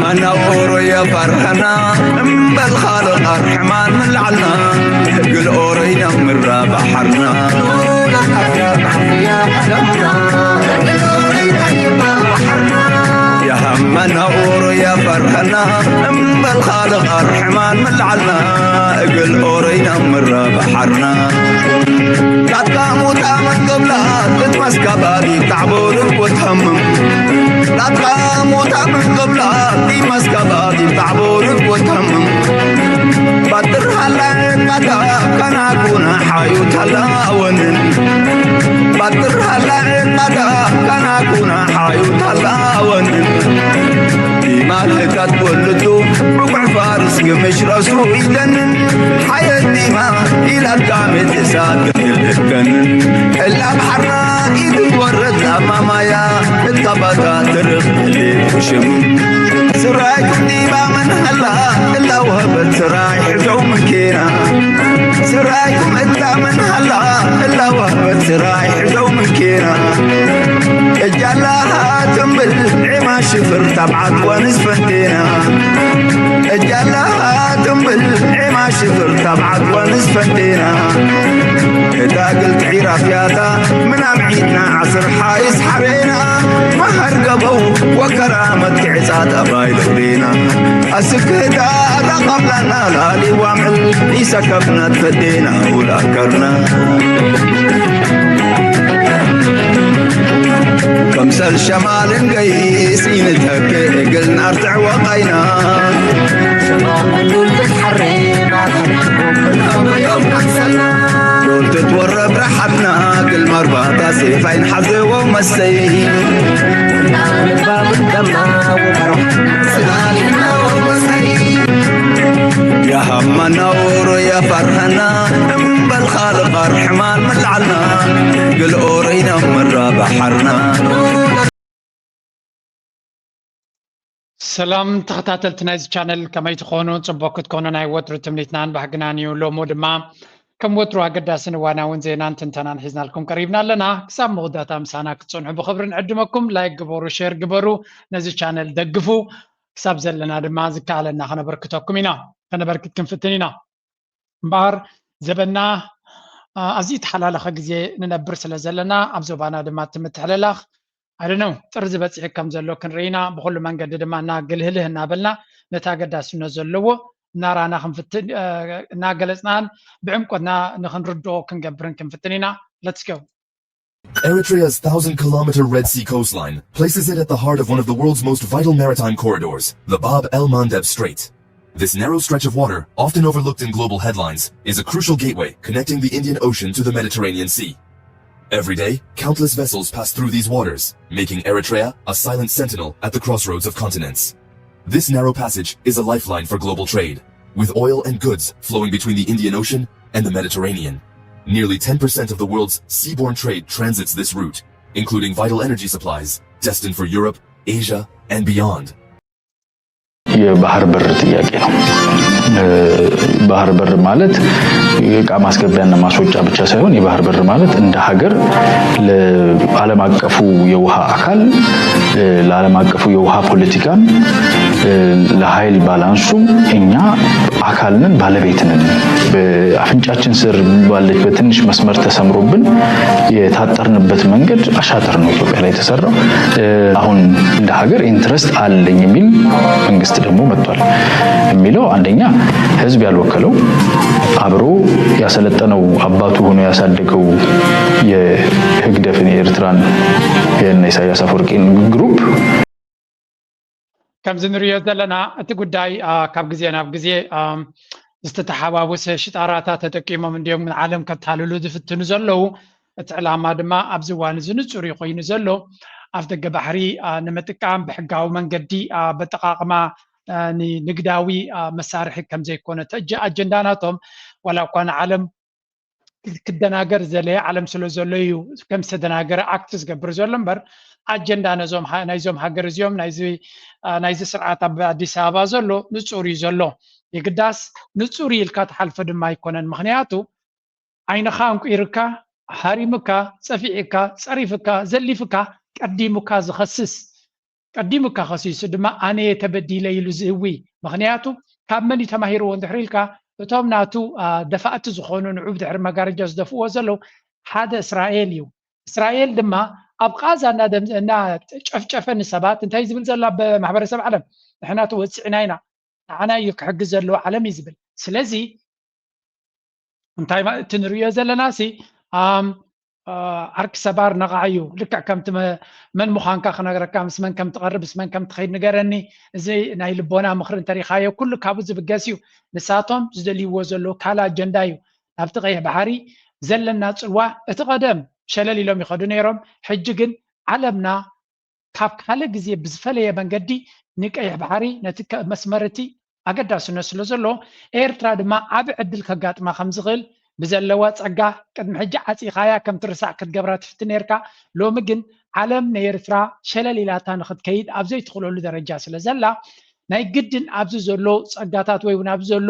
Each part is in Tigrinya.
መናውሮ የፈርሐና እምበል ኻልቕ ኣርሕማን ምን ላዕልና እግል ኦረይና ምራ ባሕርና የሃመና ኦሮ የፈርሐና እምበል ኻልቕ ኣርሕማን ምን ላዕልና እግል ኦረይና ምራ ባሕርና ላትካ ሞታ ምን ቅብላ ትትመስካ ባዲ ታዕቦ ርግቦ ትሃምም ላትካ ሞታ ምን ቅብላ ዲማስካ ባዲ ታዕቦ ርግቦ ትሃምም ባጥር ሃላ ዕቃታ ካናኩና ሓዩ ታላወንን ባጥር ሃላ ዕቃታ ካናኩና ሓዩ ታላወንን ዲማ ልህታት ወልቱ ብቁዕ ፋርስ ግምሽ ረሱ ኢለንን ሓየት ዲማ ኢላትካ ምትሳት ክልከንን እላ ባሕርና ኢትወረድ ላማማያ እታ ባታ ትርኽ ሽም ስራይኩም ዲባ ምን ሃላ እላ ወህበት ስራይ ሕዘው ምንኬና ስራይኩም እታ ምን ሃላ እላ ወህበት ስራይ ሕዘው ምንኬና እጃላሃ ትንብል ዒማ ሽፍር ታብዓት ወንስ ፈንቴና እጃላሃ ትንብል ዒማ ሽፍር ታብዓት ወንስ ፈንቴና እታ ግልቲ ዒራፍያታ ምናም ዒድና ዓስር ሓይስ ሓሬና መሃር ገበው ወከራ መትክዕጻ ጠባይ ልዕሌና ኣስክህታ ላቐብላና ላሊ ዋምዕል ይሰከፍና ትፈዴና ውላከርና ከምሰል ሸማልን ገይስ ይንተክ እግል ናርትዕ ወቃይና ዶል ትትወረብ ረሓትና ግል መርባታ ሴፋይን ሓዘዎ መስተይ የሃመና ኦሮ የፈርሐና እምበል ኻልቕ ኣርሕማን ምን ላዕልና ግል ኦረይና ምራ ባሕርና ሰላም ተኸታተልቲ ናይዚ ቻነል ከመይ ትኾኑ? ፅቡቅ ክትኮኑ ናይ ወትሩ ትምኒትናን ባህግናን እዩ። ሎሞ ድማ ከም ወትሩ ኣገዳስን እዋናውን ዜናን ትንተናን ሒዝናልኩም ቀሪብና ኣለና። ክሳብ መወዳእታ ምሳና ክትፀንሑ ብኽብሪ ንዕድመኩም። ላይክ ግበሩ፣ ሼር ግበሩ፣ ነዚ ቻነል ደግፉ። ክሳብ ዘለና ድማ ዝከኣለና ከነበርክተኩም ኢና፣ ከነበርክት ክንፍትን ኢና። እምበኣር ዘበና ኣዝዩ ተሓላለኸ ግዜ ንነብር ስለ ዘለና ኣብ ዞባና ድማ እቲ ምትሕልላኽ ኣይደነው ጥርዚ በፂሑ ከም ዘሎ ክንርኢ ኢና። ብኩሉ መንገዲ ድማ እናግልህልህ እናበልና ነቲ ኣገዳስነት ዘለዎ እናራና ክንፍትን እናገለፅናን ብዕምቆትና ንክንርድኦ ክንገብርን ክንፍትን ኢና። Let's go. Eritrea's thousand kilometer Red Sea coastline places it at the heart of one of the world's most vital maritime corridors, the Bab el Mandeb Strait. This narrow stretch of water, often overlooked in global headlines, is a crucial gateway connecting the Indian Ocean to the Mediterranean Sea. Every day, countless vessels pass through these waters, making Eritrea a silent sentinel at the crossroads of continents. This narrow passage is a lifeline for global trade, with oil and goods flowing between the Indian Ocean and the Mediterranean. Nearly ten percent of the world's seaborne trade transits this route, including vital energy supplies destined for Europe, Asia, and beyond. የባህር በር ጥያቄ ነው። ባህር በር ማለት የእቃ ማስገቢያና ማስወጫ ብቻ ሳይሆን የባህር በር ማለት እንደ ሀገር ለዓለም አቀፉ የውሃ አካል ለዓለም አቀፉ የውሃ ፖለቲካም ለኃይል ባላንሱ እኛ አካል ነን፣ ባለቤት ነን። በአፍንጫችን ስር ባለች በትንሽ መስመር ተሰምሮብን የታጠርንበት መንገድ አሻጥር ነው ኢትዮጵያ ላይ የተሰራው። አሁን እንደ ሀገር ኢንትረስት አለኝ የሚል መንግስት ደግሞ መጥቷል። የሚለው አንደኛ ህዝብ ያልወከለው አብሮ ያሰለጠነው አባቱ ሆኖ ያሳደገው የህግደፍን የኤርትራን የነ ኢሳያስ አፈወርቂን ግሩፕ ከምዚ ንሪኦ ዘለና እቲ ጉዳይ ካብ ግዜ ናብ ግዜ ዝተተሓዋወሰ ሽጣራታት ተጠቂሞም እንዲዮም ንዓለም ከታልሉ ዝፍትኑ ዘለዉ። እቲ ዕላማ ድማ ኣብዚ እዋን እዚ ንጹር እዩ ኮይኑ ዘሎ። ኣፍደገ ባሕሪ ንምጥቃም ብሕጋዊ መንገዲ በጠቓቕማ ንንግዳዊ መሳርሒ ከም ዘይኮነ እቲ ኣጀንዳ ናቶም ዋላ እኳ ንዓለም ክደናገር ዝደለየ ዓለም ስለ ዘሎ እዩ ከም ዝተደናገረ ኣክት ዝገብር ዘሎ እምበር ኣጀንዳ ነዞም ናይዞም ሃገር እዚኦም ናይዚ ስርዓት ኣብ ኣዲስ ኣበባ ዘሎ ንጹር እዩ ዘሎ። የግዳስ ንጹር እዩ ኢልካ ትሓልፎ ድማ ኣይኮነን። ምኽንያቱ ዓይንኻ ኣንቁርካ፣ ሃሪምካ፣ ጸፊዕካ፣ ጸሪፍካ፣ ዘሊፍካ፣ ቀዲሙካ ዝኸስስ ቀዲሙ ከኸሲሱ ድማ ኣነ እየ ተበዲለ ኢሉ ዝእዊ። ምኽንያቱ ካብ መን እዩ ተማሂርዎ እንድሕር ኢልካ፣ እቶም ናቱ ደፋእቲ ዝኾኑ ንዑ ብድሕሪ መጋረጃ ዝደፍእዎ ዘለዉ ሓደ እስራኤል እዩ። እስራኤል ድማ ኣብ ቓዛ እናጨፍጨፈ ንሰባት እንታይ ዝብል ዘሎ ኣብ ማሕበረሰብ ዓለም፣ ንሕና ተወፂዕና ኢና፣ ንዓና እዩ ክሕግዝ ዘለዎ ዓለም እዩ ዝብል። ስለዚ እንታይ እቲ ንሪኦ ዘለና ሲ ዓርኪ ሰባር ነቓዕ እዩ። ልክዕ ከምቲ መን ምዃንካ ክነግረካ፣ ምስ መን ከም ትቐርብ፣ ምስ መን ከም ትኸይድ ንገረኒ። እዚ ናይ ልቦና ምኽሪ እንተሪኻዮ ኩሉ ካብኡ ዝብገስ እዩ። ንሳቶም ዝደልይዎ ዘለዉ ካልእ ኣጀንዳ እዩ። ናብቲ ቀይሕ ባሕሪ ዘለና ጽልዋ እቲ ቀደም ሸለል ኢሎም ይኸዱ ነይሮም። ሕጂ ግን ዓለምና ካብ ካልእ ግዜ ብዝፈለየ መንገዲ ንቀይሕ ባሕሪ ነቲ መስመር እቲ ኣገዳስነት ስለ ዘሎ ኤርትራ ድማ ዓቢ ዕድል ከጋጥማ ከም ዝኽእል ብዘለዋ ጸጋ ቅድሚ ሕጂ ዓጺኻያ ከም ትርሳዕ ክትገብራ ትፍትን ነርካ። ሎሚ ግን ዓለም ንኤርትራ ሸለል ኢላታ ንኽትከይድ ኣብ ዘይትኽእለሉ ደረጃ ስለ ዘላ ናይ ግድን ኣብዚ ዘሎ ጸጋታት ወይ እውን ኣብዚ ዘሎ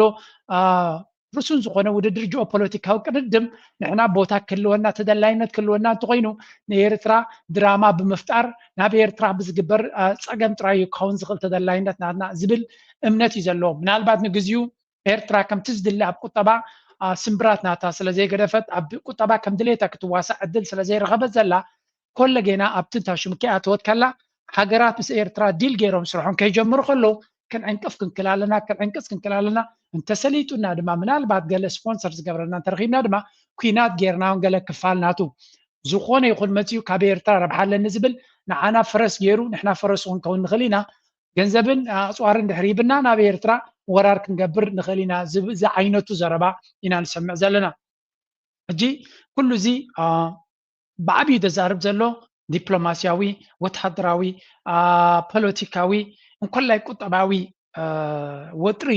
ርሱን ዝኾነ ውድድር ጂኦፖለቲካዊ ቅድድም ንሕና ቦታ ክህልወና ተደላይነት ክህልወና እንተኾይኑ ንኤርትራ ድራማ ብምፍጣር ናብ ኤርትራ ብዝግበር ጸገም ጥራይ እዩ ክኸውን ዝኽእል ተደላይነት ናትና ዝብል እምነት እዩ ዘለዎ። ምናልባት ንግዚኡ ኤርትራ ከምቲ ዝድለ ኣብ ቁጠባ ስምብራት ናታ ስለ ዘይገደፈት ኣብ ቁጠባ ከም ድሌታ ክትዋሳእ ዕድል ስለ ዘይረኸበት ዘላ ኮለጌና ኣብቲ እንታ ሽምኪ ኣተወት ከላ ሃገራት ምስ ኤርትራ ዲል ገይሮም ስርሖም ከይጀምሩ ከለዉ ክንዕንቅፍ ክንክል ኣለና፣ ክንዕንቅስ ክንክል ኣለና። እንተሰሊጡና ድማ ምናልባት ገለ ስፖንሰር ዝገብረና እንተረኺብና ድማ ኲናት ጌርናውን ገለ ክፋል ናቱ ዝኾነ ይኹን መፅኡ ካብ ኤርትራ ረብሓ ኣለኒ ዝብል ንዓና ፈረስ ገይሩ ንሕና ፈረሱ ክንከውን ንኽእል ኢና። ገንዘብን ኣፅዋርን ድሕሪ ሂብና ናብ ኤርትራ ወራር ክንገብር ንኽእል ኢና ዝዓይነቱ ዘረባ ኢና ንሰምዕ ዘለና። ሕጂ ኩሉ እዚ ብዓብዩ ዘዛርብ ዘሎ ዲፕሎማስያዊ፣ ወተሃደራዊ፣ ፖለቲካዊ እንኮላይ ቁጠባዊ ወጥሪ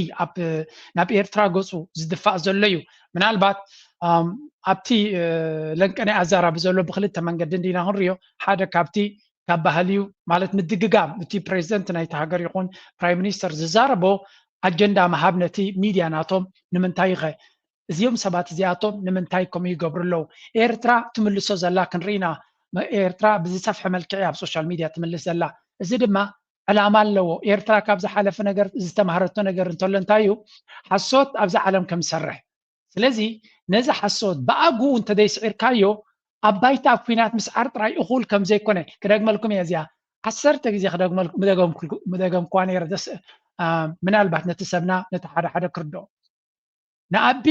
ናብ ኤርትራ ገፁ ዝድፋእ ዘሎ እዩ። ምናልባት ኣብቲ ለንቀናይ ኣዛራቢ ዘሎ ብክልተ መንገዲ እንዲና ክንሪኦ ሓደ ካብቲ ካብ ባህልዩ ማለት ምድግጋም እቲ ፕሬዚደንት ናይቲ ሃገር ይኹን ፕራይም ሚኒስተር ዝዛረቦ ኣጀንዳ ምሃብ ነቲ ሚድያ ናቶም ንምንታይ ኸ እዚኦም ሰባት እዚኣቶም ንምንታይ ከምኡ ይገብሩ ኣለዉ? ኤርትራ ትምልሶ ዘላ ክንርኢ ኢና። ኤርትራ ብዝሰፍሐ መልክዕ ኣብ ሶሻል ሚድያ ትምልስ ዘላ። እዚ ድማ ዕላማ ኣለዎ። ኤርትራ ካብ ዝሓለፈ ነገር ዝተማህረቶ ነገር እንተሎ እንታይ እዩ? ሓሶት ኣብዛ ዓለም ከም ዝሰርሕ። ስለዚ ነዚ ሓሶት ብኣግኡ እንተዘይስዒርካዮ ኣብ ባይታ ኣብ ኲናት ምስዓር ጥራይ እኹል ከም ዘይኮነ ክደግመልኩም እየ። እዚኣ ዓሰርተ ግዜ ክደግመልኩም ምደገምኩዋ ነይረ። ምናልባት ነቲ ሰብና ነቲ ሓደ ሓደ ክርድኦ ንኣቢ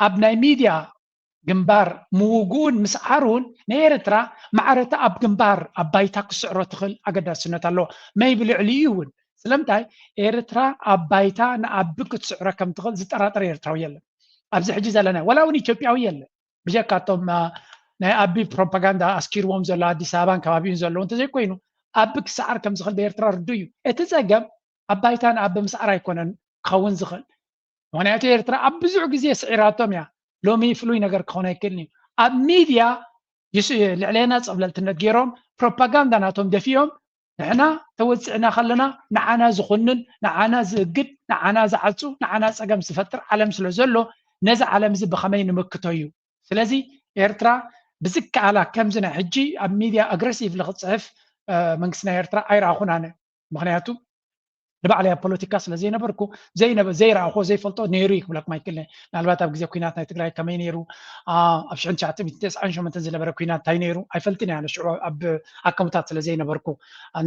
ኣብ ናይ ሚድያ ግንባር ምውግኡን ምስዓሩን ንኤርትራ ማዕረታ ኣብ ግንባር ኣብ ባይታ ክስዕሮ ትኽእል ኣገዳስነት ኣለዎ። መይ ብልዕሊኡ እውን ስለምንታይ ኤርትራ ኣብ ባይታ ንኣቢ ክትስዕሮ ከም ትኽእል ዝጠራጠር ኤርትራዊ የለን። ኣብዚ ሕጂ ዘለና ወላ እውን ኢትዮጵያዊ የለን ብጀካ እቶም ናይ ኣቢ ፕሮፓጋንዳ ኣስኪርዎም ዘሎ ኣዲስ ኣበባን ከባቢኡን ዘለዉ እንተዘይኮይኑ ኣቢ ክሰዓር ከም ዝኽእል ብኤርትራ ርዱ እዩ። እቲ ጸገም ኣብ ባይታ ንኣቢ ምስዓር ኣይኮነን ክኸውን ዝኽእል። ምኽንያቱ ኤርትራ ኣብ ብዙሕ ግዜ ስዒራቶም እያ። ሎሚ ፍሉይ ነገር ክኾን ኣይክእልን እዩ። ኣብ ሚድያ ልዕሌና ጸብለልትነት ገይሮም ፕሮፓጋንዳ ናቶም ደፊኦም ንሕና ተወፅዕና ከለና ንዓና ዝኹንን ንዓና ዝእግድ ንዓና ዝዓፁ ንዓና ፀገም ዝፈጥር ዓለም ስለ ዘሎ ነዚ ዓለም እዚ ብኸመይ ንምክቶ እዩ። ስለዚ ኤርትራ ብዝከኣላ ከምዚ ናይ ሕጂ ኣብ ሚድያ ኣግረሲቭሊ ክትፅሕፍ መንግስቲ ናይ ኤርትራ ኣይረኣኹን ኣነ። ምኽንያቱ ንባዕለይ ኣብ ፖለቲካ ስለ ዘይነበርኩ ዘይረኣኹ ዘይፈልጦ ነይሩ እዩ ክብለኩም ኣይክእልን። ምናልባት ኣብ ግዜ ኩናት ናይ ትግራይ ከመይ ነይሩ ኣብ ሽሕን ትሽዓተ ሚእትን ተስዓን ሸሞንተን ዝነበረ ኩናት እንታይ ነይሩ ኣይፈልጥን እያ። ሽዑ ኣብ ኣከሙታት ስለ ዘይነበርኩ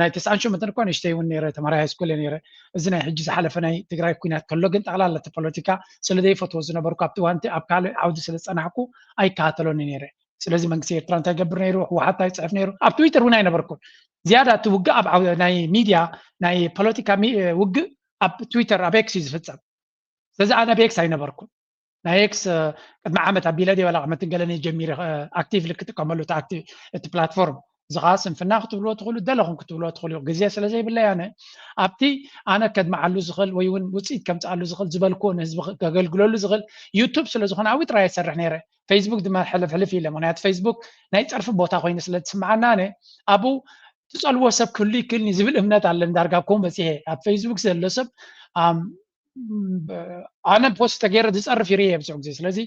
ናይ ተስዓን ሸሞንተን እኮ ንእሽተይ እውን ነይረ ተማሪ ሃይስኩል እየ ነይረ። እዚ ናይ ሕጂ ዝሓለፈ ናይ ትግራይ ኩናት ከሎ ግን ጠቕላላ እቲ ፖለቲካ ስለ ዘይፈትዎ ዝነበርኩ ኣብቲ ዋንቲ ኣብ ካልእ ዓውዲ ስለ ዝፀናሕኩ ኣይከታተሎን እየ ነይረ። ስለዚ መንግስቲ ኤርትራ እንታይ ገብር ነይሩ፣ ህወሓት እንታይ ይፅሕፍ ነይሩ፣ ኣብ ትዊተር እውን ኣይነበርኩን። ዝያዳ እቲ ውግእ ኣብ ናይ ሚድያ ናይ ፖለቲካ ውግእ ኣብ ትዊተር ኣብ ኤክስ እዩ ዝፍፀም። ስለዚ ኣነ ኣብ ኤክስ ኣይነበርኩን። ናይ ኤክስ ቅድሚ ዓመት ኣቢለ ድየ ዋላ ዓመትን ገለን እየ ጀሚረ ኣክቲቭሊ ክጥቀመሉ እቲ ፕላትፎርም። እዚ ከዓ ስንፍና ክትብልዎ ትኽእሉ፣ ደለኹም ክትብልዎ ትኽእሉ። ግዜ ስለ ዘይብለይ ኣነ ኣብቲ ኣነ ከድምዓሉ ዝኽእል ወይ እውን ውፅኢት ከምፅኣሉ ዝኽእል ዝበልክዎ ንህዝቢ ከገልግለሉ ዝኽእል ዩቱብ ስለ ዝኾነ ኣብኡ ጥራይ ይሰርሕ ነይረ። ፌስቡክ ድማ ሕልፍ ሕልፍ ኢለ፣ ምኽንያቱ ፌስቡክ ናይ ፀርፊ ቦታ ኮይኑ ስለ ዝስምዓኒ ኣነ ኣብኡ ትፀልዎ ሰብ ክህሉ ይክእልኒ ዝብል እምነት ኣለኒ። ዳርጋ ኣብ ከምኡ በፂሐ ኣብ ፌስቡክ ዘሎ ሰብ ኣነ ፖስት ተገይረ ዝፀርፍ ይርኢ ብዙሕ ግዜ። ስለዚ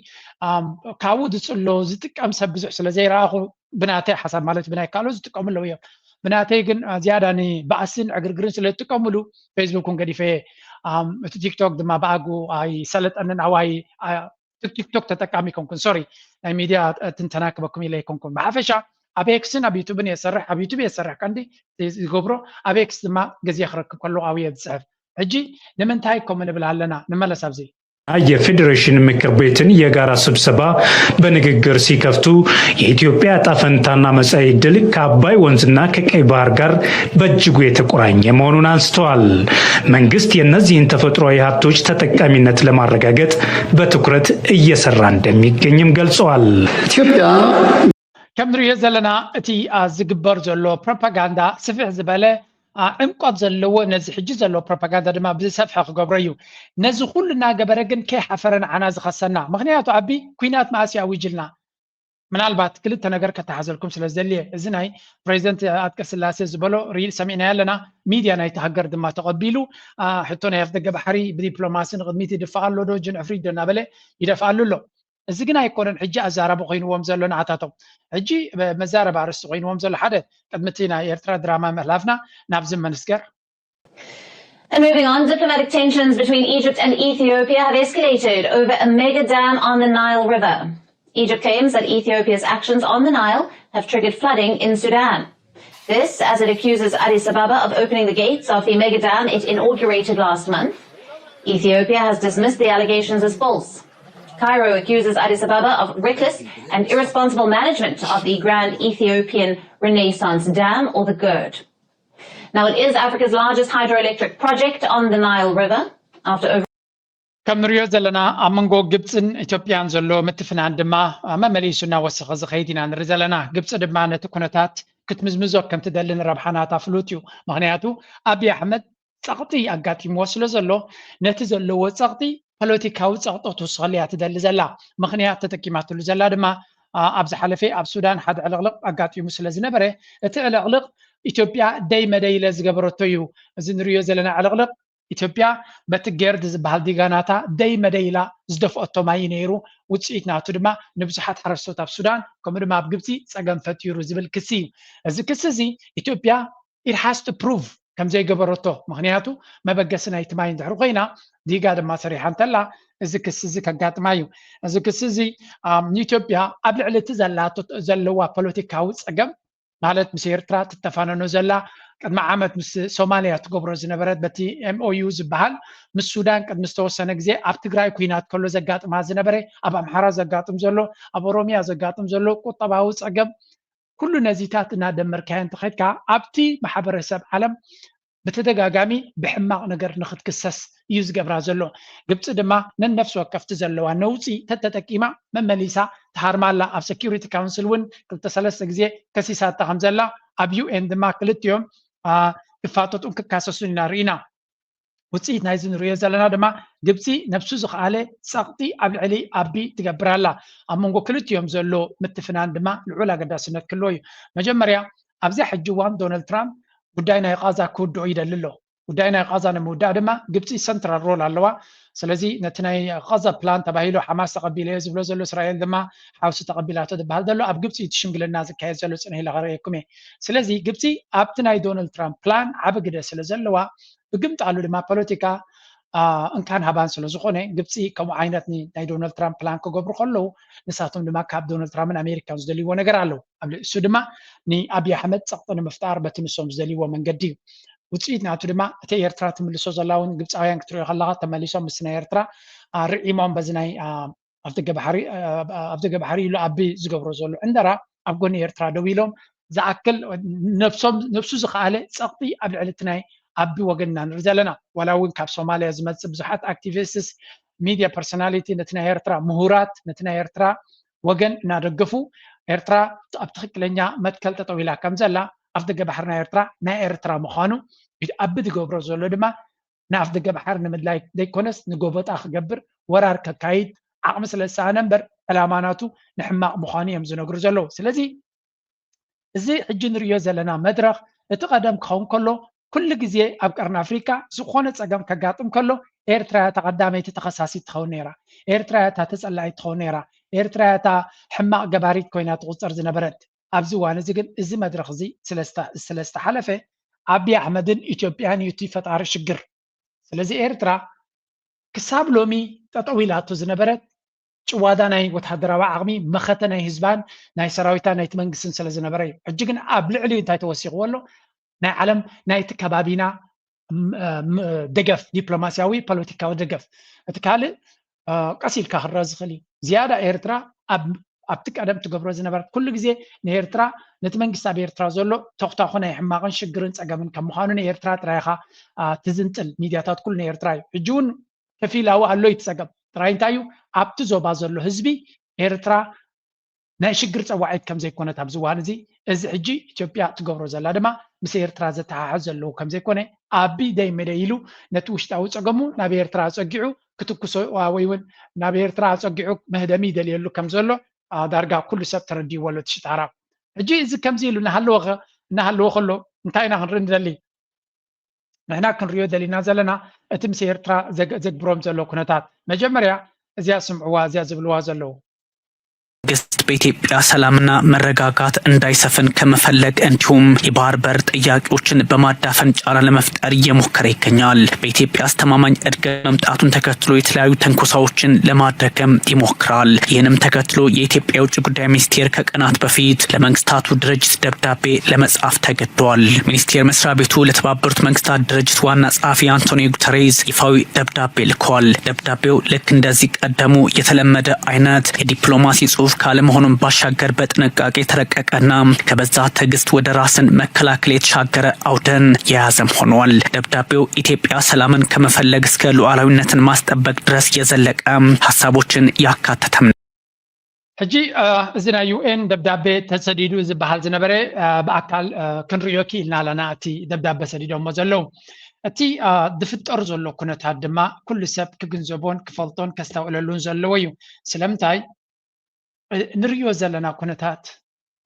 ካብኡ ዝፅሎ ዝጥቀም ሰብ ብዙሕ ስለ ዘይረኣኹ ብናተይ ሓሳብ ማለት ብናይ ካልኦት ዝጥቀሙ ኣለዉ እዮም። ብናተይ ግን ዝያዳ ንባእስን ዕግርግርን ስለ ዝጥቀምሉ ፌስቡክ እውን ገዲፈ። እቲ ቲክቶክ ድማ ብኣግኡ ኣይሰለጠንን። ኣዋይ ቲክቶክ ተጠቃሚ ኮንኩን፣ ሶሪ፣ ናይ ሚድያ ትንተና ክበኩም ኢለ ኣይኮንኩን። ብሓፈሻ ኣብ ኤክስን ኣብ ዩቱብን የሰርሕ፣ ኣብ ዩቱብ የሰርሕ ቀንዲ ዝገብሮ፣ ኣብ ኤክስ ድማ ግዜ ክረክብ ከለኩ ኣብየ ዝፅሕፍ። ሕጂ ንምንታይ ከምኡ ንብል ኣለና? ንመለስ ኣብዚ። የፌዴሬሽን ምክር ቤትን የጋራ ስብሰባ በንግግር ሲከፍቱ የኢትዮጵያ ዕጣ ፈንታና መጻኢ ዕድል ከአባይ ወንዝና ከቀይ ባህር ጋር በእጅጉ የተቆራኘ መሆኑን አንስተዋል። መንግስት የእነዚህን ተፈጥሯዊ ሀብቶች ተጠቃሚነት ለማረጋገጥ በትኩረት እየሰራ እንደሚገኝም ገልጸዋል። ኢትዮጵያ ከም ንሪኦ ዘለና እቲ ዝግበር ዘሎ ፕሮፓጋንዳ ስፍሕ ዝበለ ዕምቆት ዘለዎ ነዚ ሕጂ ዘሎ ፕሮፓጋንዳ ድማ ብዝሰፍሐ ክገብሮ እዩ። ነዚ ኩሉ እናገበረ ግን ከይሓፈረ ንዓና ዝኸሰና። ምክንያቱ ኣቢ ኩናት መኣስ እዩ ኣዊጅልና? ምናልባት ክልተ ነገር ከተሓዘልኩም ስለ ዝደልየ፣ እዚ ናይ ፕሬዚደንት ኣትቀ ስላሴ ዝበሎ ሪል ሰሚዕናዮ ኣለና። ሚድያ ናይቲ ሃገር ድማ ተቐቢሉ ሕቶ ናይ ኣፍደገ ባሕሪ ብዲፕሎማሲ ንቕድሚት ይድፋእ ኣሎ ዶ ጅን ዕፍሪት ዶ እናበለ ይደፍኣሉ ኣሎ። እዚ ግን ኣይኮነን ሕጂ ኣዛራቢ ኮይንዎም ዘሎ ንዓታቶም። ሕጂ መዛረቢ ኣርእስቲ ኮይንዎም ዘሎ ሓደ ቅድሚ እቲ ናይ ኤርትራ ድራማ ምሕላፍና ናብዚ መንስገር። And moving on, diplomatic tensions between Egypt and Ethiopia have escalated over a mega dam on the Nile River. Egypt claims that Ethiopia's actions on the Nile have triggered flooding in Sudan. This as it accuses Addis Ababa of opening the gates of the mega dam it inaugurated last month. Ethiopia has dismissed the allegations as false. Cairo accuses Addis Ababa of reckless and irresponsible management of the Grand Ethiopian Renaissance Dam, or the GERD. Now, it is Africa's largest hydroelectric project on the Nile River. After over ከም ንሪኦ ዘለና ኣብ መንጎ ግብፅን ኢትዮጵያን ዘሎ ምትፍናን ድማ መመሊሱ እናወሰኸ ዝኸይድ ኢና ንርኢ ዘለና። ግብፂ ድማ ነቲ ኩነታት ክትምዝምዞ ከም ትደሊ ንረብሓ ናታ ፍሉጥ እዩ። ምክንያቱ ኣብይ ኣሕመድ ፀቕጢ ኣጋጢምዎ ስለ ዘሎ ነቲ ዘለዎ ፀቕጢ ፖለቲካዊ ፀቕጢ ክትውስኸሉ እያ ትደሊ ዘላ። ምክንያት ተጠቂማትሉ ዘላ ድማ ኣብ ዝሓለፈ ኣብ ሱዳን ሓደ ዕልቕልቕ ኣጋጢሙ ስለ ዝነበረ እቲ ዕልቕልቕ ኢትዮጵያ ደይ መደይ ኢለ ዝገበረቶ እዩ። እዚ ንሪኦ ዘለና ዕልቕልቕ ኢትዮጵያ በቲ ጌርድ ዝበሃል ዲጋ ናታ ደይ መደይ ኢላ ዝደፍኦቶ ማይ እዩ ነይሩ። ውፅኢት ናቱ ድማ ንብዙሓት ሓረስቶት ኣብ ሱዳን ከምኡ ድማ ኣብ ግብፂ ፀገም ፈጢሩ ዝብል ክሲ እዩ። እዚ ክሲ እዚ ኢትዮጵያ it has to prove ከም ዘይገበረቶ፣ ምክንያቱ መበገሲ ናይቲ ማይ እንድሕር ኮይና ዲጋ ድማ ሰሪሓ እንተላ እዚ ክሲ እዚ ከጋጥማ እዩ። እዚ ክሲ እዚ ንኢትዮጵያ ኣብ ልዕሊ እቲ ዘላቶ ዘለዋ ፖለቲካዊ ፀገም ማለት ምስ ኤርትራ ትተፋነኖ ዘላ ቅድሚ ዓመት ምስ ሶማልያ ትገብሮ ዝነበረት በቲ M O U ዝበሃል ምስ ሱዳን ቅድሚ ዝተወሰነ ግዜ ኣብ ትግራይ ኩናት ከሎ ዘጋጥማ ዝነበረ ኣብ ኣምሓራ ዘጋጥም ዘሎ ኣብ ኦሮሚያ ዘጋጥም ዘሎ ቁጠባዊ ፀገም ኩሉ ነዚታት እናደመርካዮ እንተኸድካ ኣብቲ ማሕበረሰብ ዓለም ብተደጋጋሚ ብሕማቕ ነገር ንክትክሰስ እዩ ዝገብራ ዘሎ። ግብፂ ድማ ነነፍሲ ወከፍቲ ዘለዋ ነውፂ ተተጠቂማ መመሊሳ ትሃርማ ኣላ። ኣብ ሴኪሪቲ ካውንስል እውን ክልተ ሰለስተ ግዜ ከሲሳታ ከም ዘላ ኣብ ዩ ኤን ድማ ክልቲኦም ክፋጠጡን ክካሰሱን ኢና ርኢና። ውፅኢት ናይዚ ንሪኦ ዘለና ድማ ግብፂ ነብሱ ዝኸኣለ ፀቕጢ ኣብ ልዕሊ ኣቢ ትገብር ኣላ። ኣብ መንጎ ክልቲኦም ዘሎ ምትፍናን ድማ ልዑል ኣገዳስነት ክህልዎ እዩ። መጀመርያ ኣብዚ ሕጂ እዋን ዶናልድ ትራምፕ ጉዳይ ናይ ቃዛ ክውድኦ ይደሊ ኣሎ። ጉዳይ ናይ ቃዛ ንምውዳእ ድማ ግብፂ ሰንትራል ሮል ኣለዋ። ስለዚ ነቲ ናይ ቃዛ ፕላን ተባሂሉ ሓማስ ተቐቢለዮ ዝብሎ ዘሎ እስራኤል ድማ ሓውሲ ተቐቢላቶ ዝበሃል ዘሎ ኣብ ግብፂ እቲ ሽምግልና ዝካየድ ዘሎ ፅንሕ ኢለ ከርእየኩም እየ። ስለዚ ግብፂ ኣብቲ ናይ ዶናልድ ትራምፕ ፕላን ዓቢ ግደ ስለ ዘለዋ ብግምጣሉ ድማ ፖለቲካ እንካን ሃባን ስለ ዝኾነ ግብፂ ከምኡ ዓይነት ናይ ዶናልድ ትራምፕ ፕላን ክገብሩ ከለዉ ንሳቶም ድማ ካብ ዶናልድ ትራምፕን ኣሜሪካን ዝደልይዎ ነገር ኣለዉ። ኣብ ልእሱ ድማ ንኣብይ ኣሕመድ ፀቕጢ ንምፍጣር በቲ ንሶም ዝደልይዎ መንገዲ እዩ። ውፅኢት ናቱ ድማ እቲ ኤርትራ ትምልሶ ዘላ እውን ግብፃውያን ክትሪኦ ከለካ ተመሊሶም ምስ ናይ ኤርትራ ርዒሞም በዚ ናይ ኣብ ደገ ባሕሪ ኢሉ ኣቢ ዝገብሮ ዘሎ ዕንደራ ኣብ ጎኒ ኤርትራ ደው ኢሎም ዝኣክል ነብሶም ነብሱ ዝኸኣለ ፀቕጢ ኣብ ልዕሊ እቲ ናይ ኣቢ ወገን ኢና ንርኢ ዘለና። ዋላ እውን ካብ ሶማልያ ዝመፅእ ብዙሓት ኣክቲቪስትስ ሚድያ ፐርሶናሊቲ ነቲ ናይ ኤርትራ ምሁራት ነቲ ናይ ኤርትራ ወገን እናደገፉ ኤርትራ ኣብ ትኽክለኛ መትከል ጠጠው ኢላ ከም ዘላ ኣብ ደገ ባሕሪ ናይ ኤርትራ ናይ ኤርትራ ምዃኑ ኣቢ ዝገብሮ ዘሎ ድማ ንኣፍ ደገ ባሕሪ ንምድላይ ዘይኮነስ ንጎበጣ ክገብር ወራር ከካይድ ዓቕሚ ስለ ዝሰኣነ እምበር ዕላማ ናቱ ንሕማቕ ምዃኑ እዮም ዝነግሩ ዘለዉ። ስለዚ እዚ ሕጂ ንርእዮ ዘለና መድረኽ እቲ ቀደም ክኸውን ከሎ ኩሉ ግዜ ኣብ ቀርኒ ኣፍሪካ ዝኾነ ፀገም ከጋጥም ከሎ ኤርትራ እያ እታ ቀዳመይቲ ተኸሳሲት ትኸውን ነይራ። ኤርትራ እያ እታ ተፀላኢት ትኸውን ነይራ። ኤርትራ እያ እታ ሕማቕ ገባሪት ኮይና ትቑፀር ዝነበረት። ኣብዚ እዋን እዚ ግን እዚ መድረኽ እዚ ስለዝተሓለፈ ኣቢይ ኣሕመድን ኢትዮጵያን እዩ እቲ ፈጣሪ ሽግር። ስለዚ ኤርትራ ክሳብ ሎሚ ጠጠው ኢላቶ ዝነበረት ጭዋዳ ናይ ወታደራዊ ዓቕሚ፣ መኸተ ናይ ህዝባን ናይ ሰራዊታን ናይቲ መንግስትን ስለ ዝነበረ እዩ። ሕጂ ግን ኣብ ልዕሊኡ እንታይ ተወሲኽዎ ኣሎ? ናይ ዓለም ናይቲ ከባቢና ደገፍ፣ ዲፕሎማሲያዊ ፖለቲካዊ ደገፍ። እቲ ካልእ ቀስ ኢልካ ክረአ ዝኽእል እዩ። ዝያዳ ኤርትራ ኣብቲ ቀደም ትገብሮ ዝነበረት ኩሉ ግዜ ንኤርትራ፣ ነቲ መንግስቲ ኣብ ኤርትራ ዘሎ ተኹታኹ ናይ ሕማቕን ሽግርን ጸገምን ከም ምዃኑ ንኤርትራ ጥራይ ኢኻ ትዝንጥል። ሚድያታት ኩሉ ንኤርትራ እዩ። ሕጂ እውን ከፊላዊ ኣሎ እዩ እቲ ጸገም። ጥራይ እንታይ እዩ ኣብቲ ዞባ ዘሎ ህዝቢ ኤርትራ ናይ ሽግር ጸዋዒት ከም ዘይኮነት ኣብዚ እዋን እዚ፣ እዚ ሕጂ ኢትዮጵያ ትገብሮ ዘላ ድማ ምስ ኤርትራ ዘተሓሕዝ ዘለዉ ከም ዘይኮነ፣ ኣቢ ደይ መደይ ኢሉ ነቲ ውሽጣዊ ጸገሙ ናብ ኤርትራ ኣጸጊዑ ክትኩሶ ወይ እውን ናብ ኤርትራ ኣጸጊዑ መህደሚ ይደልየሉ ከም ዘሎ ዳርጋ ኩሉ ሰብ ተረዲእዎ ኣሎ። እቲ ሽጣራ ሕጂ እዚ ከምዚ ኢሉ እናሃለወ እናሃለወ ከሎ እንታይ ኢና ክንርኢ ንደሊ? ንሕና ክንሪኦ ደሊና ዘለና እቲ ምስ ኤርትራ ዘግብሮም ዘሎ ኩነታት፣ መጀመርያ እዚኣ ስምዕዋ፣ እዚኣ ዝብልዋ ዘለዉ። መንግስት በኢትዮጵያ ሰላምና መረጋጋት እንዳይሰፍን ከመፈለግ እንዲሁም የባህር በር ጥያቄዎችን በማዳፈን ጫና ለመፍጠር እየሞከረ ይገኛል። በኢትዮጵያ አስተማማኝ እድገት መምጣቱን ተከትሎ የተለያዩ ተንኮሳዎችን ለማድረግም ይሞክራል። ይህንም ተከትሎ የኢትዮጵያ የውጭ ጉዳይ ሚኒስቴር ከቀናት በፊት ለመንግስታቱ ድርጅት ደብዳቤ ለመጻፍ ተገድደዋል። ሚኒስቴር መስሪያ ቤቱ ለተባበሩት መንግስታት ድርጅት ዋና ጸሐፊ አንቶኒዮ ጉተሬዝ ይፋዊ ደብዳቤ ልኳል። ደብዳቤው ልክ እንደዚህ ቀደሙ የተለመደ አይነት የዲፕሎማሲ ጽሑፍ ካለመሆኑም ባሻገር በጥንቃቄ የተረቀቀና ከበዛ ትዕግስት ወደ ራስን መከላከል የተሻገረ አውደን የያዘም ሆኗል። ደብዳቤው ኢትዮጵያ ሰላምን ከመፈለግ እስከ ሉዓላዊነትን ማስጠበቅ ድረስ የዘለቀ ሀሳቦችን ያካተተም ነው። ሕጂ እዚ ናይ ዩኤን ደብዳቤ ተሰዲዱ ዝበሃል ዝነበረ ብኣካል ክንርእዮ ክኢልና ኣለና። እቲ ደብዳቤ ሰዲዶሞ ዘለዉ እቲ ዝፍጠር ዘሎ ኩነታት ድማ ኩሉ ሰብ ክግንዘቦን ክፈልጦን ከስተውዕለሉን ዘለዎ እዩ። ስለምንታይ ንርእዮ ዘለና ኩነታት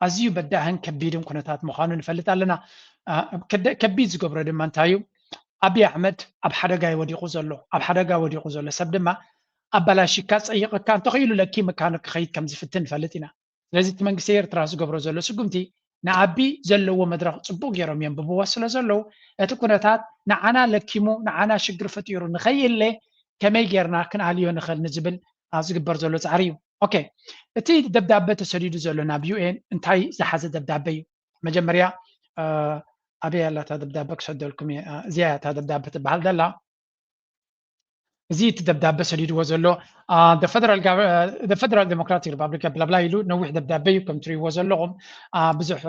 ኣዝዩ በዳህን ከቢድን ኩነታት ምዃኑ ንፈልጥ ኣለና። ከቢድ ዝገብሮ ድማ እንታይ እዩ? ኣብይ ኣሕመድ ኣብ ሓደጋ እዩ ወዲቑ ዘሎ። ኣብ ሓደጋ ወዲቑ ዘሎ ሰብ ድማ ኣባላሺካ ጸይቕካ እንተኽኢሉ ለኪምካ ንክኸይድ ከም ዝፍትን ንፈልጥ ኢና። ስለዚ እቲ መንግስቲ ኤርትራ ዝገብሮ ዘሎ ስጉምቲ ንኣቢ ዘለዎ መድረኽ ጽቡቕ ገይሮም የንብብዎ ስለ ዘለዉ እቲ ኩነታት ንዓና ለኪሙ ንዓና ሽግር ፈጢሩ ንኸይእለ ከመይ ጌርና ክንኣልዮ ንኽእል ንዝብል ዝግበር ዘሎ ጻዕሪ እዩ። ኦኬ፣ እቲ ደብዳበ ተሰዲዱ ዘሎ ናብ ዩኤን እንታይ ዝሓዘ ደብዳበ እዩ? መጀመርያ ኣበይ ኣላታ ደብዳበ ክሰደልኩም እየ። እዚያ እታ ደብዳበ ትበሃል ዘላ። እዚ እቲ ደብዳበ ሰዲድዎ ዘሎ ፈደራል ዴሞክራቲክ ሪፓብሊክ ብላብላ ኢሉ ነዊሕ ደብዳበ እዩ ከም ትሪእዎ ዘለኹም ብዙሕ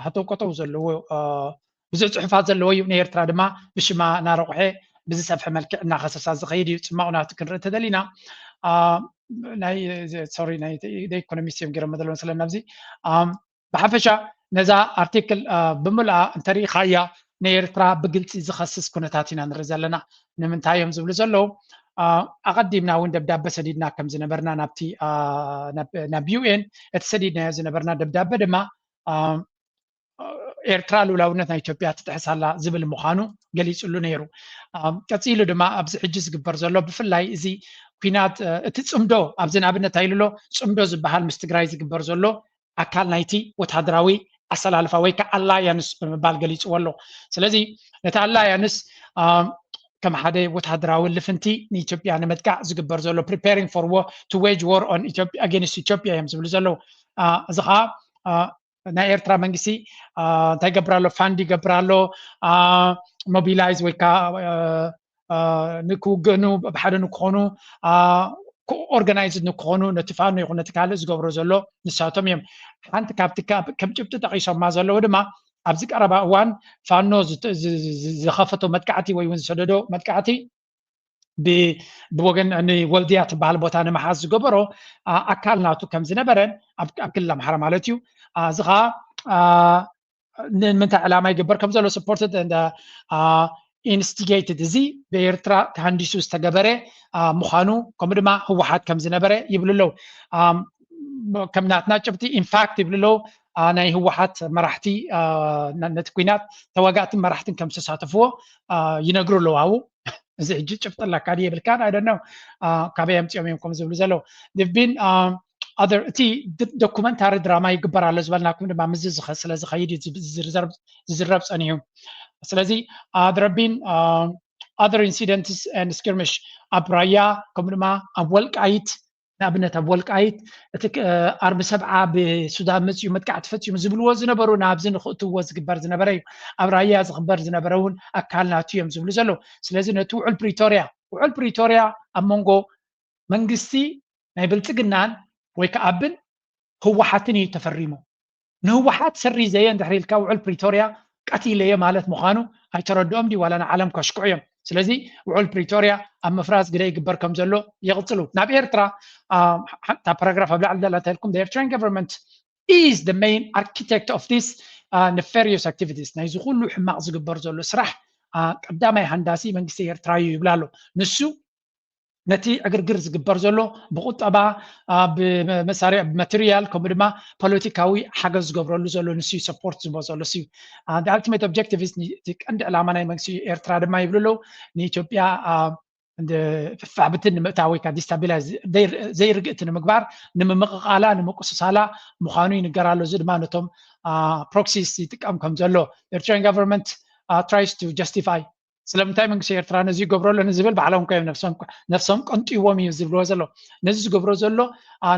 ሕተውቀጠው ዘለዎ ብዙሕ ፅሑፋት ዘለዎ እዩ። ንኤርትራ ድማ ብሽማ ናረቑሐ ብዝሰፍሐ መልክዕ እናኸሰሳ ዝኸይድ እዩ። ፅማቑ ናቱ ክንርኢ ተደሊና ናይ ሶሪ ናይ ኢኮኖሚስት እዮም ገይሮም መደሎ መስለና ኣብዚ ብሓፈሻ ነዛ ኣርቲክል ብምልኣ እንተሪኢኻያ ንኤርትራ ብግልፂ ዝኸስስ ኩነታት ኢና ንርኢ ዘለና። ንምንታይ እዮም ዝብሉ ዘለዉ ኣቐዲምና እውን ደብዳበ ሰዲድና ከም ዝነበርና ናብቲ ናብ ዩኤን እቲ ሰዲድናዮ ዝነበርና ደብዳበ ድማ ኤርትራ ልኡላውነት ናይ ኢትዮጵያ ትጥሕስ ኣላ ዝብል ምዃኑ ገሊፅሉ ነይሩ። ቀፂሉ ድማ ኣብዚ ሕጂ ዝግበር ዘሎ ብፍላይ እዚ ኩናት እቲ ፅምዶ ኣብዚ ንኣብነት ኣይልሎ ፅምዶ ዝበሃል ምስ ትግራይ ዝግበር ዘሎ ኣካል ናይቲ ወታደራዊ ኣሰላልፋ ወይ ከዓ ኣላያንስ ብምባል ገሊፅዎ ኣሎ። ስለዚ ነቲ ኣላያንስ ከም ሓደ ወታደራዊ ልፍንቲ ንኢትዮጵያ ንምጥቃዕ ዝግበር ዘሎ preparing for war to wage war on Ethiopia against Ethiopia እዮም ዝብሉ ዘለዉ። እዚ ከዓ ናይ ኤርትራ መንግስቲ እንታይ ይገብር ኣሎ? ፋንድ ይገብር ኣሎ። ሞቢላይዝ ወይ ከዓ ንክውግእኑ ብሓደ ንክኾኑ ኦርጋናይዝድ ንክኾኑ ነቲ ፋኖ ይኹን ነቲ ካልእ ዝገብሮ ዘሎ ንሳቶም እዮም። ሓንቲ ካብቲ ከም ጭብጢ ጠቒሶማ ዘለዉ ድማ ኣብዚ ቀረባ እዋን ፋኖ ዝኸፈቶ መጥቃዕቲ ወይ እውን ዝሰደዶ መጥቃዕቲ ብወገን ንወልድያ ትበሃል ቦታ ንምሓዝ ዝገበሮ ኣካል ናቱ ከም ዝነበረ ኣብ ክልል ኣምሓራ ማለት እዩ። እዚ ከዓ ንምንታይ ዕላማ ይግበር ከም ዘሎ supported and instigated እዚ ብኤርትራ ተሃንዲሱ ዝተገበረ ምዃኑ ከምኡ ድማ ህወሓት ከም ዝነበረ ይብሉ ኣለዉ። ከም ናትና ጭብጢ ኢንፋክት ይብሉ ኣለዉ ናይ ህወሓት መራሕቲ ነቲ ኩናት ተዋጋእትን መራሕትን ከም ዝተሳተፍዎ ይነግሩ ኣለዉ ኣብኡ። እዚ ሕጂ ጭብጢ ኣለካ ድዩ የብልካን ኣይደነው ካበይ ኣምፂኦም እዮም ከም ዝብሉ ዘለዉ ቢን other እቲ documentary drama ይግበር ኣሎ ዝበልናኩም ድማ ምዚ ስለ ዝኸይድ እዩ ዝዝረብ ፀኒሑ። ስለዚ there have been other incidents and skirmish ኣብ ራያ ከምኡ ድማ ኣብ ወልቃይት ንኣብነት ኣብ ወልቃይት እቲ ኣርቢ ሰብዓ ብሱዳን መፅኡ መጥቃዕቲ ፈፂሙ ዝብልዎ ዝነበሩ ናብዚ ንክእትዎ ዝግበር ዝነበረ እዩ። ኣብ ራያ ዝኽበር ዝነበረ እውን ኣካል ናቱ እዮም ዝብሉ ዘለዉ። ስለዚ ነቲ ውዕል ፕሪቶርያ ውዕል ፕሪቶርያ ኣብ መንጎ መንግስቲ ናይ ብልፅግናን ወይ ከዓ ኣብን ህወሓትን እዩ ተፈሪሙ። ንህወሓት ሰሪዘየ እንድሕር ኢልካ ውዕል ፕሪቶርያ ቀቲለየ ማለት ምዃኑ ኣይተረድኦም ድዩ? ዋላ ንዓለም ከሽክዑ እዮም። ስለዚ ውዕል ፕሪቶርያ ኣብ ምፍራስ ግደ ይግበር ከም ዘሎ ይቕፅሉ። ናብ ኤርትራ እታ ፓራግራፍ ኣብ ላዕሊ ዘላ እንታይ ኢልኩም? The Eritrean government is the main architect of this nefarious activities። ናይዚ ኩሉ ሕማቕ ዝግበር ዘሎ ስራሕ ቀዳማይ ሃንዳሲ መንግስቲ ኤርትራ እዩ ይብላ ኣሎ። ንሱ ነቲ ዕግርግር ዝግበር ዘሎ ብቁጠባ ብመሳርያ ብማቴሪያል ከምኡ ድማ ፖለቲካዊ ሓገዝ ዝገብረሉ ዘሎ ንሱ ሰፖርት ዝቦ ዘሎ ሲ the ultimate objective እቲ ቀንዲ ዕላማ ናይ መንግስቲ ኤርትራ ድማ ይብሉ ኣለዉ። ንኢትዮጵያ ፍፋሕብትን ንምእታው ወይ ከዓ ዲስታቢላይዝ ዘይርግእቲ ንምግባር ንምምቕቓላ ንምቁስሳላ ምዃኑ ይንገር ኣሎ። እዚ ድማ ነቶም ፕሮክሲስ ይጥቀም ከም ዘሎ Eritrean government tries to justify ስለምንታይ መንግስቲ ኤርትራ ነዚ ይገብሮ ኣሎ ንዝብል ባዕሎም ኮዮም ነፍሶም ቀንጥዎም እዩ ዝብልዎ ዘሎ። ነዚ ዝገብሮ ዘሎ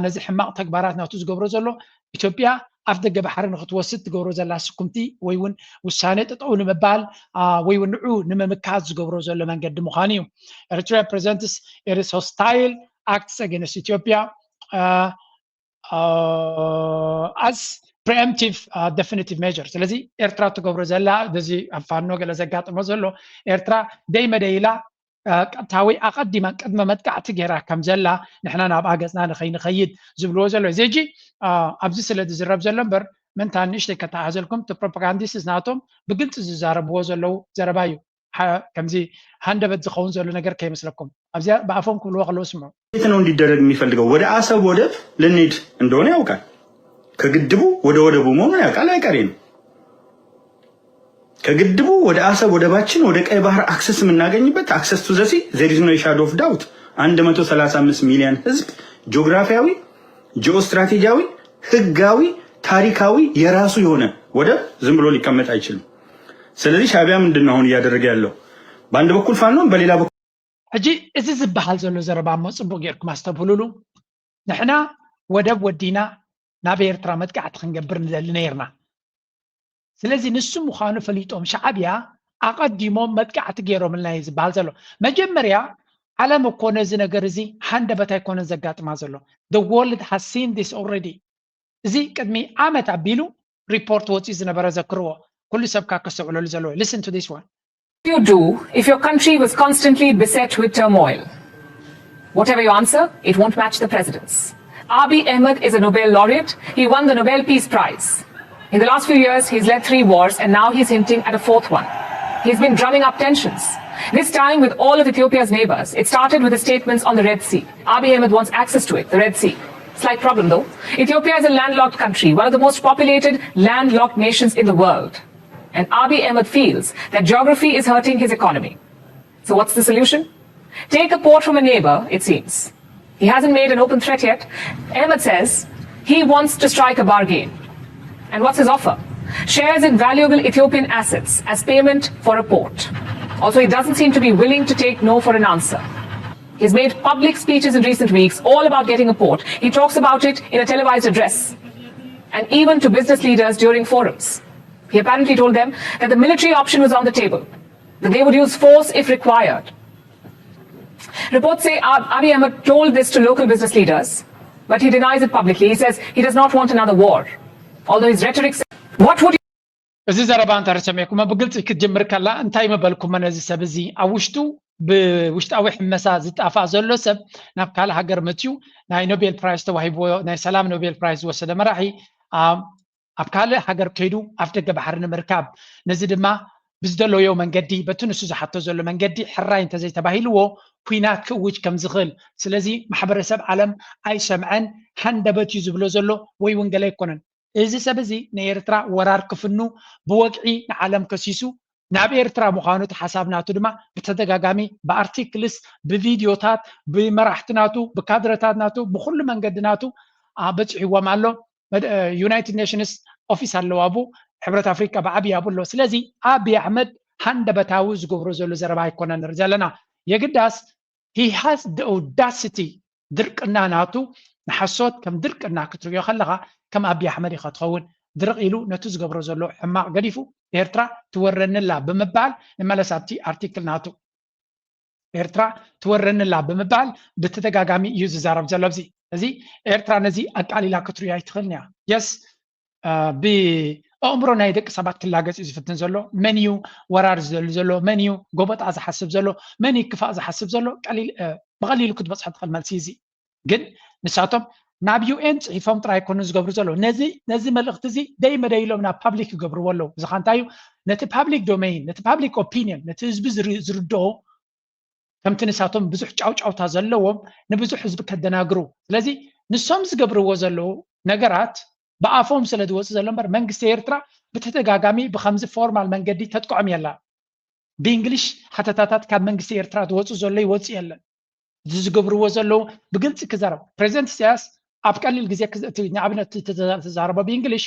ነዚ ሕማቕ ተግባራት ናቱ ዝገብሮ ዘሎ ኢትዮጵያ ኣፍ ደገ ባሕሪ ንክትወስድ ትገብሮ ዘላ ስኩምቲ ወይ እውን ውሳነ ጠጠው ንምባል ወይ እውን ንዑ ንምምካት ዝገብሮ ዘሎ መንገዲ ምዃኑ እዩ። Eritrea presents its hostile acts against Ethiopia as preemptive definitive measure። ስለዚ ኤርትራ ትገብሮ ዘላ በዚ ኣብ ፋኖ ገለ ዘጋጥሞ ዘሎ ኤርትራ ደይ መደይ ኢላ ቀጥታዊ ኣቐዲማ ቅድመ መጥቃዕቲ ገይራ ከም ዘላ ንሕና ናብኣ ገጽና ንኸይንኸይድ ዝብልዎ ዘሎ እዚ ሕጂ ኣብዚ ስለ ዝዝረብ ዘሎ እምበር ምንታ ንእሽተይ ከተሓዘልኩም እቲ ፕሮፓጋንዲስትስ ናቶም ብግልፂ ዝዛረብዎ ዘለዉ ዘረባ እዩ። ከምዚ ሃንደበት ዝኸውን ዘሎ ነገር ከይመስለኩም ኣብዚኣ ብኣፎም ክብልዎ ከለዉ ስምዑ። የት ነው እንዲደረግ የሚፈልገው? ወደ አሰብ ወደብ ልንሄድ እንደሆነ ያውቃል። ከግድቡ ወደ ወደቡ መሆኑን ያውቃል። አይቀሬ ነው። ከግድቡ ወደ አሰብ ወደባችን ወደ ቀይ ባህር access የምናገኝበት access to the sea there is no shadow of doubt። አንድ መቶ ሠላሳ አምስት ሚሊዮን ህዝብ ጂኦግራፊያዊ፣ ጂኦስትራቴጂያዊ፣ ህጋዊ፣ ታሪካዊ የራሱ የሆነ ወደብ ዝም ብሎ ሊቀመጥ አይችልም። ስለዚህ ሻዕቢያ ምንድን ነው አሁን እያደረገ ያለው? በአንድ በኩል ፋኖን በሌላ በኩል ሕጂ እዚ ዝበሃል ዘሎ ዘረባ እሞ ፅቡቅ ጌርኩም ኣስተብህሉሉ። ንሕና ወደብ ወዲና ናብ ኤርትራ መጥቃዕቲ ክንገብር ንደሊ ነይርና። ስለዚ ንሱ ምዃኑ ፈሊጦም ሻዕብያ ኣቐዲሞም መጥቃዕቲ ገይሮምልና እዩ ዝበሃል ዘሎ። መጀመርያ ዓለም እኮ ነዚ ነገር እዚ ሃንደበት ኣይኮነን ዘጋጥማ ዘሎ። The world has seen this already። እዚ ቅድሚ ዓመት ኣቢሉ ሪፖርት ወፂኡ ዝነበረ ዘክርዎ ኩሉ ሰብ ካ ከስተውዕለሉ ዘለዎ። Listen to this one. You do if your country was constantly beset with turmoil? Whatever your answer, it won't match the president's. Abiy Ahmed is a Nobel laureate. He won the Nobel Peace Prize. In the last few years, he's led three wars, and now he's hinting at a fourth one. He's been drumming up tensions. This time with all of Ethiopia's neighbors. It started with the statements on the Red Sea. Abiy Ahmed wants access to it, the Red Sea. Slight problem though. Ethiopia is a landlocked country, one of the most populated landlocked nations in the world. And Abiy Ahmed feels that geography is hurting his economy. So what's the solution? Take a port from a neighbor, it seems. He hasn't made an open threat yet. Ahmed says he wants to strike a bargain. And what's his offer? Shares in valuable Ethiopian assets as payment for a port. Also, he doesn't seem to be willing to take no for an answer. He's made public speeches in recent weeks all about getting a port. He talks about it in a televised address and even to business leaders during forums. He apparently told them that the military option was on the table, that they would use force if required. Reports say Abiy Ahmed told this to local business leaders, but he denies it publicly. He says he does not want another war, although his rhetoric says, what would እዚ ዘረባ እንተ ሰሚዕኩሞ ብግልፂ ክትጅምር ከላ እንታይ ምበልኩሞ ነዚ ሰብ እዚ ኣብ ውሽጡ ብውሽጣዊ ሕመሳ ዝጣፋእ ዘሎ ሰብ ናብ ካልእ ሃገር መፅዩ ናይ ኖቤል ፕራይስ ተዋሂብዎ ናይ ሰላም ኖቤል ፕራይስ ዝወሰደ መራሒ ኣብ ካልእ ሃገር ከይዱ ኣፍ ደገ ባሕሪ ንምርካብ ነዚ ድማ ብዝደለዮ መንገዲ በቲ ንሱ ዝሓቶ ዘሎ መንገዲ ሕራይ እንተዘይተባሂልዎ ኩናት ክእውጅ ከም ዝኽእል ስለዚ ማሕበረሰብ ዓለም ኣይሰምዐን ሃንደበት እዩ ዝብሎ ዘሎ ወይ እውን ገለ ኣይኮነን እዚ ሰብ እዚ ንኤርትራ ወራር ክፍኑ ብወግዒ ንዓለም ከሲሱ ናብ ኤርትራ ምዃኑ እቲ ሓሳብ ናቱ ድማ ብተደጋጋሚ ብኣርቲክልስ ብቪድዮታት ብመራሕቲ ናቱ ብካድረታት ናቱ ብኩሉ መንገዲ ናቱ በፂሕዎም ኣሎ። ዩናይትድ ኔሽንስ ኦፊስ ኣለዋ፣ ኣብኡ ሕብረት ኣፍሪካ ብዓብይ ኣብኡ ኣሎ። ስለዚ ኣብይ ኣሕመድ ሃንደበታዊ ዝገብሮ ዘሎ ዘረባ ኣይኮነን ንርኢ ዘለና። የግዳስ he has the audacity፣ ድርቅና ናቱ ንሓሶት ከም ድርቅና ክትርእዮ ከለኻ ከም ኣብይ ኣሕመድ ኢኻ ትኸውን። ድርቕ ኢሉ ነቲ ዝገብሮ ዘሎ ሕማቕ ገዲፉ ኤርትራ ትወረንላ ብምባል ንመለስ ኣብቲ ኣርቲክል ናቱ። ኤርትራ ትወረንላ ብምባል ብተደጋጋሚ እዩ ዝዛረብ ዘሎ። እዚ እዚ ኤርትራ ነዚ ኣቃሊላ ክትርእዮ ኣይትኽእልን እያ። የስ ብኣእምሮ ናይ ደቂ ሰባት ክላገጽ እዩ ዝፍትን ዘሎ። መን እዩ ወራር ዝደሊ ዘሎ? መን እዩ ጎበጣ ዝሓስብ ዘሎ? መን እዩ ክፋእ ዝሓስብ ዘሎ? ብቐሊሉ ክትበጽሖ ትኽእል መልሲ እዚ። ግን ንሳቶም ናብ ዩኤን ጽሒፎም ጥራይ ኣይኮኑን ዝገብሩ ዘለዉ። ነዚ ነዚ መልእኽቲ እዚ ደይ መደይ ኢሎም ናብ ፓብሊክ ይገብርዎ ኣለዉ። እዚ ኸ እንታይ እዩ? ነቲ ፓብሊክ ዶሜይን፣ ነቲ ፓብሊክ ኦፒንየን፣ ነቲ ህዝቢ ዝርድኦ፣ ከምቲ ንሳቶም ብዙሕ ጫውጫውታ ዘለዎም ንብዙሕ ህዝቢ ከደናግሩ። ስለዚ ንሶም ዝገብርዎ ዘለዉ ነገራት ብኣፎም ስለ ዝወፁ ዘሎ እምበር መንግስቲ ኤርትራ ብተደጋጋሚ ብከምዚ ፎርማል መንገዲ ተጥቅዖም የላ። ብእንግሊሽ ሓተታታት ካብ መንግስቲ ኤርትራ ዝወፁ ዘሎ ይወፁ የለን። እዚ ዝገብርዎ ዘለዉ ብግልፂ ክዛረብ። ፕሬዚደንት ኢሳያስ ኣብ ቀሊል ግዜ ንኣብነት ተዛረቦ ብእንግሊሽ፣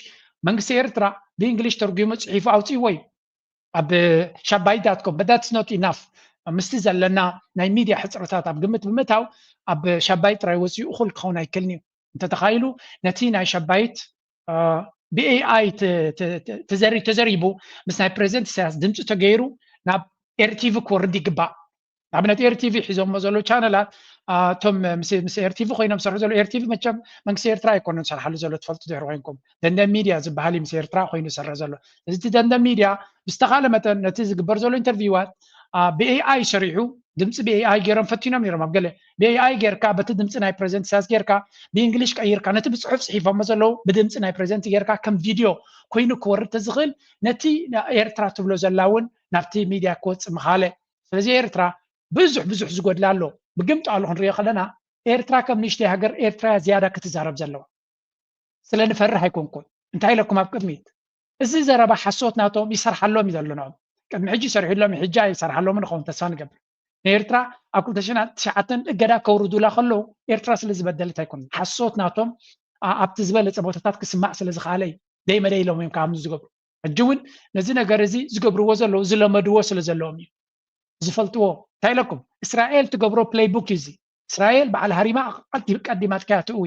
መንግስቲ ኤርትራ ብእንግሊሽ ተርጉሙ ፅሒፉ ኣውፅእዎ እዩ ኣብ ሻባይ ዳትኮም። But that's not enough። ምስቲ ዘለና ናይ ሚድያ ሕፅረታት ኣብ ግምት ብምእታው ኣብ ሻባይ ጥራይ ወፂኡ እኹል ክኸውን ኣይክልን እዩ። እንተተኻኢሉ ነቲ ናይ ሻባይት ብኤኣይ ተዘሪቡ ምስ ናይ ፕሬዚደንት ኢሳያስ ድምፂ ተገይሩ ናብ ኤርቲቪ ክወርድ ይግባእ። ንኣብነት ኤርቲቪ ሒዞሞ ዘለዉ ቻነላት እቶም ምስ ኤርቲቪ ኮይኖም ዝሰርሑ ዘለዉ፣ ኤርቲቪ መቸም መንግስቲ ኤርትራ ኣይኮነን ዝሰርሓሉ ዘሎ ትፈልጡ ድሕሪ ኮይንኩም፣ ደንደን ሚድያ ዝበሃል እዩ ምስ ኤርትራ ኮይኑ ዝሰርሕ ዘሎ። እዚ ደንደን ሚድያ ብዝተኻለ መጠን ነቲ ዝግበር ዘሎ ኢንተርቪዋት ብኤኣይ ሰሪሑ ድምፂ ብኤኣይ ገይሮም ፈቲኖም ነይሮም። ኣብ ገለ ብኤኣይ ጌርካ በቲ ድምፂ ናይ ፕሬዚደንት ኢሳያስ ጌርካ ብእንግሊሽ ቀይርካ ነቲ ብፅሑፍ ፅሒፎሞ ዘለዉ ብድምፂ ናይ ፕሬዚደንት ጌርካ ከም ቪድዮ ኮይኑ ክወርድ ተዝኽእል ነቲ ኤርትራ ትብሎ ዘላ እውን ናብቲ ሚድያ ክወፅእ ምኻለ። ስለዚ ኤርትራ ብዙሕ ብዙሕ ዝጎድላ ኣሎ። ብግምጣሉ ክንሪኦ ከለና ኤርትራ ከም ንእሽተይ ሃገር ኤርትራ እያ ዝያዳ ክትዛረብ ዘለዋ። ስለ ንፈርህ ኣይኮንኩን። እንታይ ኢለኩም ኣብ ቅድሚት? እዚ ዘረባ ሓሶት ናቶም ይሰርሓሎም እዩ ዘሎ። ንኦም ቅድሚ ሕጂ ይሰርሕሎም፣ ሕጂ ኣይሰርሓሎምን ንኸውን ተስፋ ንገብር። ንኤርትራ ኣብ ክልተ ሽሕን ትሽዓተን እገዳ ከውርዱላ ከለዉ ኤርትራ ስለ ዝበደለት ኣይኮነን። ሓሶት ናቶም ኣብቲ ዝበለጸ ቦታታት ክስማዕ ስለ ዝኸኣለ እዩ። ደይ መደይ ኢሎም እዮም ከምዚ ዝገብሩ። ሕጂ እውን ነዚ ነገር እዚ ዝገብርዎ ዘለዉ ዝለመድዎ ስለ ዘለዎም እዩ። ዝፈልጥዎ እንታይ ኢለኩም? እስራኤል ትገብሮ ፕሌይቡክ እዩ እዚ። እስራኤል በዓል ሃሪማ ቀዲማትካያ ትእዊ።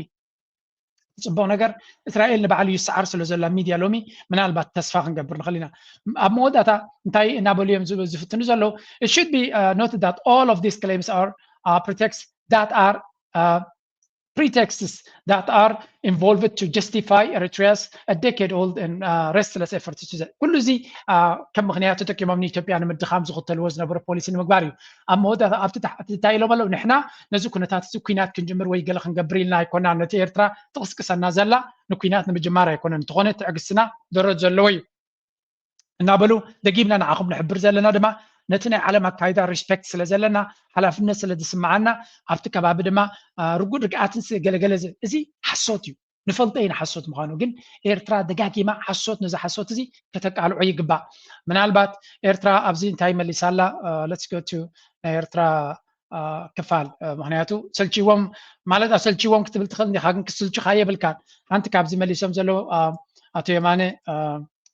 ጽቡቕ ነገር እስራኤል ንባዕሉ ይሰዓር ስለ ዘሎ ሚድያ ሎሚ ምናልባት ተስፋ ክንገብር ንኽእል ኢና። ኣብ መወዳእታ እንታይ እናበሉ እዮም ዝፍትኑ ዘለዉ? It should be noted that all of these claims are pretexts that are pretexts that are involved to justify Eritrea's a decade old and uh, restless effort to ኩሉ እዚ ከም ምክንያት ተጠቂሞም ንኢትዮጵያ ንምድኻም ዝኽተልዎ ዝነበሩ ፖሊሲ ንምግባር እዩ። ኣብ መወዳእታ ኣብቲ ታሕቲ እንታይ ኢሎም ኣለዉ? ንሕና ነዚ ኩነታት እዚ ኩናት ክንጅምር ወይ ገለ ክንገብር ኢልና ኣይኮና፣ ነቲ ኤርትራ ትቕስቅሰና ዘላ ንኩናት ንምጅማር ኣይኮነን፣ እንተኾነ ትዕግስትና ደረጃ ዘለዎ እዩ እናበሉ ደጊምና ንዓኹም ንሕብር ዘለና ድማ ነቲ ናይ ዓለም ኣካይዳ ሪስፔክት ስለ ዘለና ሓላፍነት ስለ ዝስምዓና ኣብቲ ከባቢ ድማ ርጉድ ርግኣትን ገለገለ እዚ ሓሶት እዩ። ንፈልጦ ኢና ሓሶት ምዃኑ፣ ግን ኤርትራ ደጋጊማ ሓሶት ነዚ ሓሶት እዚ ከተቃልዖ ይግባእ። ምናልባት ኤርትራ ኣብዚ እንታይ መሊሳ ኣላ? Let's go to ናይ ኤርትራ ክፋል፣ ምክንያቱ ሰልችዎም ማለት ኣሰልችዎም ክትብል ትኽእል እንዲኻ፣ ግን ክስልቹኻ የብልካን። ሓንቲ ካብዚ መሊሶም ዘለዉ ኣቶ የማነ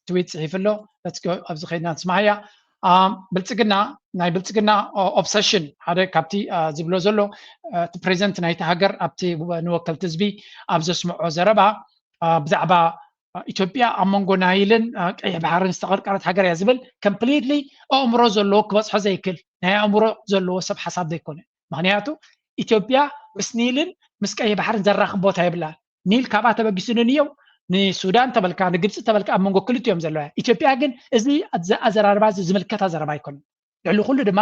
ትዊት ጽሒፉ ኣሎ። Let's go ኣብዚ ከይድና ንስማዓያ። ብልጽግና ናይ ብልጽግና ኦብሰሽን ሓደ ካብቲ ዝብሎ ዘሎ እቲ ፕሬዚደንት ናይቲ ሃገር ኣብቲ ንወከልቲ ህዝቢ ኣብ ዘስምዖ ዘረባ ብዛዕባ ኢትዮጵያ ኣብ መንጎ ናይልን ቀይሕ ባሕርን ዝተቐርቀረት ሃገር እያ ዝብል ኮምፕሊትሊ ኣእምሮ ዘለዎ ክበጽሖ ዘይክእል ናይ ኣእምሮ ዘለዎ ሰብ ሓሳብ ዘይኮነ። ምክንያቱ ኢትዮጵያ ምስ ኒልን ምስ ቀይሕ ባሕርን ዘራኽብ ቦታ የብላን። ኒል ካብኣ ተበጊሱ ንንየው ንሱዳን ተበልካ ንግብፂ ተበልካ ኣብ መንጎ ክልቲኦም ዘለዋ። ኢትዮጵያ ግን እዚ ኣዘራርባ እዚ ዝምልከታ ዘረባ ኣይኮነን። ልዕሊ ኩሉ ድማ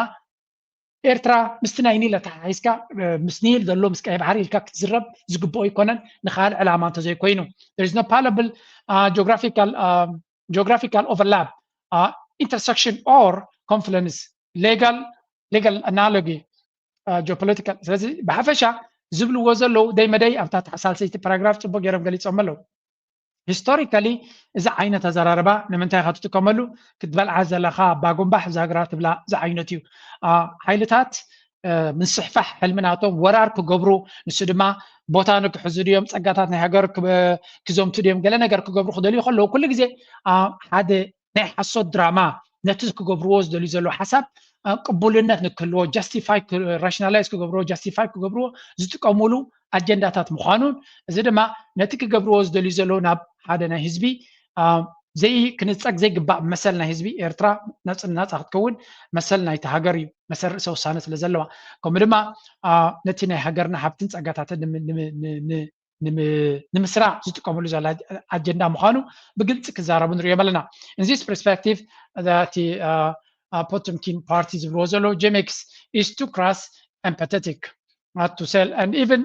ኤርትራ ምስቲ ናይ ኒል ኣተሓሒዝካ ምስ ኒል ዘሎ ምስ ቀይ ባሕሪ ኢልካ ክትዝረብ ዝግብኦ ኣይኮነን። ንካልእ ዕላማ እንተዘይኮይኑ there is no palpable geographical geographical overlap intersection or confluence legal legal analogy geopolitical። ስለዚ ብሓፈሻ ዝብልዎ ዘለዉ ደይ መደይ ኣብታ ሳልሰይቲ ፓራግራፍ ፅቡቅ ገይሮም ገሊፆም ኣለዉ። ሂስቶሪካሊ እዚ ዓይነት ኣዘራርባ ንምንታይ ኢኻ ትጥቀመሉ? ክትበልዓ ዘለኻ ባጉምባሕ ዛግራ ትብላ ዝዓይነቱ እዩ። ሓይልታት ምስሕፋሕ ሕልሚ ናቶም ወራር ክገብሩ፣ ንሱ ድማ ቦታ ንክሕዙ ድዮም፣ ፀጋታት ናይ ሃገር ክዘምቱ ድዮም፣ ገለ ነገር ክገብሩ ክደልዩ ከለዉ ኩሉ ግዜ ሓደ ናይ ሓሶት ድራማ ነቲ ክገብርዎ ዝደልዩ ዘለዉ ሓሳብ ቅቡልነት ንክህልዎ፣ ጃስቲፋይ ራሽናላይዝ ክገብርዎ፣ ጃስቲፋይ ክገብርዎ ዝጥቀሙሉ ኣጀንዳታት ምዃኑን፣ እዚ ድማ ነቲ ክገብርዎ ዝደልዩ ዘለዉ ናብ ሓደ ናይ ህዝቢ ዘይ ክንጸግ ዘይግባእ መሰል ናይ ህዝቢ ኤርትራ ናጽ- ናጻ ክትከውን መሰል ናይቲ ሃገር እዩ፣ መሰል ርእሰ ውሳነ ስለ ዘለዋ። ከምኡ ድማ ነቲ ናይ ሃገርና ሃብትን ጸጋታትን ንምስራዕ ዝጥቀምሉ ዘላ ኣጀንዳ ምዃኑ ብግልፂ ክዛረቡ ንሪኦም ኣለና። In this perspective እቲ Potemkin party ዝብልዎ ዘለዉ J M X is too crass and pathetic to sell and even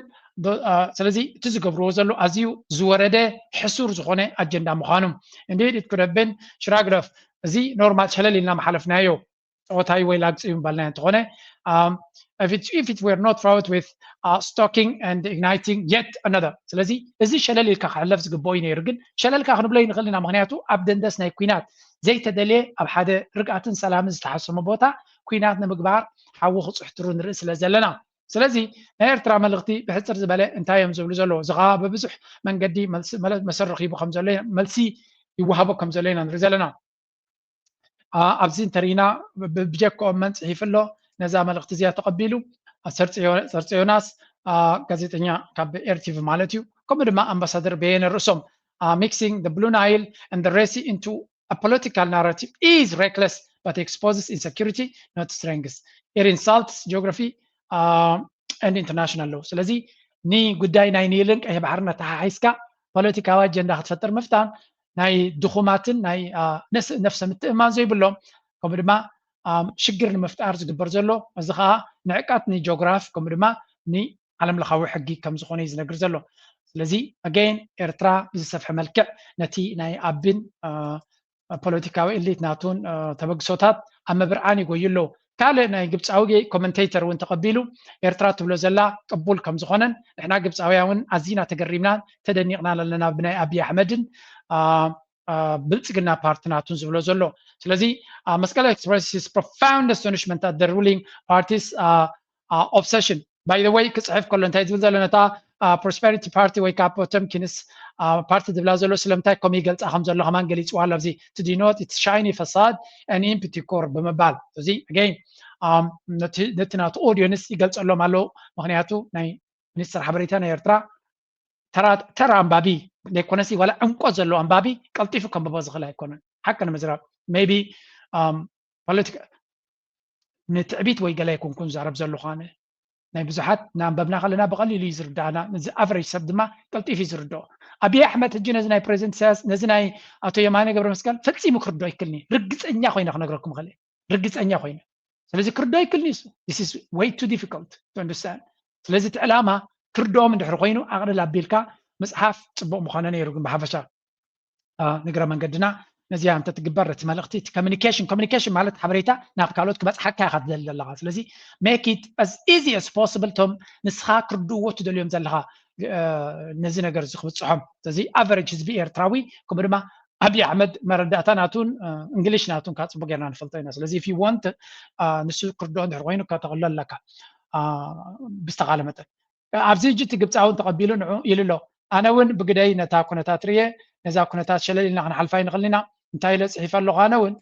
ስለዚ እቲ ዝገብርዎ ዘለዉ ኣዝዩ ዝወረደ ሕሱር ዝኾነ ኣጀንዳ ምዃኑ። Indeed it could have been shrugged off። እዚ ኖርማል ሸለል ኢልና ምሓለፍናዮ። ጸወታይ ወይ ላግጺ ምባልና እንተኾነ if it were not fraught with stalking and igniting yet another። ስለዚ እዚ ሸለል ኢልካ ክሕለፍ ዝግብኦ እዩ ነይሩ፣ ግን ሸለልካ ክንብሎ ይንኽእል ኢና። ምክንያቱ ኣብ ደንደስ ናይ ኲናት ዘይተደልየ ኣብ ሓደ ርግኣትን ሰላምን ዝተሓሰሙ ቦታ ኲናት ንምግባር ሓዊ ክፅሕትሩ ንርኢ ስለ ዘለና። ስለዚ ናይ ኤርትራ መልእኽቲ ብሕፅር ዝበለ እንታይ እዮም ዝብሉ ዘለዉ? እዚ ከዓ ብብዙሕ መንገዲ መሰረኺቡ ከም ዘሎ መልሲ ይወሃቦ ከም ዘሎ ኢና ንርኢ ዘለና። ኣብዚ እንተሪና ብጀክኦም መን ፅሒፉ ኣሎ ነዛ መልእክቲ እዚኣ ተቐቢሉ? ሰርፀ ዮናስ ጋዜጠኛ ካብ ኤርቲቪ ማለት እዩ። ከምኡ ድማ ኣምባሳደር በየነ ርእሶም mixing the Blue Nile and the Red Sea into a political narrative is reckless but exposes insecurity, not strength. It insults geography and international law። ስለዚ ንጉዳይ ናይ ኒልን ቀይሕ ባሕርን ኣተሓሒዝካ ፖለቲካዊ ኣጀንዳ ክትፈጥር ምፍታን ናይ ድኹማትን ናይ ነፍሰ ምትእማን ዘይብሎም ከምኡ ድማ ሽግር ንምፍጣር ዝግበር ዘሎ፣ እዚ ከዓ ንዕቀት ንጂኦግራፍ ከምኡ ድማ ንዓለም ለኻዊ ሕጊ ከም ዝኾነ እዩ ዝነግር ዘሎ። ስለዚ ኣገይን ኤርትራ ብዝሰፍሐ መልክዕ ነቲ ናይ ኣቢን ፖለቲካዊ ኤሊት ናቱን ተበግሶታት ኣብ ምብርዓን ይጎዩ ኣለዉ። ካልእ ናይ ግብፃዊ ኮመንቴተር እውን ተቐቢሉ ኤርትራ ትብሎ ዘላ ቅቡል ከም ዝኾነን ንሕና ግብፃውያን እውን ኣዚና ተገሪምናን ተደኒቕናን ኣለና ብናይ ኣብይ ኣሕመድን ብልፅግና ፓርቲ ናቱን ዝብሎ ዘሎ። ስለዚ መስቀል expresses profound astonishment at the ruling party's obsession. By the way ክፅሕፍ ከሎ እንታይ ዝብል ዘሎ ነታ ፕሮስፐሪቲ ፓርቲ ወይ ከዓ ፖተምኪንስ ፓርቲ ዝብላ ዘሎ ስለምንታይ ከምኡ ይገልፃ ከም ዘሎ ከማን ገሊፅዋ ኣሎ። ኣብዚ to denote its shiny facade and empty core ብምባል እዚ ኣገይን ነቲ ናቱ ኦዲየንስ ይገልፀሎም ኣለዉ። ምክንያቱ ናይ ሚኒስትር ሓበሬታ ናይ ኤርትራ ተራ ኣንባቢ ዘይኮነሲ ዋላ ዕምቆት ዘለዎ ኣንባቢ ቀልጢፉ ከንብቦ ዝኽእል ኣይኮነን። ሓቂ ንምዝራብ maybe ፖለቲካ ንትዕቢት ወይ ገለ ኣይኮንኩን ዛረብ ዘለኹ ኣነ ናይ ብዙሓት እናንበብና ከለና ብቐሊሉ እዩ ዝርዳእና። ነዚ ኣቨሬጅ ሰብ ድማ ቀልጢፉ እዩ ዝርድኦ። ኣብይ ኣሕመድ ሕጂ ነዚ ናይ ፕሬዚደንት ኢሳያስ ነዚ ናይ ኣቶ የማነ ገብረ መስቀል ፈጺሙ ክርድኦ ኣይክልኒ ርግፀኛ ኮይነ ክነግረኩም ይኽእል እየ። ርግፀኛ ኮይነ ስለዚ ክርድኦ ኣይክልኒ እሱ this is way too difficult to understand። ስለዚ እቲ ዕላማ ክርድኦም እንድሕር ኮይኑ ኣቕልል ኣቢልካ ምፅሓፍ ፅቡቕ ምኾነ ነይሩ። ግን ብሓፈሻ ንግረ መንገድና ነዚኣ እንተትግበር እቲ መልእኽቲ እቲ ኮሚኒኬሽን ኮሚኒኬሽን ማለት ሓበሬታ ናብ ካልኦት ክበፅሓካ ኢኻ ትደሊ ዘለኻ። ስለዚ make it as easy as possible እቶም ንስኻ ክርድእዎ ትደልዮም ዘለኻ ነዚ ነገር እዚ ክብፅሖም። ስለዚ ኣቨሬጅ ህዝቢ ኤርትራዊ ከምኡ ድማ ኣብይ ኣሕመድ መረዳእታ ናቱን እንግሊሽ ናቱን ካብ ፅቡቅ ጌርና ንፈልጦ ኢና። ስለዚ if you want ንሱ ክርድኦ እንድሕር ኮይኑ ከተቕሎ ኣለካ ብዝተኻለ መጠን። ኣብዚ ሕጂ እቲ ግብፃዊ እውን ተቐቢሉ ንዑ ኢሉ ኣሎ። ኣነ እውን ብግደይ ነታ ኩነታት ርየ ነዛ ኩነታት ሸለል ኢልና ክንሓልፋ ይንኽእል ኢና። እንታይ ኢለ ፅሒፈ ኣለኹ ኣነ እውን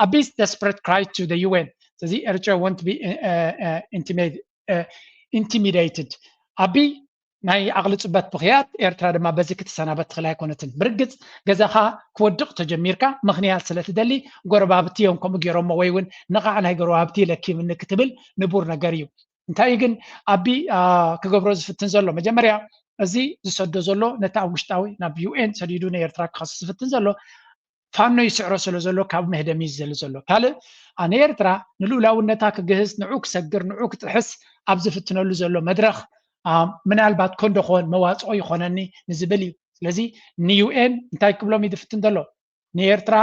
ኣቢስ desperate cry to the U N። ስለዚ ኤርትራ won't be intimidated። ኣቢ ናይ ዓቕሊ ጽበት ብኽያት ኤርትራ ድማ በዚ ክትሰናበት ትኽእል ኣይኮነትን። ብርግጽ ገዛኻ ክወድቕ ተጀሚርካ ምኽንያት ስለ ትደሊ ጎረባብቲ እዮም ከምኡ ገይሮሞ ወይ እውን ንቓዕ ናይ ጎረባብቲ ለኪምኒ ክትብል ንቡር ነገር እዩ። እንታይ ግን ኣቢ ክገብሮ ዝፍትን ዘሎ መጀመርያ እዚ ዝሰዶ ዘሎ ነቲ ኣብ ውሽጣዊ ናብ ዩ ኤን ሰዲዱ ንኤርትራ ክኸስስ ዝፍትን ዘሎ ፋኖ ይስዕሮ ስለ ዘሎ ካብ መህደሚ እዩ ዝዘሊ ዘሎ። ካልእ ንኤርትራ ንልኡላውነታ ክግህስ ንዑ ክሰግር ንዑ ክጥሕስ ኣብ ዝፍትነሉ ዘሎ መድረኽ ምናልባት ኮንዶ ክኾን መዋፅኦ ይኾነኒ ንዝብል እዩ። ስለዚ ንዩ ኤን እንታይ ክብሎም እዩ ዝፍትን ዘሎ? ንኤርትራ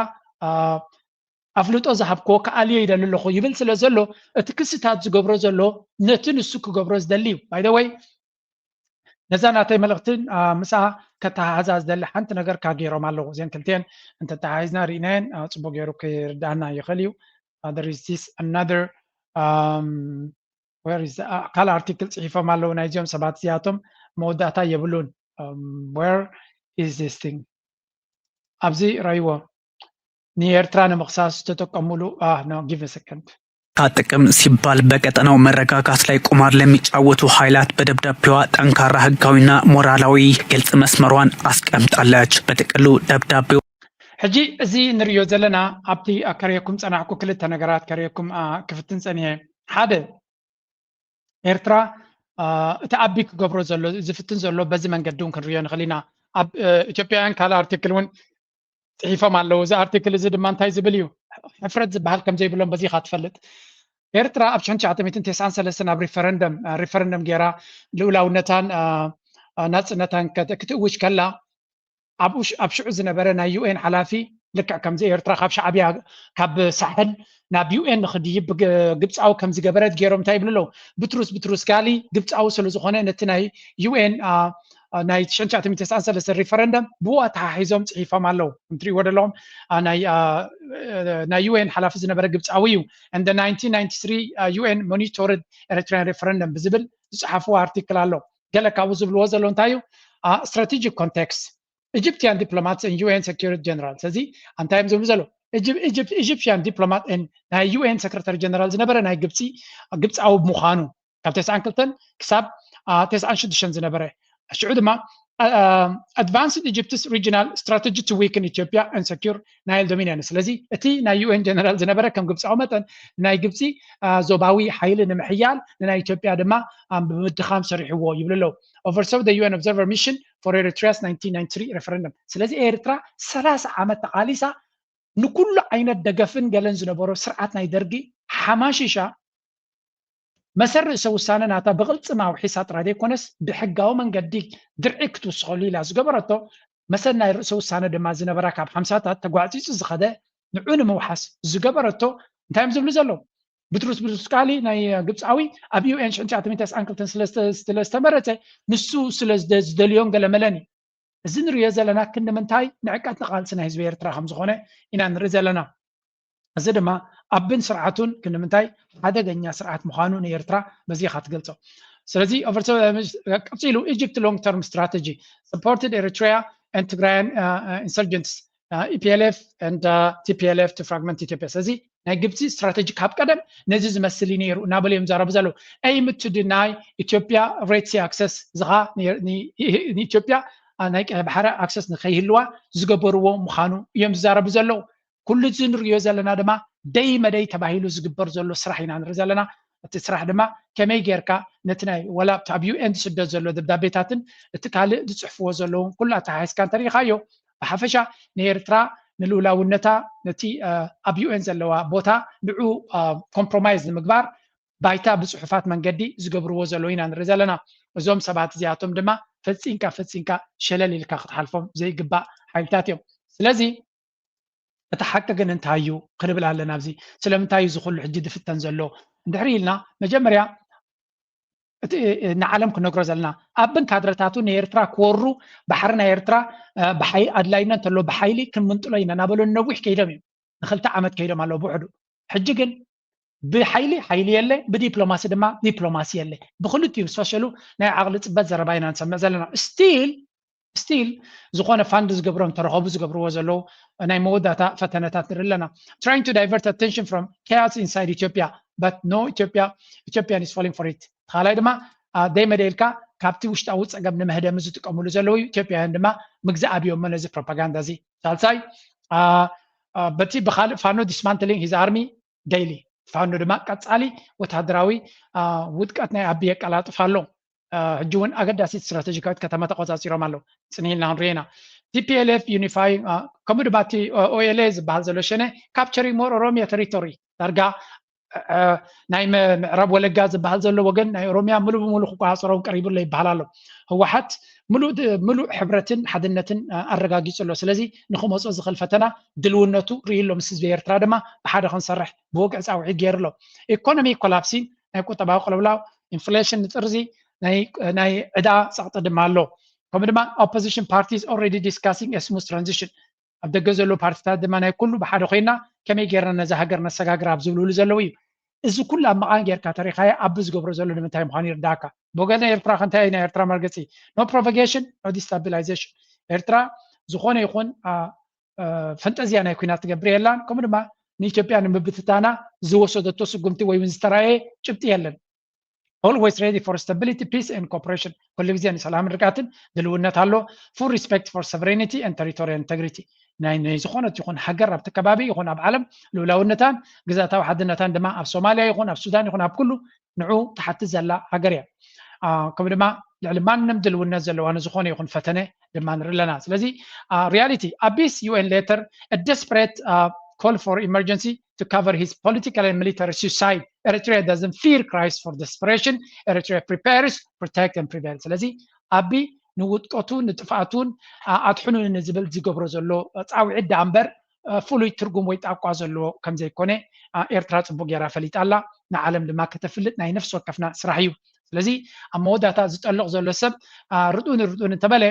ኣፍልጦ ዝሃብክዎ ክኣልዮ ይደሊ ኣለኹ ይብል ስለ ዘሎ እቲ ክስታት ዝገብሮ ዘሎ ነቲ ንሱ ክገብሮ ዝደሊ እዩ። ባይ ዘ ወይ ነዛ ናተይ መልእኽትን ምስኣ ከተሓሓዛ ዝደሊ ሓንቲ ነገር ካ ገይሮም ኣለዉ። እዚአን ክልቲአን እንተተሓሒዝና ርኢናየን ጽቡቅ ገይሩ ክርድኣና ይኽእል እዩ። There is this another ካልእ ኣርቲክል ፅሒፎም ኣለዉ ናይዚኦም ሰባት እዚኣቶም። መወዳእታ የብሉን። Where is this thing? ኣብዚ ረይዎ ንኤርትራ ንምኽሳስ ዝተጠቀሙሉ። Give a second. ታጥቅም ሲባል በቀጠናው መረጋጋት ላይ ቁማር ለሚጫወቱ ኃይላት በደብዳቤዋ ጠንካራ ህጋዊና ሞራላዊ ግልጽ መስመሯን አስቀምጣለች። በጥቅሉ ደብዳቤው ሕጂ እዚ ንርእዮ ዘለና ኣብቲ ከርእየኩም ጸናሕኩ ክልተ ነገራት ከርእየኩም ክፍትን ጸኒሐ። ሓደ ኤርትራ እቲ ኣቢ ክገብሮ ዘሎ ዝፍትን ዘሎ በዚ መንገዲ እውን ክንርእዮ ንኽእል ኢና። ኣብ ኢትዮጵያውያን ካልእ ኣርቲክል እውን ፅሒፎም ኣለዉ። እዚ ኣርቲክል እዚ ድማ እንታይ ዝብል እዩ? ሕፍረት ዝበሃል ከም ዘይብሎም በዚ ኢኻ ትፈልጥ። ኤርትራ ኣብ ሽሕን ትሽዓተ ሚእትን ተስዓን ሰለስተን ኣብ ሪፈረንደም ሪፈረንደም ገይራ ልኡላውነታን ናፅነታን ክትእውጅ ከላ ኣብ ሽዑ ዝነበረ ናይ ዩኤን ሓላፊ ልክዕ ከምዚ ኤርትራ ካብ ሻዕብያ ካብ ሳሕል ናብ ዩኤን ንክድይብ ግብፃዊ ከም ዝገበረት ገይሮም እንታይ ይብሉ ኣለዉ? ብትሩስ ብትሩስ ጋሊ ግብፃዊ ስለ ዝኾነ ነቲ ናይ ዩኤን ናይ ትሽዓተ ሚእቲ ተስዓን ሰለስተን ሪፈረንደም ብኡ ኣተሓሒዞም ፅሒፎም ኣለዉ። እንትሪእዎ ዘለኹም ናይ ዩኤን ሓላፊ ዝነበረ ግብፃዊ እዩ። And the nineteen ninety-three UN monitored Eritrean referendum ብዝብል ዝፀሓፍዎ ኣርቲክል ኣሎ። ገለ ካብኡ ዝብልዎ ዘሎ እንታይ እዩ? Strategic context, Egyptian diplomats and UN security generals። እዚ እንታይ እዮም ዝብሉ ዘለዉ? Egyptian diplomat ናይ ዩኤን ሰክረታሪ ጀነራል ዝነበረ ናይ ግብፂ ግብፃዊ ምዃኑ ካብ ተስዓን ክልተን ክሳብ ተስዓን ሽዱሽተን ዝነበረ። ሽዑ ድማ advanced Egypt's regional strategy to weaken Ethiopia and secure Nile dominance። ስለዚ እቲ ናይ ዩኤን ጀነራል ዝነበረ ከም ግብፃዊ መጠን ናይ ግብፂ ዞባዊ ሓይሊ ንምሕያል ንናይ ኢትዮጵያ ድማ ብምድኻም ሰሪሕዎ ይብሉ ኣለዉ። Oversaw the UN observer mission for Eritrea's nineteen ninety-three referendum። ስለዚ ኤርትራ ሰላሳ ዓመት ተቓሊሳ ንኩሉ ዓይነት ደገፍን ገለን ዝነበሮ ስርዓት ናይ ደርጊ ሓማሺሻ መሰል ርእሰ ውሳነ ናታ ብቕልጽም ኣውሒሳ ጥራይ ዘይኮነስ ብሕጋዊ መንገዲ ድርዒ ክትውስኸሉ ኢላ ዝገበረቶ መሰል ናይ ርእሰ ውሳነ ድማ ዝነበራ ካብ ሓምሳታት ተጓዕጺጹ ዝኸደ ንዑ ንምውሓስ ዝገበረቶ እንታይ እዮም ዝብሉ ዘለዉ? ብትሩስ ብትሩስ ቃሊ ናይ ግብፃዊ ኣብ ዩኤን ሽሕን ትሽዓተ ሚእትን ተስዓን ክልተን ስለዝተመረፀ ንሱ ስለዝደልዮን ገለመለን እዩ። እዚ ንሪኦ ዘለና ክንዲ ምንታይ ንዕቀት ንቓልሲ ናይ ህዝቢ ኤርትራ ከም ዝኾነ ኢና ንርኢ ዘለና። እዚ ድማ ኣብን ስርዓቱን ክንዲ ምንታይ ሓደገኛ ስርዓት ምዃኑ ንኤርትራ በዚ ኢኻ ትገልጾ። ስለዚ ቀጺሉ Egypt long term strategy supported Eritrea and Tigrayan insurgents EPLF and TPLF to fragment Ethiopia። ስለዚ ናይ ግብፂ ስትራቴጂ ካብ ቀደም ነዚ ዝመስል እዩ ነይሩ እናበሉ እዮም ዛረቡ ዘለዉ። Aim to deny Ethiopia Red Sea access ዝኻ ንኢትዮጵያ ናይ ቀይ ባሕሪ ኣክሰስ ንከይህልዋ ዝገበርዎ ምዃኑ እዮም ዝዛረቡ ዘለዉ። ኩሉ እዚ ንሪኦ ዘለና ድማ ደይ መደይ ተባሂሉ ዝግበር ዘሎ ስራሕ ኢና ንርኢ ዘለና። እቲ ስራሕ ድማ ከመይ ጌርካ ነቲ ናይ ወላ ኣብቲ ኣብ ዩኤን ዝስደድ ዘሎ ደብዳቤታትን እቲ ካልእ ዝፅሕፍዎ ዘለውን ኩሉ ኣተሓሒዝካ እንተሪኢኻዮ ብሓፈሻ ንኤርትራ ንልኡላውነታ ነቲ ኣብ ዩኤን ዘለዋ ቦታ ንዑ ኮምፕሮማይዝ ንምግባር ባይታ ብፅሑፋት መንገዲ ዝገብርዎ ዘለዉ ኢና ንርኢ ዘለና። እዞም ሰባት እዚኣቶም ድማ ፈፂንካ ፈፂንካ ሸለል ኢልካ ክትሓልፎም ዘይግባእ ሓይልታት እዮም። ስለዚ እቲ ሓቂ ግን እንታይ እዩ ክንብል ኣለና። ኣብዚ ስለምንታይ እዩ እዚ ኩሉ ሕጂ ዝፍተን ዘሎ እንድሕሪ ኢልና መጀመርያ ንዓለም ክነግሮ ዘለና ኣብን ካድረታቱ ንኤርትራ ክወሩ ባሕሪ ናይ ኤርትራ ኣድላይነት እንተሎ ብሓይሊ ክንምንጥሎ ኢና እናበሉ ነዊሕ ከይዶም እዮም። ንክልተ ዓመት ከይዶም ኣለዉ ብውሕዱ። ሕጂ ግን ብሓይሊ ሓይሊ የለ፣ ብዲፕሎማሲ ድማ ዲፕሎማሲ የለ። ብክልቲኡ ስፔሻሉ ናይ ዓቕሊ ፅበት ዘረባ ኢና ንሰምዕ ዘለና። ስቲል ስቲል ዝኾነ ፋንድ ዝገብሮም ተረኸቡ ዝገብርዎ ዘለዉ ናይ መወዳእታ ፈተነታት ንርኢ ኣለና። Trying to divert attention from chaos inside Ethiopia but no Ethiopia Ethiopian is falling for it። ካልኣይ ድማ ደይ መደይ ኢልካ ካብቲ ውሽጣዊ ፀገም ንመህደሚ ዝጥቀምሉ ዘለዉ ኢትዮጵያውያን ድማ ምግዛእ ኣብዮሞ ነዚ ፕሮፓጋንዳ እዚ። ሳልሳይ በቲ ብካልእ ፋኖ dismantling his army daily ፋኖ ድማ ቀፃሊ ወታደራዊ ውድቀት ናይ ኣቢ የቀላጥፍ ኣሎ። ሕጂ እውን ኣገዳሲት ስትራቴጂካዊት ከተማ ተቆፃፂሮም ኣለዉ። ፅንሂልና ክንሪኤና TPLF unifying ከምኡ ድማ እቲ OLA ዝበሃል ዘሎ ሸነ capturing more Oromia territory ዳርጋ ናይ ምዕራብ ወለጋ ዝበሃል ዘሎ ወገን ናይ ኦሮሚያ ሙሉ ብሙሉ ክቆፃፀሮም ቀሪቡ ኣሎ ይበሃል ኣሎ። ህወሓት ሙሉእ ሕብረትን ሓድነትን ኣረጋጊፁ ኣሎ። ስለዚ ንክመፆ ዝኽእል ፈተና ድልውነቱ ርእዩ ኣሎ ምስ ህዝቢ ኤርትራ ድማ ብሓደ ክንሰርሕ ብወግዒ ፃውዒት ገይሩ ኣሎ። ኢኮኖሚ ኮላፕሲን ናይ ቁጠባዊ ቅልውላው ኢንፍሌሽን ንጥርዚ ናይ ዕዳ ፀቕጢ ድማ ኣሎ። ከምኡ ድማ opposition parties already discussing a smooth transition ኣብ ደገ ዘለዉ ፓርቲታት ድማ ናይ ኩሉ ብሓደ ኮይና ከመይ ጌርና ነዛ ሃገር ነሰጋግራ ኣብ ዝብልሉ ዘለዉ እዩ። እዚ ኩሉ ኣብ መቓን ጌርካ ተሪኻዮ ኣቢ ዝገብሮ ዘሎ ንምንታይ ምዃኑ ይርዳእካ። ብወገን ኤርትራ ከ እንታይ ናይ ኤርትራ መርገፂ? No provocation, no destabilization። ኤርትራ ዝኾነ ይኹን ፈንጠዝያ ናይ ኩናት ትገብር የላን። ከምኡ ድማ ንኢትዮጵያ ንምብትታና ዝወሰደቶ ስጉምቲ ወይ እውን ዝተራየ ጭብጢ የለን። Always ready for stability, peace and cooperation። ኩሉ ግዜ ንሰላምን ርግኣትን ድልውነት ኣሎ። Full respect for sovereignty and territorial integrity። ናይ ዝኾነት ይኹን ሃገር ኣብቲ ከባቢ ይኹን ኣብ ዓለም ልኡላውነታን ግዛታዊ ሓድነታን ድማ ኣብ ሶማልያ ይኹን ኣብ ሱዳን ይኹን ኣብ ኩሉ ንዑ ትሓትት ዘላ ሃገር እያ። ከምኡ ድማ ልዕሊ ማንም ድልውነት ዘለዋ ንዝኾነ ይኹን ፈተነ ድማ ንርኢ ኣለና። ስለዚ reality, Abi's U N letter, a desperate call for emergency to cover his political and military suicide. Eritrea doesn't fear cries for desperation. Eritrea prepares, protect and prevail። ስለዚ ኣቢ ንውድቀቱ ንጥፍኣቱን ኣድሕኑኒ ንዝብል ዝገብሮ ዘሎ ፃውዒት ደኣ እምበር ፍሉይ ትርጉም ወይ ጣቋ ዘለዎ ከም ዘይኮነ ኤርትራ ፅቡቅ ገይራ ፈሊጣ ኣላ። ንዓለም ድማ ከተፍልጥ ናይ ነፍሲ ወከፍና ስራሕ እዩ። ስለዚ ኣብ መወዳእታ ዝጠልቕ ዘሎ ሰብ ርድኡኒ ርድኡኒ እንተበለ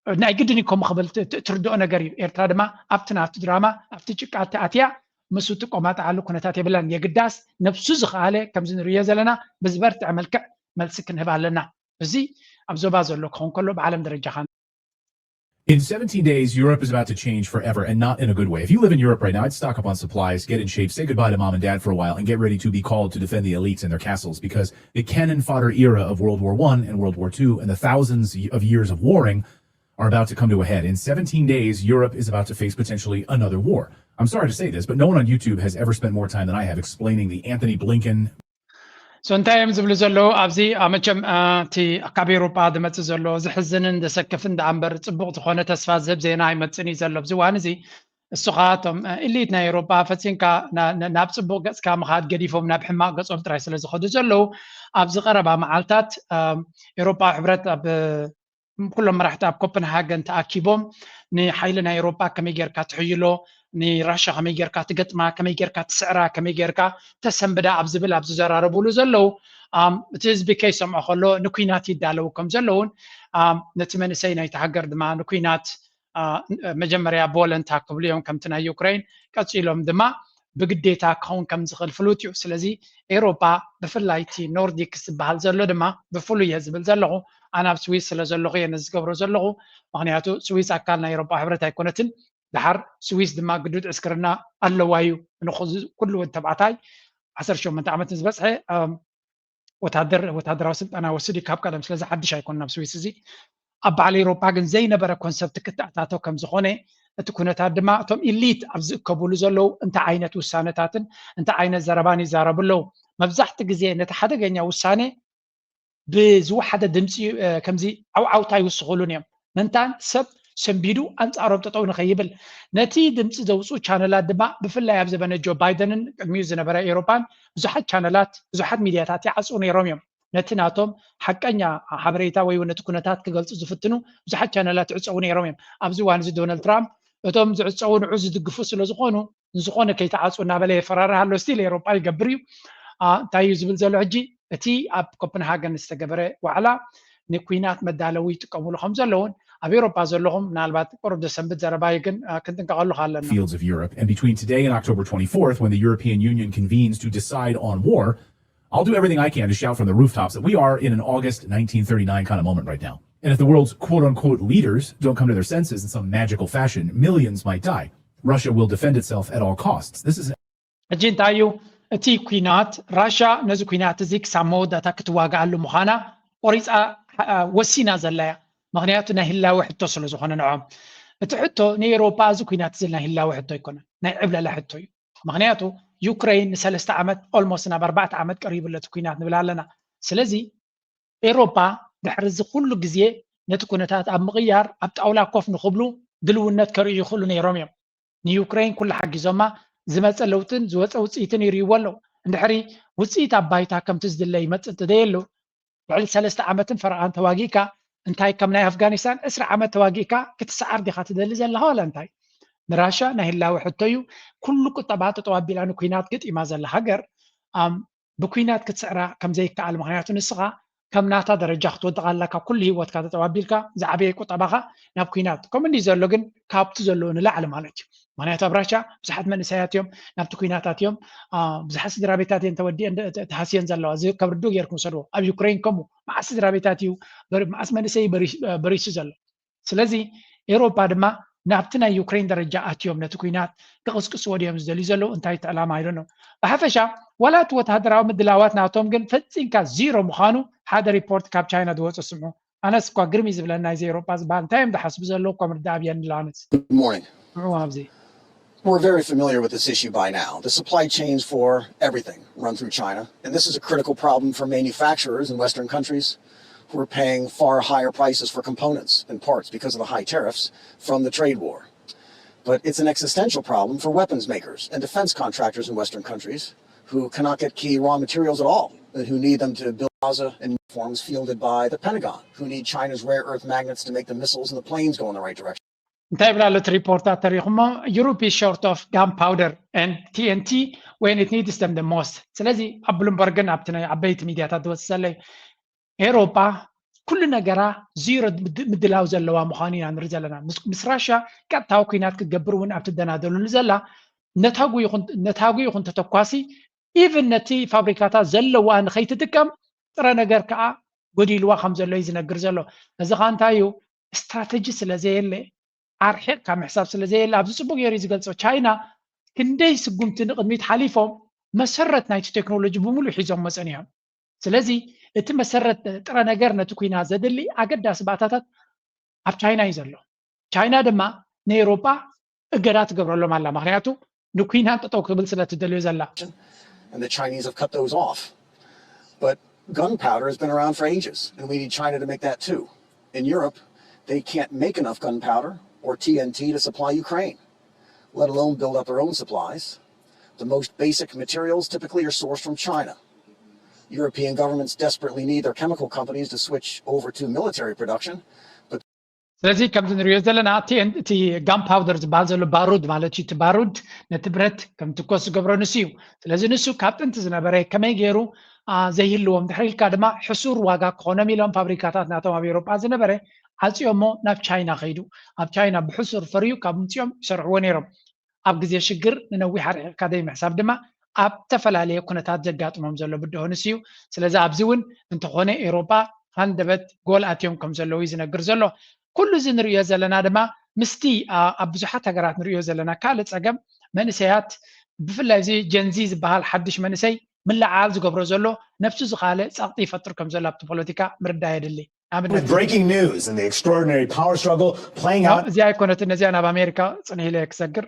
ናይ ግድን እዩ ከምኡ ክብል ትርድኦ ነገር እዩ። ኤርትራ ድማ ኣብቲ ናቱ ድራማ ኣብቲ ጭቃ ኣትያ ምስ ትቆማጣዓሉ ኩነታት የብላን። የግዳስ ነብሱ ዝኸኣለ ከምዚ ንርእዮ ዘለና ብዝበርትዐ መልክዕ መልሲ ክንህብ ኣለና። እዚ ኣብ ዞባ ዘሎ ክኸውን ከሎ ብዓለም ደረጃ ኸ In seventeen days, Europe is about to change forever and not in a good way. If you live in Europe right now, I'd stock up on supplies, get in shape, say goodbye to mom and dad for a while, and get ready to be called to defend the elites and their castles because the cannon fodder era of World War One and World War Two and the thousands of years of warring are about to come to a head. In seventeen days, Europe is about to face potentially another war. I'm sorry to say this, but no one on YouTube has ever spent more time than I have explaining the Anthony Blinken so እንታይ እዮም ዝብሉ ዘለዉ ኣብዚ መቸም እቲ ካብ ኤውሮጳ ዝመፅእ ዘሎ ዝሕዝንን ዘሰክፍን ደኣ እምበር ፅቡቅ ዝኾነ ተስፋ ዝህብ ዜና ኣይመፅን እዩ ዘሎ ኣብዚ እዋን እዚ። እሱ ከዓ እቶም ኢሊት ናይ ኤውሮጳ ፈፂምካ ናብ ፅቡቅ ገፅካ ምኻድ ገዲፎም ናብ ሕማቅ ገፆም ጥራይ ስለ ዝኸዱ ዘለዉ ኣብዚ ቀረባ መዓልታት ኤውሮጳዊ ሕብረት ኣብ ኩሎም መራሕቲ ኣብ ኮፐንሃገን ተኣኪቦም ንሓይሊ ናይ ኤውሮጳ ከመይ ጌርካ ትሕይሎ፣ ንራሻ ከመይ ጌርካ ትገጥማ፣ ከመይ ጌርካ ትስዕራ፣ ከመይ ጌርካ ተሰንብዳ ኣብ ዝብል ኣብ ዝዘራረቡሉ ዘለዉ እቲ ህዝቢ ከይሰምዖ ከሎ ንኩናት ይዳለዉ ከም ዘለዉን ነቲ መንእሰይ ናይቲ ሃገር ድማ ንኩናት መጀመርያ ብወለንታ ክብሉ እዮም ከምቲ ናይ ዩክሬን ቀፂሎም ድማ ብግዴታ ክኸውን ከም ዝኽእል ፍሉጥ እዩ። ስለዚ ኤውሮጳ ብፍላይ እቲ ኖርዲክ ዝበሃል ዘሎ ድማ ብፍሉይ እየ ዝብል ዘለኹ ኣነ ኣብ ስዊስ ስለ ዘለኹ እየ ነዚ ዝገብሮ ዘለኹ። ምክንያቱ ስዊስ ኣካል ናይ ኤውሮጳ ሕብረት ኣይኮነትን። ድሓር ስዊስ ድማ ግዱድ ዕስክርና ኣለዋ እዩ። ንኩሉ ወዲ ተባዕታይ ዓሰርተ ሸሞንተ ዓመት ንዝበፅሐ ወታደር ወታደራዊ ስልጠና ወስድ ካብ ቀደም ስለዚ ሓድሽ ኣይኮን ናብ ስዊስ እዚ ኣብ በዓል ኤውሮጳ ግን ዘይነበረ ኮንሰፕት ክተኣታቶ ከም ዝኾነ እቲ ኩነታት ድማ እቶም ኢሊት ኣብ ዝእከቡሉ ዘለዉ እንታይ ዓይነት ውሳነታትን እንታይ ዓይነት ዘረባን ይዛረቡ ኣለዉ። መብዛሕቲ ግዜ ነቲ ሓደገኛ ውሳኔ ብዝወሓደ ድምፂ ከምዚ ዓውዓውታ ይውስኹሉን እዮም። ምንታን ሰብ ሰንቢዱ ኣንፃሮም ጠጠው ንኸይብል ነቲ ድምፂ ዘውፅኡ ቻነላት ድማ ብፍላይ ኣብ ዘበነ ጆ ባይደንን ቅድሚኡ ዝነበረ ኤውሮጳን ብዙሓት ቻነላት ብዙሓት ሚድያታት ይዓፅዉ ነይሮም እዮም። ነቲ ናቶም ሓቀኛ ሓበሬታ ወይ እውን ነቲ ኩነታት ክገልፁ ዝፍትኑ ብዙሓት ቻነላት ይዕፀዉ ነይሮም እዮም። ኣብዚ እዋን እዚ ዶናልድ ትራምፕ እቶም ዝዕፀዉ ንዑ ዝድግፉ ስለ ዝኾኑ ንዝኾነ ከይተዓፁ እናበለ የፈራርህ ኣሎ። ስቲል ኤውሮጳ ይገብር እዩ። እንታይ እዩ ዝብል ዘሎ ሕጂ እቲ ኣብ ኮፐንሃገን ዝተገበረ ዋዕላ ንኩናት መዳለዊ ይጥቀሙሉ ከም ዘለውን ኣብ ኤውሮጳ ዘለኹም ምናልባት ቁሩብ ዘሰንብት ዘረባ እዩ ግን ክንጥንቀቐሉ ኣለና። fields of Europe. And between today and October twenty-fourth, when the European Union convenes to decide on war, I'll do everything I can to shout from the rooftops that we are in an August nineteen thirty-nine kind of moment right now. And if the world's quote unquote leaders don't come to their senses in some magical fashion, millions might die. Russia will defend itself at all costs. This is ሕጂ እንታይ እዩ እቲ ኩናት ራሻ ነዚ ኩናት እዚ ክሳብ መወዳእታ ክትዋግኣሉ ምዃና ቆሪፃ ወሲና ዘላ እያ። ምክንያቱ ናይ ህላወ ሕቶ ስለ ዝኾነ ንዖም እቲ ሕቶ ንኤውሮፓ እዚ ኩናት እዚ ናይ ህላወ ሕቶ ኣይኮነን ናይ ዕብለላ ሕቶ እዩ። ምክንያቱ ዩክሬን ንሰለስተ ዓመት ኦልሞስት ናብ ኣርባዕተ ዓመት ቀሪቡ ኣሎ እቲ ኩናት ንብል ኣለና። ስለዚ ኤውሮፓ ድሕሪ እዚ ኩሉ ግዜ ነቲ ኩነታት ኣብ ምቕያር ኣብ ጣውላ ኮፍ ንክብሉ ድልውነት ከርእዩ ይኽእሉ ነይሮም እዮም። ንዩክሬን ኩሉ ሓጊዞማ ዝመፀ ለውጥን ዝወፀ ውፅኢትን ይርእይዎ ኣለዉ። እንድሕሪ ውፅኢት ኣብ ባይታ ከምቲ ዝድለ ይመፅእ እንተዘየሎ ልዕሊ ሰለስተ ዓመትን ፈረቓን ተዋጊእካ እንታይ ከም ናይ ኣፍጋኒስታን ዕስራ ዓመት ተዋጊእካ ክትሰዓር ዲኻ ትደሊ ዘለኻ ዋላ እንታይ? ንራሻ ናይ ህላወ ሕቶ እዩ። ኩሉ ቁጠባ ጠጠው ኣቢላ ንኩናት ግጢማ ዘላ ሃገር ብኩናት ክትስዕራ ከም ዘይከኣል ምክንያቱ ንስኻ ከም ናታ ደረጃ ክትወድቕ ኣለካ ኩሉ ህይወትካ ጠጠው ኣቢልካ ዝዓበየ ቁጠባኻ ናብ ኩናት ከምኡ እንዲ ዘሎ ግን ካብቲ ዘለዎ ንላዕሊ ማለት እዩ። ምክንያቱ ኣብ ራሻ ብዙሓት መንእሰያት እዮም ናብቲ ኩናታት እዮም። ብዙሓት ስድራ ቤታት እየን ተወዲአን ተሃስየን ዘለዋ። እዚ ከም ርዱእ ጌርኩም ሰድዎ። ኣብ ዩክሬን ከምኡ መዓስ ስድራ ቤታት እዩ መዓስ መንእሰይ በሪሱ ዘሎ። ስለዚ ኤውሮጳ ድማ ናብቲ ናይ ዩክሬን ደረጃ ኣትዮም ነቲ ኩናት ክቕስቅስዎ ድዮም ዝደልዩ ዘለዉ እንታይ እቲ ዕላማ ኣይደኖ። ብሓፈሻ ዋላ እቲ ወተሃደራዊ ምድላዋት ናቶም ግን ፈጺምካ ዚሮ ምዃኑ ሓደ ሪፖርት ካብ ቻይና ዝወፀ ስምዑ። ኣነስ እኳ ግርሚ ዝብለና እዚ ኤውሮጳ ዝበሃል እንታይ እዮም ዝሓስቡ ዘለዉ እኳ ምርዳእ ኣብየን ኣሎ ኣነስ። Good morning. ንዑ ኣብዚ We're very familiar with this issue by now. The supply chains for everything run through China, and this is a critical problem for manufacturers in Western countries who are paying far higher prices for components and parts because of the high tariffs from the trade war. But it's an existential problem for weapons makers and defense contractors in Western countries who cannot get key raw materials at all and who need them to build Gaza and forms fielded by the Pentagon, who need China's rare earth magnets to make the missiles and the planes go in the right direction. እንታይ ይብላ ኣሎ እቲ ሪፖርታት ተሪኹሞ? Europe is short of gunpowder and T N T when it needs them the most። ስለዚ ኣብ ብሉምበርግን ኣብቲ ናይ ዓበይቲ ሚድያታት ዝወፅእ ዘሎ እዩ። ኤውሮጳ ኩሉ ነገራ ዚሮ ምድላው ዘለዋ ምዃኑ ኢና ንርኢ ዘለና። ምስ ራሻ ቀጥታዊ ኩናት ክትገብር እውን ኣብ ትደናደሉሉ ዘላ ነታጉ ይኹን ተተኳሲ ኢቭን ነቲ ፋብሪካታት ዘለዋ ንኸይትጥቀም ጥረ ነገር ከዓ ጎዲልዋ ከም ዘሎ እዩ ዝነግር ዘሎ። እዚ ከዓ እንታይ እዩ? ስትራተጂ ስለ ዘየለ ኣርሒቕካ ምሕሳብ ስለ ዘየለ ኣብዚ ፅቡቅ ገይሩ እዩ ዝገልፆ። ቻይና ክንደይ ስጉምቲ ንቅድሚት ሓሊፎም መሰረት ናይቲ ቴክኖሎጂ ብምሉእ ሒዞም መፀን እዮም። ስለዚ እቲ መሰረት ጥረ ነገር ነቲ ኩናት ዘድሊ ኣገዳሲ ባእታታት ኣብ ቻይና እዩ ዘሎ። ቻይና ድማ ንኤውሮጳ እገዳ ትገብረሎም ኣላ፣ ምክንያቱ ንኩናት ጠጠው ክብል ስለ ትደልዮ ዘላ። And the Chinese have cut those off. But gunpowder has been around for ages, and we need China to make that too. In Europe, they can't make enough gunpowder or T N T to supply Ukraine, let alone build up their own supplies. The most basic materials typically are sourced from China. European governments desperately need their chemical companies to switch over to military production, but ስለዚ ከምዚ ንሪኦ ዘለና እቲ ቲ ጋን ፓውደር ዝበሃል ዘሎ ባሩድ ማለት እዩ። እቲ ባሩድ ነቲ ብረት ከም ትኮስ ዝገብሮ ንሱ እዩ። ስለዚ ንሱ ካብ ጥንቲ ዝነበረ ከመይ ገይሩ ዘይህልዎም ድሕሪ ኢልካ ድማ ሕሱር ዋጋ ክኾኖም ኢሎም ፋብሪካታት ናቶም ኣብ ኤውሮጳ ዝነበረ ዓፅዮሞ ናብ ቻይና ከይዱ። ኣብ ቻይና ብሕሱር ፈርዩ ካብ ምፅኦም ይሰርሕዎ ነይሮም። ኣብ ግዜ ሽግር ንነዊሕ ኣርሒቕካ ዘይምሕሳብ ድማ ኣብ ዝተፈላለየ ኩነታት ዘጋጥሞም ዘሎ ብድሆ ንሱ እዩ። ስለዚ ኣብዚ እውን እንተኾነ ኤውሮጳ ሃንደበት ጎል ኣትዮም ከም ዘለዉ እዩ ዝነግር ዘሎ። ኩሉ እዚ ንሪኦ ዘለና ድማ ምስቲ ኣብ ብዙሓት ሃገራት ንሪኦ ዘለና ካልእ ፀገም መንእሰያት ብፍላይ እዚ ጀንዚ ዝበሃል ሓድሽ መንእሰይ ምልዓል ዝገብሮ ዘሎ ነብሱ ዝኻለ ጸቕጢ ይፈጥር ከም ዘሎ ኣብቲ ፖለቲካ ምርዳእ የድሊ። With breaking news and the extraordinary power struggle playing out. እዚኣ ኣይኮነትን፣ ነዚኣ ናብ ኣሜሪካ ጽንሕ ኢለ ክሰግር።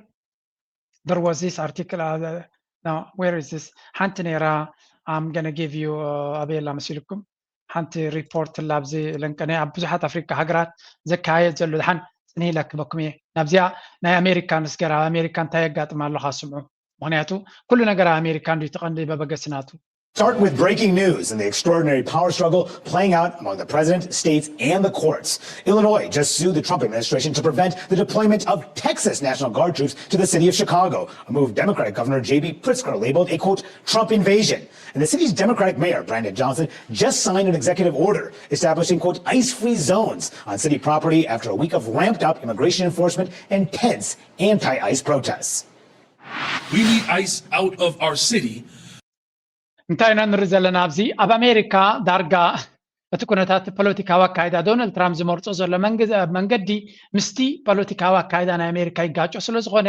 There was this article, uh, no, where is this? ሓንቲ ነይራ፣ I'm gonna give you, uh, ኣበየላ መሲልኩም ሓንቲ ሪፖርት ላብዚ ለንቀነ ኣብ ብዙሓት ኣፍሪካ ሃገራት ዘካየድ ዘሎ ድሓን ጽንሕ ኢለ ክበኩም እየ። ናብዚኣ ናይ ኣሜሪካ ንስገር፣ ኣብ ኣሜሪካ እንታይ የጋጥም ኣለኻ ስምዑ። ምክንያቱ ኩሉ ነገር ኣብ ኣሜሪካ እንዲ ተቐንዲ በበገሲ ናቱ። Start with breaking news and the extraordinary power struggle playing out among the president, states, and the courts. Illinois just sued the Trump administration to prevent the deployment of Texas National Guard troops to the city of Chicago, a move Democratic Governor J B Pritzker labeled a, quote, Trump invasion. And the city's Democratic mayor, Brandon Johnson, just signed an executive order establishing, quote, ice-free zones on city property after a week of ramped-up immigration enforcement and tense anti-ice protests. We need ICE out of our city. እንታይ ኢና ንርኢ ዘለና ኣብዚ? ኣብ ኣሜሪካ ዳርጋ እቲ ኩነታት ፖለቲካዊ ኣካይዳ ዶናልድ ትራምፕ ዝመርጾ ዘሎ መንገዲ ምስቲ ፖለቲካዊ ኣካይዳ ናይ ኣሜሪካ ይጋጮ ስለ ዝኾነ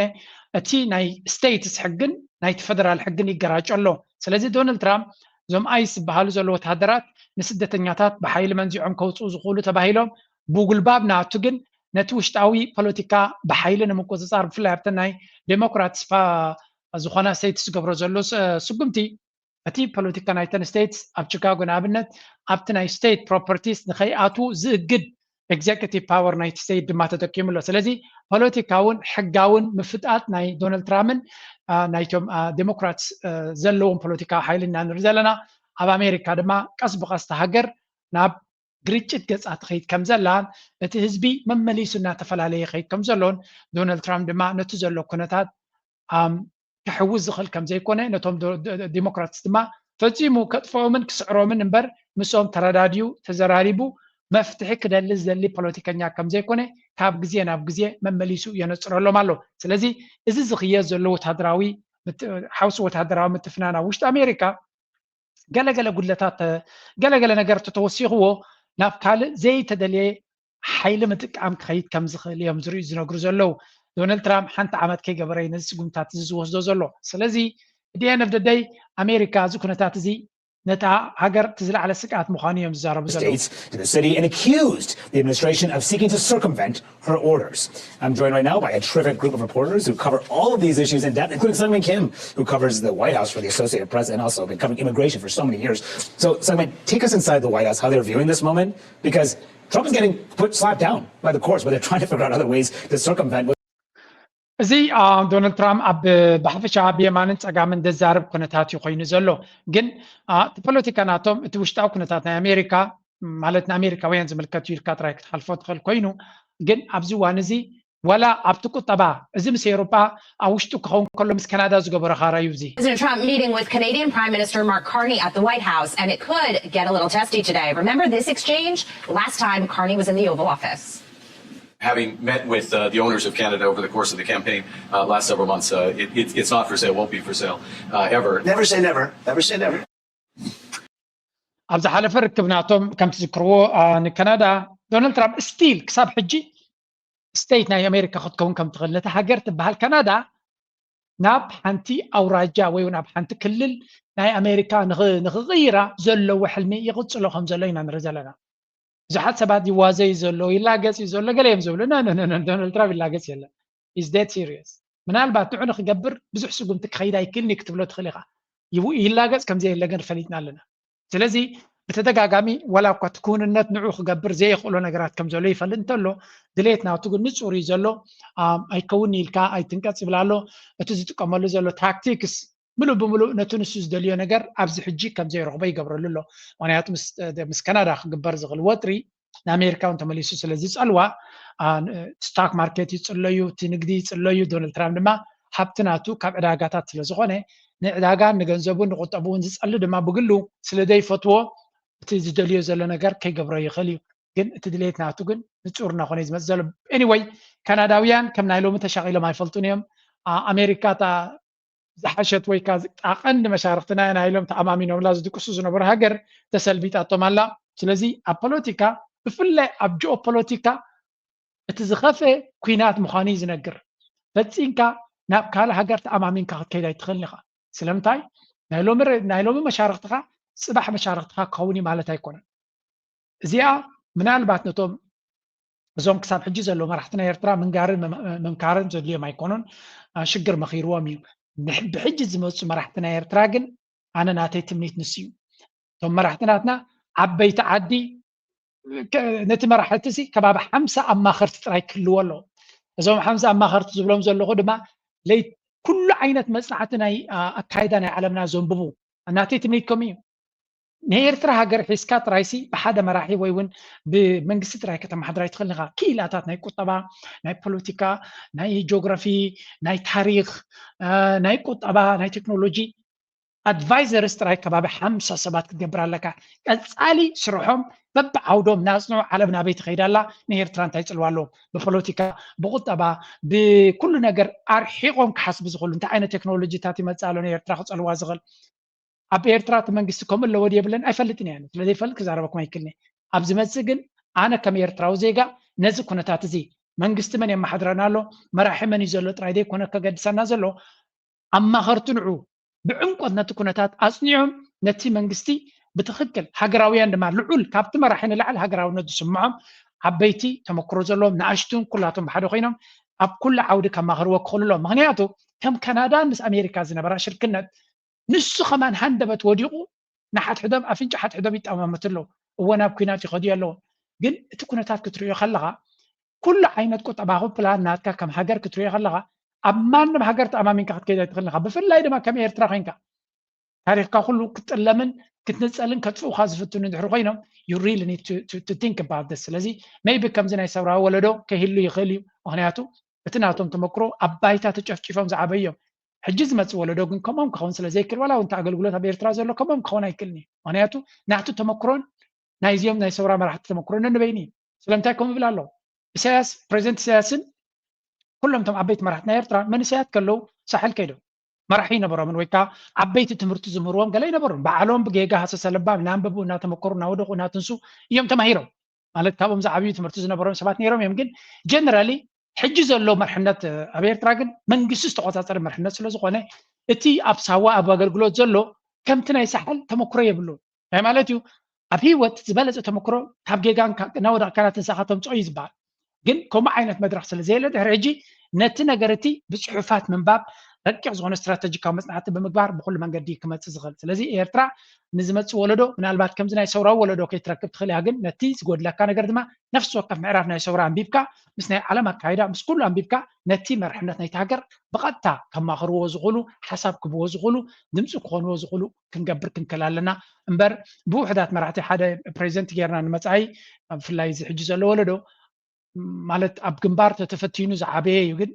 እቲ ናይ ስቴትስ ሕግን ናይቲ ፈደራል ሕግን ይገራጮ ኣሎ። ስለዚ ዶናልድ ትራምፕ እዞም ኣይስ ዝበሃሉ ዘሎ ወተሃደራት ንስደተኛታት ብሓይሊ መንዚዖም ከውፅኡ ዝኽእሉ ተባሂሎም ብጉልባብ ናቱ ግን ነቲ ውሽጣዊ ፖለቲካ ብሓይሊ ንምቁፅፃር ብፍላይ ኣብተን ናይ ዴሞክራትስ ዝኾና ስቴትስ ዝገብሮ ዘሎ ስጉምቲ እቲ ፖለቲካ ናይተን ስቴትስ ኣብ ቺካጎ ንኣብነት ኣብቲ ናይ ስቴት ፕሮፐርቲስ ንኸይኣትዉ ዝእግድ ኤግዜኪቲቭ ፓወር ናይቲ ስቴት ድማ ተጠቂሙ ኣሎ። ስለዚ ፖለቲካውን ሕጋውን ምፍጣጥ ናይ ዶናልድ ትራምፕን ናይቶም ዴሞክራትስ ዘለዎም ፖለቲካዊ ሓይሊ ኢና ንርኢ ዘለና። ኣብ ኣሜሪካ ድማ ቀስ ብቐስ እታ ሃገር ናብ ግርጭት ገፃ ትኸይድ ከም ዘላን እቲ ህዝቢ መመሊሱ እናተፈላለየ ይኸይድ ከም ዘሎን ዶናልድ ትራምፕ ድማ ነቲ ዘሎ ኩነታት ክሕውስ ዝኽእል ከም ዘይኮነ ነቶም ዴሞክራትስ ድማ ፈጺሙ ከጥፍኦምን ክስዕሮምን እምበር ምስኦም ተረዳድዩ ተዘራሪቡ መፍትሒ ክደሊ ዝደሊ ፖለቲከኛ ከም ዘይኮነ ካብ ግዜ ናብ ግዜ መመሊሱ የነፅረሎም ኣሎ። ስለዚ እዚ ዝኽየድ ዘሎ ወታደራዊ ምት- ሓውሲ ወታደራዊ ምትፍናን ኣብ ውሽጢ ኣሜሪካ ገለገለ ጉድለታት ተ- ገለገለ ነገር ተተወሲኽዎ ናብ ካልእ ዘይተደልየ ሓይሊ ምጥቃም ክኸይድ ከም ዝኽእል እዮም ዝርእዩ ዝነግሩ ዘለዉ። ዶናልድ ትራምፕ ሓንቲ ዓመት ከይገበረ እዩ ነዚ ስጉምታት እዚ ዝወስዶ ዘሎ። ስለዚ ድኤን ኦፍ ደይ ኣሜሪካ እዚ ኩነታት እዚ ነታ ሃገር እቲ ዝለዓለ ስግኣት ምዃኑ እዮም ዝዛረቡ ዘለዉ። States to the city and accused the administration of seeking to circumvent her orders. I'm joined right now by a terrific group of reporters who cover all of these issues in depth, including Seung-Min Kim, who covers the White House for the Associated Press and also been covering immigration for so many years. So, Seung-Min, take us inside the White House, how they're viewing this moment, because Trump is getting put slapped down by the courts, but they're trying to figure out other ways to circumvent what እዚ ዶናልድ ትራምፕ ኣብ ብሓፈሻ ብየማንን ፀጋምን ዘዛርብ ኩነታት እዩ ኮይኑ ዘሎ። ግን እቲ ፖለቲካ ናቶም እቲ ውሽጣዊ ኩነታት ናይ ኣሜሪካ ማለት ንኣሜሪካውያን ዝምልከት እዩ ኢልካ ጥራይ ክትሓልፎ ትኽእል ኮይኑ፣ ግን ኣብዚ እዋን እዚ ዋላ ኣብቲ ቁጠባ እዚ ምስ ኤውሮጳ ኣብ ውሽጡ ክኸውን ከሎ ምስ ካናዳ ዝገበሮ ካራ እዩ እዚ። President Trump meeting with Canadian Prime Minister Mark Carney at the White House, and it could get a little testy today. Remember this exchange last time Carney was in the Oval Office. Having met with uh, the owners of Canada over the course of the campaign uh, last several months, uh, it, it, it's not for sale, won't be for sale uh, ever. Never say never. Never say never. ኣብ ዝሓለፈ ርክብ ናቶም ከም ትዝክርዎ ንካናዳ ዶናልድ ትራምፕ ስቲል ክሳብ ሕጂ ስቴት ናይ ኣሜሪካ ክትከውን ከም ትኽእል ነቲ ሃገር ትበሃል ካናዳ ናብ ሓንቲ ኣውራጃ ወይ ናብ ሓንቲ ክልል ናይ ኣሜሪካ ንኽቕይራ ዘለዎ ሕልሚ ይቕፅሎ ከም ዘሎ ኢና ንርኢ ዘለና። ብዙሓት ሰባት ይዋዘ እዩ ዘሎ፣ ይላገፅ እዩ ዘሎ፣ ገለ እዮም ዝብሉ። ዶናልድ ትራምፕ ይላገፅ የለን። Is that serious? ምናልባት ንዑ ንክገብር ብዙሕ ስጉምቲ ክኸይድ ኣይክእልን እዩ ክትብሎ ትኽእል ኢኻ። ይላገፅ ከም ዘየለ ግን ፈሊጥና ኣለና። ስለዚ ብተደጋጋሚ ዋላ እኳ እቲ ክውንነት ንዑ ክገብር ዘየኽእሎ ነገራት ከም ዘሎ ይፈልጥ እንተሎ፣ ድሌት ናቱ ግን ንፁር እዩ ዘሎ። ኣይከውን ኢልካ ኣይትንቀፅ ይብል ኣሎ። እቲ ዝጥቀመሉ ዘሎ ታክቲክስ ምሉእ ብምሉእ ነቲ ንሱ ዝደልዮ ነገር ኣብዚ ሕጂ ከም ዘይረኽቦ ይገብረሉ ኣሎ። ምክንያቱ ምስ ካናዳ ክግበር ዝኽእል ወጥሪ ንኣሜሪካ እውን ተመሊሱ ስለ ዝፀልዋ፣ ስታክ ማርኬት ይፅለዩ፣ እቲ ንግዲ ይፅለዩ። ዶናልድ ትራምፕ ድማ ሃብቲ ናቱ ካብ ዕዳጋታት ስለ ዝኾነ ንዕዳጋን ንገንዘቡን ንቁጠብኡን ዝፀሊ ድማ ብግሉ ስለ ዘይፈትዎ እቲ ዝደልዮ ዘሎ ነገር ከይገብሮ ይኽእል እዩ። ግን እቲ ድሌት ናቱ ግን ንፁር እናኾነ እዩ ዝመፅእ ዘሎ። Anyway ካናዳውያን ከም ናይ ሎሚ ተሻቒሎም ኣይፈልጡን እዮም። ኣሜሪካ ዝሓሸት ወይ ከዓ ቀንዲ መሻርክትና ኢና ኢሎም ተኣማሚኖምላ ዝድቅሱ ዝነበሩ ሃገር ተሰልቢጣቶም ኣላ። ስለዚ ኣብ ፖለቲካ ብፍላይ ኣብ ጂኦ ፖለቲካ እቲ ዝኸፍአ ኲናት ምዃኑ እዩ ዝነግር። ፈፂምካ ናብ ካልእ ሃገር ተኣማሚንካ ክትከይድ ኣይትኽእልን ኢኻ። ስለምንታይ ናይ ሎሚ መሻርክትኻ ፅባሕ መሻርክትኻ ክኸውን እዩ ማለት ኣይኮነን። እዚኣ ምናልባት ነቶም እዞም ክሳብ ሕጂ ዘለዉ መራሕቲ ናይ ኤርትራ ምንጋርን መምካርን ዘድልዮም ኣይኮኑን። ሽግር መኺርዎም እዩ። ብሕጂ ዝመፁ መራሕቲ ናይ ኤርትራ ግን ኣነ ናተይ ትምኒት ንሱ እዩ። እቶም መራሕቲ ናትና ዓበይቲ ዓዲ ነቲ መራሕቲ ሲ ከባቢ ሓምሳ ኣማኸርቲ ጥራይ ክህልዎ ኣለዎ። እዞም ሓምሳ ኣማኸርቲ ዝብሎም ዘለኹ ድማ ለይ ኩሉ ዓይነት መፅናዕቲ ናይ ኣካይዳ ናይ ዓለምና ዘንብቡ ናተይ ትምኒት ከምኡ እዩ። ናይ ኤርትራ ሃገር ሒዝካ ጥራይሲ ብሓደ መራሒ ወይ እውን ብመንግስቲ ጥራይ ከተመሓድር ኣይትኽእልን ኢኻ። ክኢላታት ናይ ቁጠባ፣ ናይ ፖለቲካ፣ ናይ ጂኦግራፊ፣ ናይ ታሪኽ፣ ናይ ቁጠባ፣ ናይ ቴክኖሎጂ ኣድቫይዘርስ ጥራይ ከባቢ ሓምሳ ሰባት ክትገብር ኣለካ። ቀፃሊ ስርሖም በብዓውዶም ናፅንዑ ዓለም ናበይ ትኸይድ ኣላ፣ ንኤርትራ እንታይ ፅልዋ ኣለዎም፣ ብፖለቲካ፣ ብቁጠባ፣ ብኩሉ ነገር ኣርሒቖም ክሓስቡ ዝኽእሉ እንታይ ዓይነት ቴክኖሎጂታት ይመፅእ ኣሎ ንኤርትራ ክፀልዋ ዝኽእል ኣብ ኤርትራ እቲ መንግስቲ ከምኡ ኣለዎ ድየ የብለን ኣይፈልጥን እየ። ስለ ዘይፈልጥ ክዛረበኩም ኣይክእልን እየ። ኣብ ዝመፅእ ግን ኣነ ከም ኤርትራዊ ዜጋ ነዚ ኩነታት እዚ መንግስቲ መን የመሓድረና ኣሎ፣ መራሒ መን እዩ ዘሎ ጥራይ ዘይኮነ ከገድሰና ዘሎ ኣማኸርቲ ንዑ ብዕምቆት ነቲ ኩነታት ኣፅኒዖም ነቲ መንግስቲ ብትኽክል ሃገራውያን ድማ ልዑል ካብቲ መራሒ ንላዕሊ ሃገራውነት ዝስምዖም ዓበይቲ ተመክሮ ዘለዎም ንኣሽቱን ኩላቶም ብሓደ ኮይኖም ኣብ ኩሉ ዓውዲ ከማኽርዎ ክኽእሉ ኣለዎም። ምክንያቱ ከም ካናዳን ምስ ኣሜሪካ ዝነበራ ሽርክነት ንሱ ከማን ሃንደበት ወዲቑ ንሓድሕዶም ኣፍንጫ ሓድሕዶም ይጠማመቱ ኣለዉ። እወ ናብ ኲናት ይኸዱ ኣለዉ። ግን እቲ ኩነታት ክትሪኦ ከለኻ ኩሉ ዓይነት ቁጠባዊ ፕላን ናትካ ከም ሃገር ክትሪኦ ከለኻ ኣብ ማንም ሃገር ተኣማሚንካ ክትከይድ ኣይትኽእልን ኢኻ። ብፍላይ ድማ ከም ኤርትራ ኮይንካ ታሪኽካ ኩሉ ክትጥለምን ክትንፀልን ከጥፍኡኻ ዝፍትኑ እንድሕር ኮይኖም you really need to, to, to think about this። ስለዚ maybe ከምዚ ናይ ሰውራዊ ወለዶ ከይህሉ ይኽእል እዩ። ምክንያቱ እቲ ናቶም ተመክሮ ኣብ ባይታ ተጨፍጪፎም ዝዓበዩ እዮም። ሕጂ ዝመፅእ ወለዶ ግን ከምኦም ክኸውን ስለ ዘይክእል ዋላ እውን እቲ ኣገልግሎት ኣብ ኤርትራ ዘሎ ከምኦም ክኸውን ኣይክእልን እዩ። ምክንያቱ ናቱ ተመክሮን ናይዚኦም ናይ ሰውራ መራሕቲ ተመክሮ ነንበይኒ እዩ። ስለምንታይ ከምኡ ይብል ኣሎ? ኢሳያስ፣ ፕሬዚደንት ኢሳያስን ኩሎም እቶም ዓበይቲ መራሕቲ ናይ ኤርትራ መንእሰያት ከለዉ ሳሕል ከይዶም መራሒ ይነበሮምን ወይ ከዓ ዓበይቲ ትምህርቲ ዝምህርዎም ገለ ይነበሩን። ባዕሎም ብጌጋ ሃሰሰ ለባም እናንበቡ እናተመከሩ እናወደቑ እናትንሱ እዮም ተማሂሮም። ማለት ካብኦም ዝዓብዩ ትምህርቲ ዝነበሮም ሰባት ነይሮም እዮም። ግን ጀነራሊ ሕጂ ዘሎ መርሕነት ኣብ ኤርትራ ግን መንግስቲ ዝተቆፃፀረ መርሕነት ስለዝኾነ እቲ ኣብ ሳዋ ኣብ ኣገልግሎት ዘሎ ከምቲ ናይ ሳሕል ተመክሮ የብሉን። እንታይ ማለት እዩ? ኣብ ህይወት ዝበለፀ ተመክሮ ካብ ጌጋን እናወደቕካ ናትንሳኻ ተምፅኦ እዩ ዝበሃል። ግን ከምኡ ዓይነት መድረኽ ስለ ዘየለ ድሕሪ ሕጂ ነቲ ነገር እቲ ብፅሑፋት ምንባብ ረቂቕ ዝኾነ ስትራተጂካዊ መፅናዕቲ ብምግባር ብኩሉ መንገዲ ክመፅእ ዝኽእል። ስለዚ ኤርትራ ንዝመፅእ ወለዶ ምናልባት ከምዚ ናይ ሰውራዊ ወለዶ ከይትረክብ ትኽእል እያ። ግን ነቲ ዝጎድለካ ነገር ድማ ነፍሲ ወከፍ ምዕራፍ ናይ ሰውራ ኣንቢብካ ምስ ናይ ዓለም ኣካይዳ ምስ ኩሉ ኣንቢብካ ነቲ መርሕነት ናይቲ ሃገር ብቐጥታ ከማኽርዎ ዝኽእሉ ሓሳብ ክብዎ ዝኽእሉ ድምፂ ክኾንዎ ዝኽእሉ ክንገብር ክንክእል ኣለና እምበር ብውሕዳት መራሕቲ ሓደ ፕሬዚደንት ጌርና ንመፃኢ ብፍላይ እዚ ሕጂ ዘሎ ወለዶ ማለት ኣብ ግንባር ተተፈቲኑ ዝዓበየ እዩ። ግን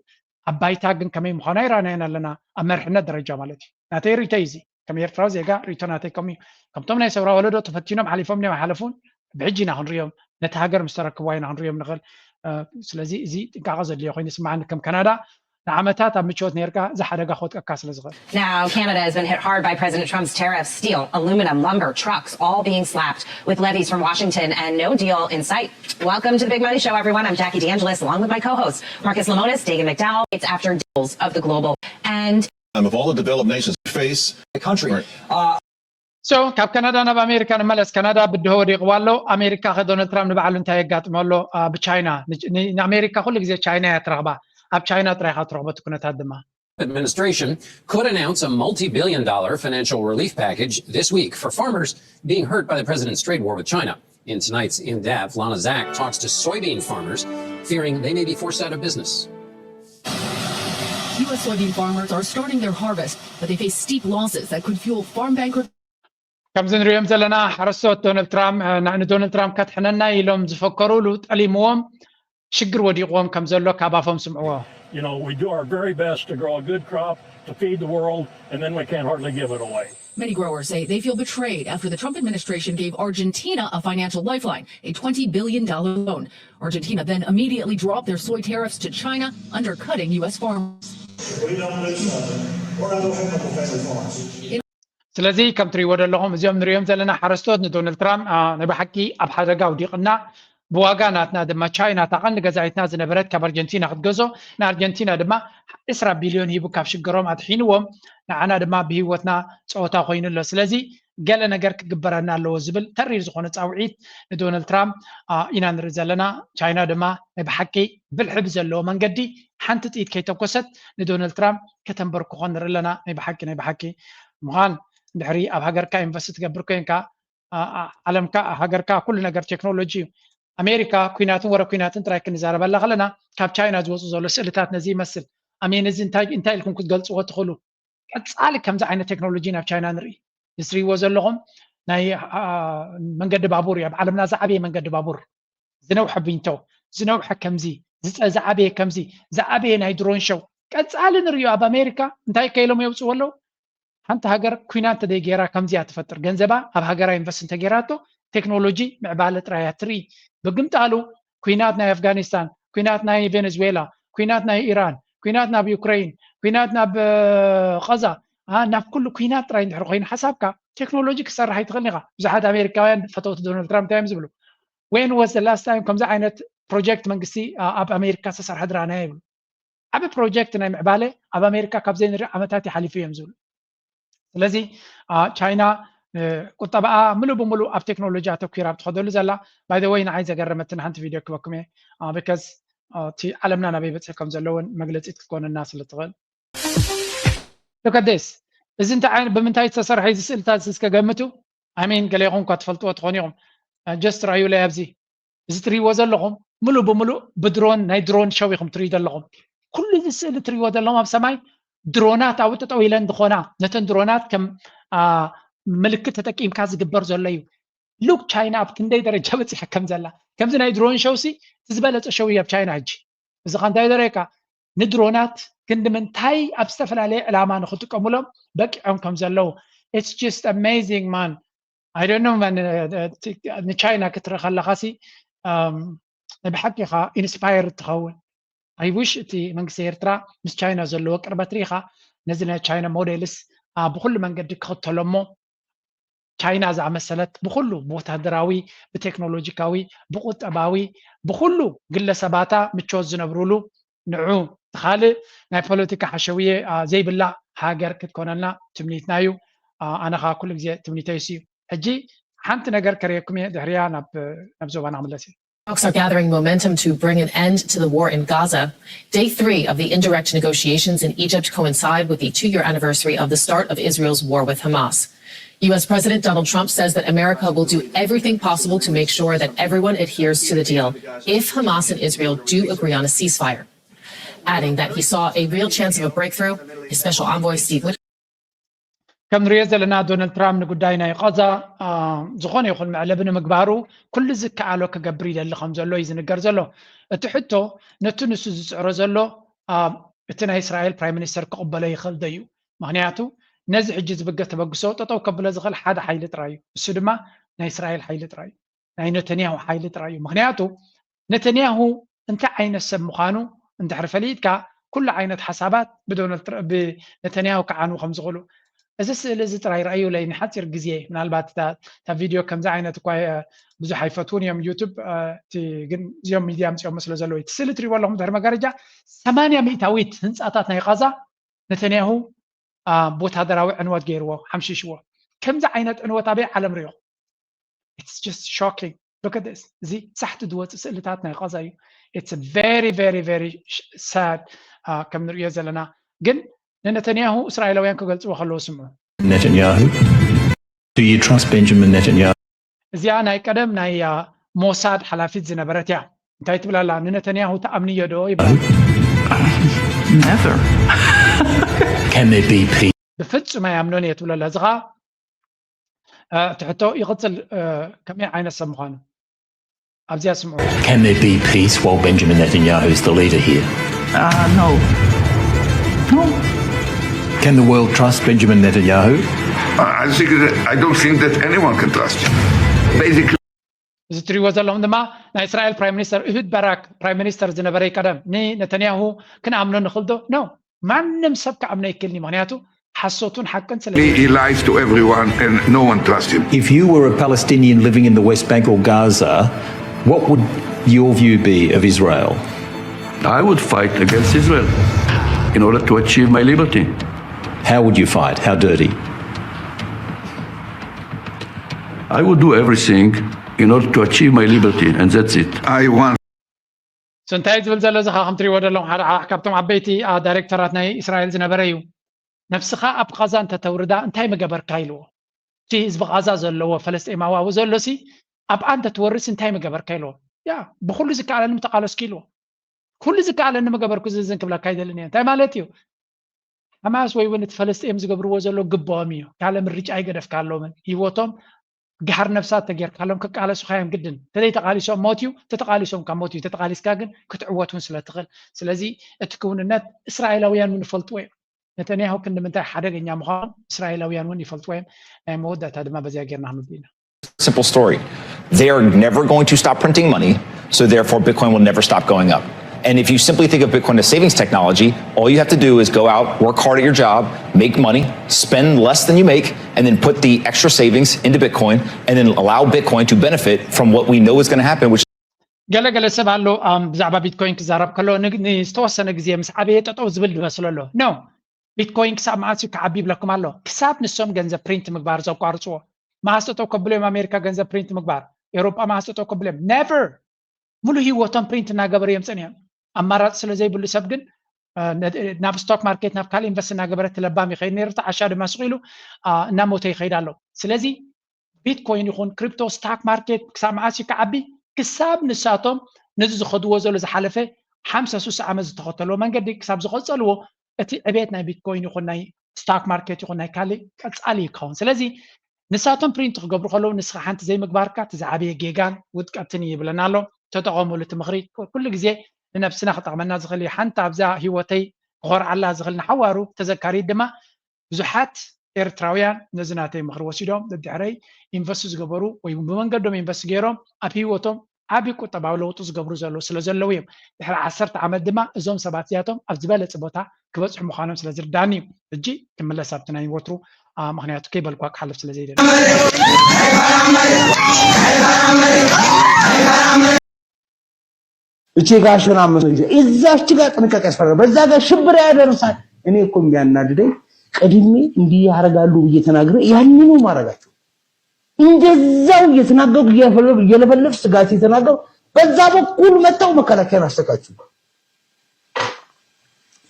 ኣብ ባይታ ግን ከመይ ምዃኑ ኣይረኣናዮን ኣለና ኣብ መርሕነት ደረጃ ማለት እዩ። ናተይ ርእቶ እዩ እዚ ከም ኤርትራዊ ዜጋ ርእቶ ናተይ ከምኡ እዩ። ከምቶም ናይ ሰውራ ወለዶ ተፈቲኖም ሓሊፎም እዮም ኣይሓለፉን ብሕጂ ኢና ክንሪኦም ነቲ ሃገር ምስ ተረክብዋ ኢና ክንሪኦም ንኽእል። ስለዚ እዚ ጥንቃቐ ዘድልዮ ኮይኑ ይስምዓኒ ከም ካናዳ ንዓመታት ኣብ ምቾት ነርካ እዚ ሓደጋ ክወጥቀካ ስለ ዝኽእል። Now, Canada has been hit hard by President Trump's tariffs. Steel, aluminum, lumber, trucks, all being slapped with levies from Washington and no deal in sight. Welcome to the Big Money Show, everyone. I'm Jackie DeAngelis, along with my co-hosts, Marcus Lemonis, Dagan McDowell. It's after deals of the global and Of all the developed nations face the country. Right. Uh, So ካብ ካናዳ ናብ ኣሜሪካ ንመለስ። ካናዳ ብድሆ ወዲቕዋ ኣሎ። ኣሜሪካ ከ ዶናልድ ትራምፕ ንባዕሉ እንታይ የጋጥሞ ኣሎ? ብቻይና ንኣሜሪካ ኩሉ ግዜ ቻይና እያ ትረኽባ። ኣብ ቻይና ጥራይ ኢኻ ትረኽቦ እቲ ኩነታት ድማ። Administration could announce a multi-billion dollar financial relief package this week for farmers being hurt by the president's trade war with China. In tonight's In Depth, Lana Zak talks to soybean farmers, fearing they may be forced out of business. U S soybean farmers are starting their harvest, but they face steep losses that could fuel farm bankruptcy. ከምዚ ንሪኦም ዘለና ሓረስቶት ዶናልድ ትራምፕ ንዶናልድ ትራምፕ ከድሕነና ኢሎም ዝፈከሩሉ ጠሊምዎም ሽግር ወዲቕዎም ከም ዘሎ ካብ ኣፎም ስምዕዎ። You know, we do our very best to grow a good crop to feed the world, and then we can't hardly give it away. Many growers say they feel betrayed after the Trump administration gave Argentina a financial lifeline, a twenty billion dollar loan. Argentina then immediately dropped their soy tariffs to China, undercutting U S farmers. If we don't do something, we're not going to have no family farms. ስለዚ ከም ትሪእዎ ዘለኹም እዚኦም ንሪኦም ዘለና ሓረስቶት ንዶናልድ ትራምፕ ናይ ብሓቂ ኣብ ሓደጋ ውዲቕና ብዋጋ ናትና ድማ ቻይና እታ ቀንዲ ገዛኢትና ዝነበረት ካብ ኣርጀንቲና ክትገዝኦ ንኣርጀንቲና ድማ ዕስራ ቢልዮን ሂቡ ካብ ሽግሮም ኣድሒንዎም ንዓና ድማ ብሂወትና ፀወታ ኮይኑ ኣሎ። ስለዚ ገለ ነገር ክግበረና ኣለዎ ዝብል ተሪር ዝኾነ ፃውዒት ንዶናልድ ትራምፕ ኢና ንርኢ ዘለና። ቻይና ድማ ናይ ብሓቂ ብልሒ ብዘለዎ መንገዲ ሓንቲ ጥይት ከይተኮሰት ንዶናልድ ትራምፕ ከተንበርክኾ ንርኢ ኣለና። ናይ ብሓቂ ናይ ብሓቂ ምዃን ድሕሪ ኣብ ሃገርካ ኢንቨስት ትገብር ኮይንካ ዓለምካ ሃገርካ ኩሉ ነገር ቴክኖሎጂ እዩ። ኣሜሪካ ኩናትን ወረ ኩናትን ጥራይ ክንዛረበላ ከለና ካብ ቻይና ዝወፁ ዘሎ ስእልታት ነዚ ይመስል። ኣሜን እዚ እንታይ እንታይ ኢልኩም ክትገልፅዎ ትኽእሉ? ቀፃሊ ከምዚ ዓይነት ቴክኖሎጂ ናብ ቻይና ንርኢ። እዚ ትሪእዎ ዘለኹም ናይ መንገዲ ባቡር እዩ። ኣብ ዓለምና ዝዓበየ መንገዲ ባቡር ዝነውሐ ቢንቶ ዝነውሐ ከምዚ ዝፀ- ዝዓበየ ከምዚ ዝዓበየ ናይ ድሮን ሸው ቀፃሊ ንሪኦ። ኣብ ኣሜሪካ እንታይ ከይሎም የውፅዎ ኣለዉ? ሓንቲ ሃገር ኩናት እንተደይ ገይራ ከምዚያ ትፈጥር ገንዘባ ኣብ ሃገራ ኢንቨስት እንተገይራቶ ቴክኖሎጂ ምዕባለ ጥራያ ትርኢ። ብግምጣሉ ኩናት ናይ ኣፍጋኒስታን፣ ኩናት ናይ ቬነዝዌላ፣ ኩናት ናይ ኢራን፣ ኩናት ናብ ዩክሬን፣ ኩናት ናብ ቐዛ ናብ ኩሉ ኩናት ጥራይ እንድሕር ኮይኑ ሓሳብካ ቴክኖሎጂ ክሰርሕ ኣይትኽእልን ኢኻ። ብዙሓት ኣሜሪካውያን ፈተውቲ ዶናልድ ትራምፕ እንታይ እዮም ዝብሉ? When was the last time ከምዚ ዓይነት ፕሮጀክት መንግስቲ ኣብ ኣሜሪካ ዝተሰርሐ ድራና ይብሉ። ዓቢ ፕሮጀክት ናይ ምዕባለ ኣብ ኣሜሪካ ካብ ዘይንርኢ ዓመታት ይሓሊፉ እዮም ዝብሉ። ስለዚ ቻይና ቁጠባኣ ምሉእ ብምሉእ ኣብ ቴክኖሎጂ ኣተኲራ ኣብ ትኸደሉ ዘላ። By the way ንዓይ ዘገረመትን ሓንቲ ቪድዮ ክበኩም እየ። Because እቲ ዓለምና ናበይ በፂሑ ከም ዘለውን መግለፂት ክትኮነና ስለ ትኽእል። Look at this። እዚ እንታይ ዓይነት ብምንታይ ዝተሰርሐ እዚ ስእልታት እስከ ገምቱ። I mean ገሌኹም እኳ ትፈልጥዎ ትኾኑ ኢኹም። Just ርኣዩለይ ኣብዚ እዚ ትሪእዎ ዘለኹም ምሉእ ብምሉእ ብድሮን ናይ ድሮን ሸው ኢኹም ትሪኡ ዘለኹም። ኩሉ እዚ ስእሊ ትሪእዎ ዘለኹም ኣብ ሰማይ ድሮናት ኣብኡ ጠጠው ኢለን ዝኾና ነተን ድሮናት ከም ምልክት ተጠቂምካ ዝግበር ዘሎ እዩ። Look ቻይና ኣብ ክንደይ ደረጃ በፂሓ ከም ዘላ ከምዚ ናይ ድሮን ሸው ሲ እቲ ዝበለፀ ሸው እዩ ኣብ ቻይና ሕጂ። እዚ ኸ እንታይ ደረካ ንድሮናት ክንዲ ምንታይ ኣብ ዝተፈላለየ ዕላማ ንክጥቀሙሎም በቂዖም ከም ዘለዉ it's just amazing man። I don't know man ንቻይና ክትርኢ ከለኻሲ ብሓቂ ኢኻ ኢንስፓየር ትኸውን። I wish እቲ መንግስቲ ኤርትራ ምስ ቻይና ዘለዎ ቅርበት ርኢኻ ነዚ ናይ ቻይና ሞዴልስ ብኩሉ መንገዲ ክኽተሎ እሞ ቻይና ዝኣመሰለት ብኩሉ ብወታደራዊ ብቴክኖሎጂካዊ ብቁጠባዊ ብኩሉ ግለሰባታ ምቾት ዝነብሩሉ ንዑ ካልእ ናይ ፖለቲካ ሓሸውየ ዘይብላ ሃገር ክትኮነልና ትምኒትና እዩ። ኣነ ከዓ ኩሉ ግዜ ትምኒተይ እሱ እዩ። ሕጂ ሓንቲ ነገር ከርእየኩም እየ፣ ድሕሪያ ናብ ዞባና ክምለስ እየ። Talks are gathering momentum to bring an end to the war in Gaza. Day three of the indirect negotiations in Egypt coincide with the two-year anniversary of the start of Israel's war with Hamas. U S President Donald Trump says that America will do everything possible to make sure that everyone adheres to the deal if Hamas and Israel do agree on a ceasefire, adding that he saw a real chance of a breakthrough. His special envoy, Steve Witkoff. ከም ንሪኦ ዘለና ዶናልድ ትራምፕ ንጉዳይ ናይ ቃዛ ዝኾነ ይኹን መዕለቢ ንምግባሩ ኩሉ ዝከኣሎ ክገብር ይደሊ ከም ዘሎ እዩ ዝንገር ዘሎ። እቲ ሕቶ ነቲ ንሱ ዝፅዕሮ ዘሎ እቲ ናይ እስራኤል ፕራይም ሚኒስተር ክቕበሎ ይኽእል ዶ እዩ? ምኽንያቱ ነዚ ሕጂ ዝብገስ ተበግሶ ጠጠው ከብሎ ዝኽእል ሓደ ሓይሊ ጥራይ እዩ። እሱ ድማ ናይ እስራኤል ሓይሊ ጥራይ እዩ፣ ናይ ነተንያሁ ሓይሊ ጥራይ እዩ። ምኽንያቱ ነተንያሁ እንታይ ዓይነት ሰብ ምዃኑ እንድሕር ፈሊጥካ ኩሉ ዓይነት ሓሳባት ብነተንያሁ ክዓኑ ከም ዝኽእሉ እዚ ስእሊ እዚ ጥራይ ረኣዩለይ ንሓፂር ግዜ። ምናልባት እታ ቪድዮ ከምዚ ዓይነት እኳ ብዙሕ ኣይፈትውን እዮም ዩቱብ፣ ግን እዚኦም ሚድያ ኣምፅኦሞ ስለ ዘለዉ እቲ ስእሊ ትሪእዎ ኣለኹም ድሕሪ መጋረጃ ሰማንያ ሚእታዊት ህንፃታት ናይ ቃዛ ነተንያሁ ብወታደራዊ ዕንወት ገይርዎ ሓምሺሽዎ። ከምዚ ዓይነት ዕንወት ኣበይ ዓለም ሪኦ? It's just shocking. Look at this. እዚ ሳሕቲ ዝወፅእ ስእልታት ናይ ቃዛ እዩ። It's very very very sad። ከም ንሪኦ ዘለና ግን ንነተንያሁ እስራኤላውያን ክገልፅዎ ከለዉ ስምዑ። Netanyahu, do you trust Benjamin Netanyahu? እዚኣ ናይ ቀደም ናይ ሞሳድ ሓላፊት ዝነበረት እያ። እንታይ ትብል ኣላ? ንነተንያሁ ትኣምንዮ ዶ ይበሃል። Never. Can there be peace? ብፍጹም ኣይኣምኖን እየ ትብል ኣላ። እዚ ኸዓ እቲ ሕቶ ይቕጽል፣ ከመይ ዓይነት ሰብ ምዃኑ ኣብዚኣ ስምዑ። Can there be peace while Benjamin Netanyahu is the leader here? Uh, no. No. Can the world trust Benjamin Netanyahu? I think that, I don't think that anyone can trust him. Basically, እዚ ትሪእዎ ዘለኹም ድማ ናይ እስራኤል ፕራይም ሚኒስተር እሁድ ባራክ ፕራይም ሚኒስተር ዝነበረ እዩ ቀደም። ንነተንያሁ ክንኣምኖ ንኽእል ዶ? ኖ፣ ማንም ሰብ ክኣምኖ ኣይክእልን እዩ። ምኽንያቱ ሓሶቱን ሓቅን ስለ he, he lies to everyone and no one trusts him. If you were a Palestinian living in the West Bank or Gaza, what would your view be of Israel? I would fight against Israel in order to achieve my liberty. How would you fight? How dirty? I would do everything in order to achieve my liberty, and that's it. I want So እንታይ ዝብል ዘሎ እዚ ኸዓ ከም ትሪእዎ ዘለኹም ሓደ ሓደ ካብቶም ዓበይቲ ዳይሬክተራት ናይ እስራኤል ዝነበረ እዩ። ነብስኻ ኣብ ቓዛ እንተተውርዳ እንታይ ምገበርካ ኢልዎ። እቲ ህዝቢ ቓዛ ዘለዎ ፈለስጤማዊ ኣብኡ ዘሎ ሲ ኣብኣ እንተትወርድሲ እንታይ ምገበርካ ኢልዎ። ያ ብኹሉ ዝከኣለኒ ምተቓለስኩ ኢልዎ። ኩሉ ዝከኣለኒ ምገበርኩ ዝዝን ክብለካ ኣይደልን እየ። እንታይ ማለት እዩ? ሓማስ ወይ እውን እቲ ፈለስጤም ዝገብርዎ ዘሎ ግብኦም እዩ። ካልእ ምርጫ ኣይገደፍካሎምን። ህይወቶም ጋሕር ነብሳት ተጌርካሎም ክቃለሱኻ እዮም ግድን። እንተዘይተቓሊሶም ሞት እዩ፣ እንተተቓሊሶም ካብ ሞት እዩ። እንተተቓሊስካ ግን ክትዕወት እውን ስለ ትኽእል። ስለዚ እቲ ክውንነት እስራኤላውያን እውን ይፈልጥዎ እዮም። ነተንያሁ ክንዲ ምንታይ ሓደገኛ ምዃኖም እስራኤላውያን እውን ይፈልጥዎ እዮም። ናይ መወዳእታ ድማ በዚኣ ጌርና ክንውድእ ኢና። Simple story. They are never going to stop printing money, so therefore Bitcoin will never stop going up. And if you simply think of Bitcoin as savings technology, all you have to do is go out, work hard at your job, make money, spend less than you make, and then put the extra savings into Bitcoin, and then allow Bitcoin to benefit from what we know is going to happen, which ገለ ገለ ሰብ ኣሎ ብዛዕባ ቢትኮይን ክዛረብ ከሎ ንዝተወሰነ ግዜ ምስ ዓበየ ጠጠው ዝብል ዝመስሎ ኣሎ። ኖ፣ ቢትኮይን ክሳብ መዓስ እዩ ክዓቢ ይብለኩም ኣሎ። ክሳብ ንሶም ገንዘብ ፕሪንት ምግባር ዘቋርፅዎ። መዓስ ጠጠው ከብሎ እዮም ኣሜሪካ ገንዘብ ፕሪንት ምግባር፣ ኤውሮጳ መዓስ ጠጠው ከብሎ እዮም። ነቨር። ሙሉ ህይወቶም ፕሪንት እናገበሩ እዮም ፀኒሖም። ኣማራፂ ስለ ዘይብሉ ሰብ ግን ናብ ስቶክ ማርኬት ናብ ካልእ ኢንቨስት እናገበረ እቲ ለባም ይኸይድ ነይሩ፣ እቲ ዓሻ ድማ ስቕ ኢሉ እናሞተ ይኸይድ ኣሎ። ስለዚ ቢትኮይን ይኹን ክሪፕቶ ስታክ ማርኬት ክሳብ መዓስ እዩ ክዓቢ? ክሳብ ንሳቶም ነዚ ዝኸድዎ ዘሎ ዝሓለፈ ሓምሳ ሱሳ ዓመት ዝተኸተልዎ መንገዲ ክሳብ ዝቐፀልዎ እቲ ዕቤት ናይ ቢትኮይን ይኹን ናይ ስታክ ማርኬት ይኹን ናይ ካልእ ቀፃሊ ይከውን። ስለዚ ንሳቶም ፕሪንት ክገብሩ ከለዉ ንስኻ ሓንቲ ዘይምግባርካ እቲ ዝዓበየ ጌጋን ውድቀትን እዩ ይብለና ኣሎ። ተጠቐሙሉ እቲ ምኽሪ። ኩሉ ግዜ ንነብስና ክጠቕመና ዝኽእል እዩ። ሓንቲ ኣብዛ ህይወተይ ክኾርዓላ ዝኽእል ንሓዋሩ ተዘካሪት ድማ ብዙሓት ኤርትራውያን ነዚ ናተይ ምኽሪ ወሲዶም ደድሕረይ ኢንቨስት ዝገበሩ ወይ ብመንገዶም ኢንቨስት ገይሮም ኣብ ህይወቶም ዓቢ ቁጠባዊ ለውጢ ዝገብሩ ዘለዉ ስለ ዘለዉ እዮም። ድሕሪ ዓሰርተ ዓመት ድማ እዞም ሰባት እዚኣቶም ኣብ ዝበለጸ ቦታ ክበጽሑ ምዃኖም ስለ ዝርዳኒ እዩ። ሕጂ ክምለስ ኣብቲ ናይ ወትሩ ምኽንያቱ ከይበልኳ ክሓልፍ ስለ ዘይደሊ። እቺ ጋር ሸና መስሎ እዛች ጋር ጥንቃቄ ያስፈልጋል። በዛ ጋር ሽብር ያደርሳል። እኔ እኮ የሚያናድደኝ ቅድሜ እንዲህ ያደርጋሉ ብዬ ተናግሬ ያንኑ ማድረጋቸው እንደዛው እየተናገሩ እየለፈለፍ ስጋት የተናገሩ በዛ በኩል መጣው መከላከያን አስተካችሁ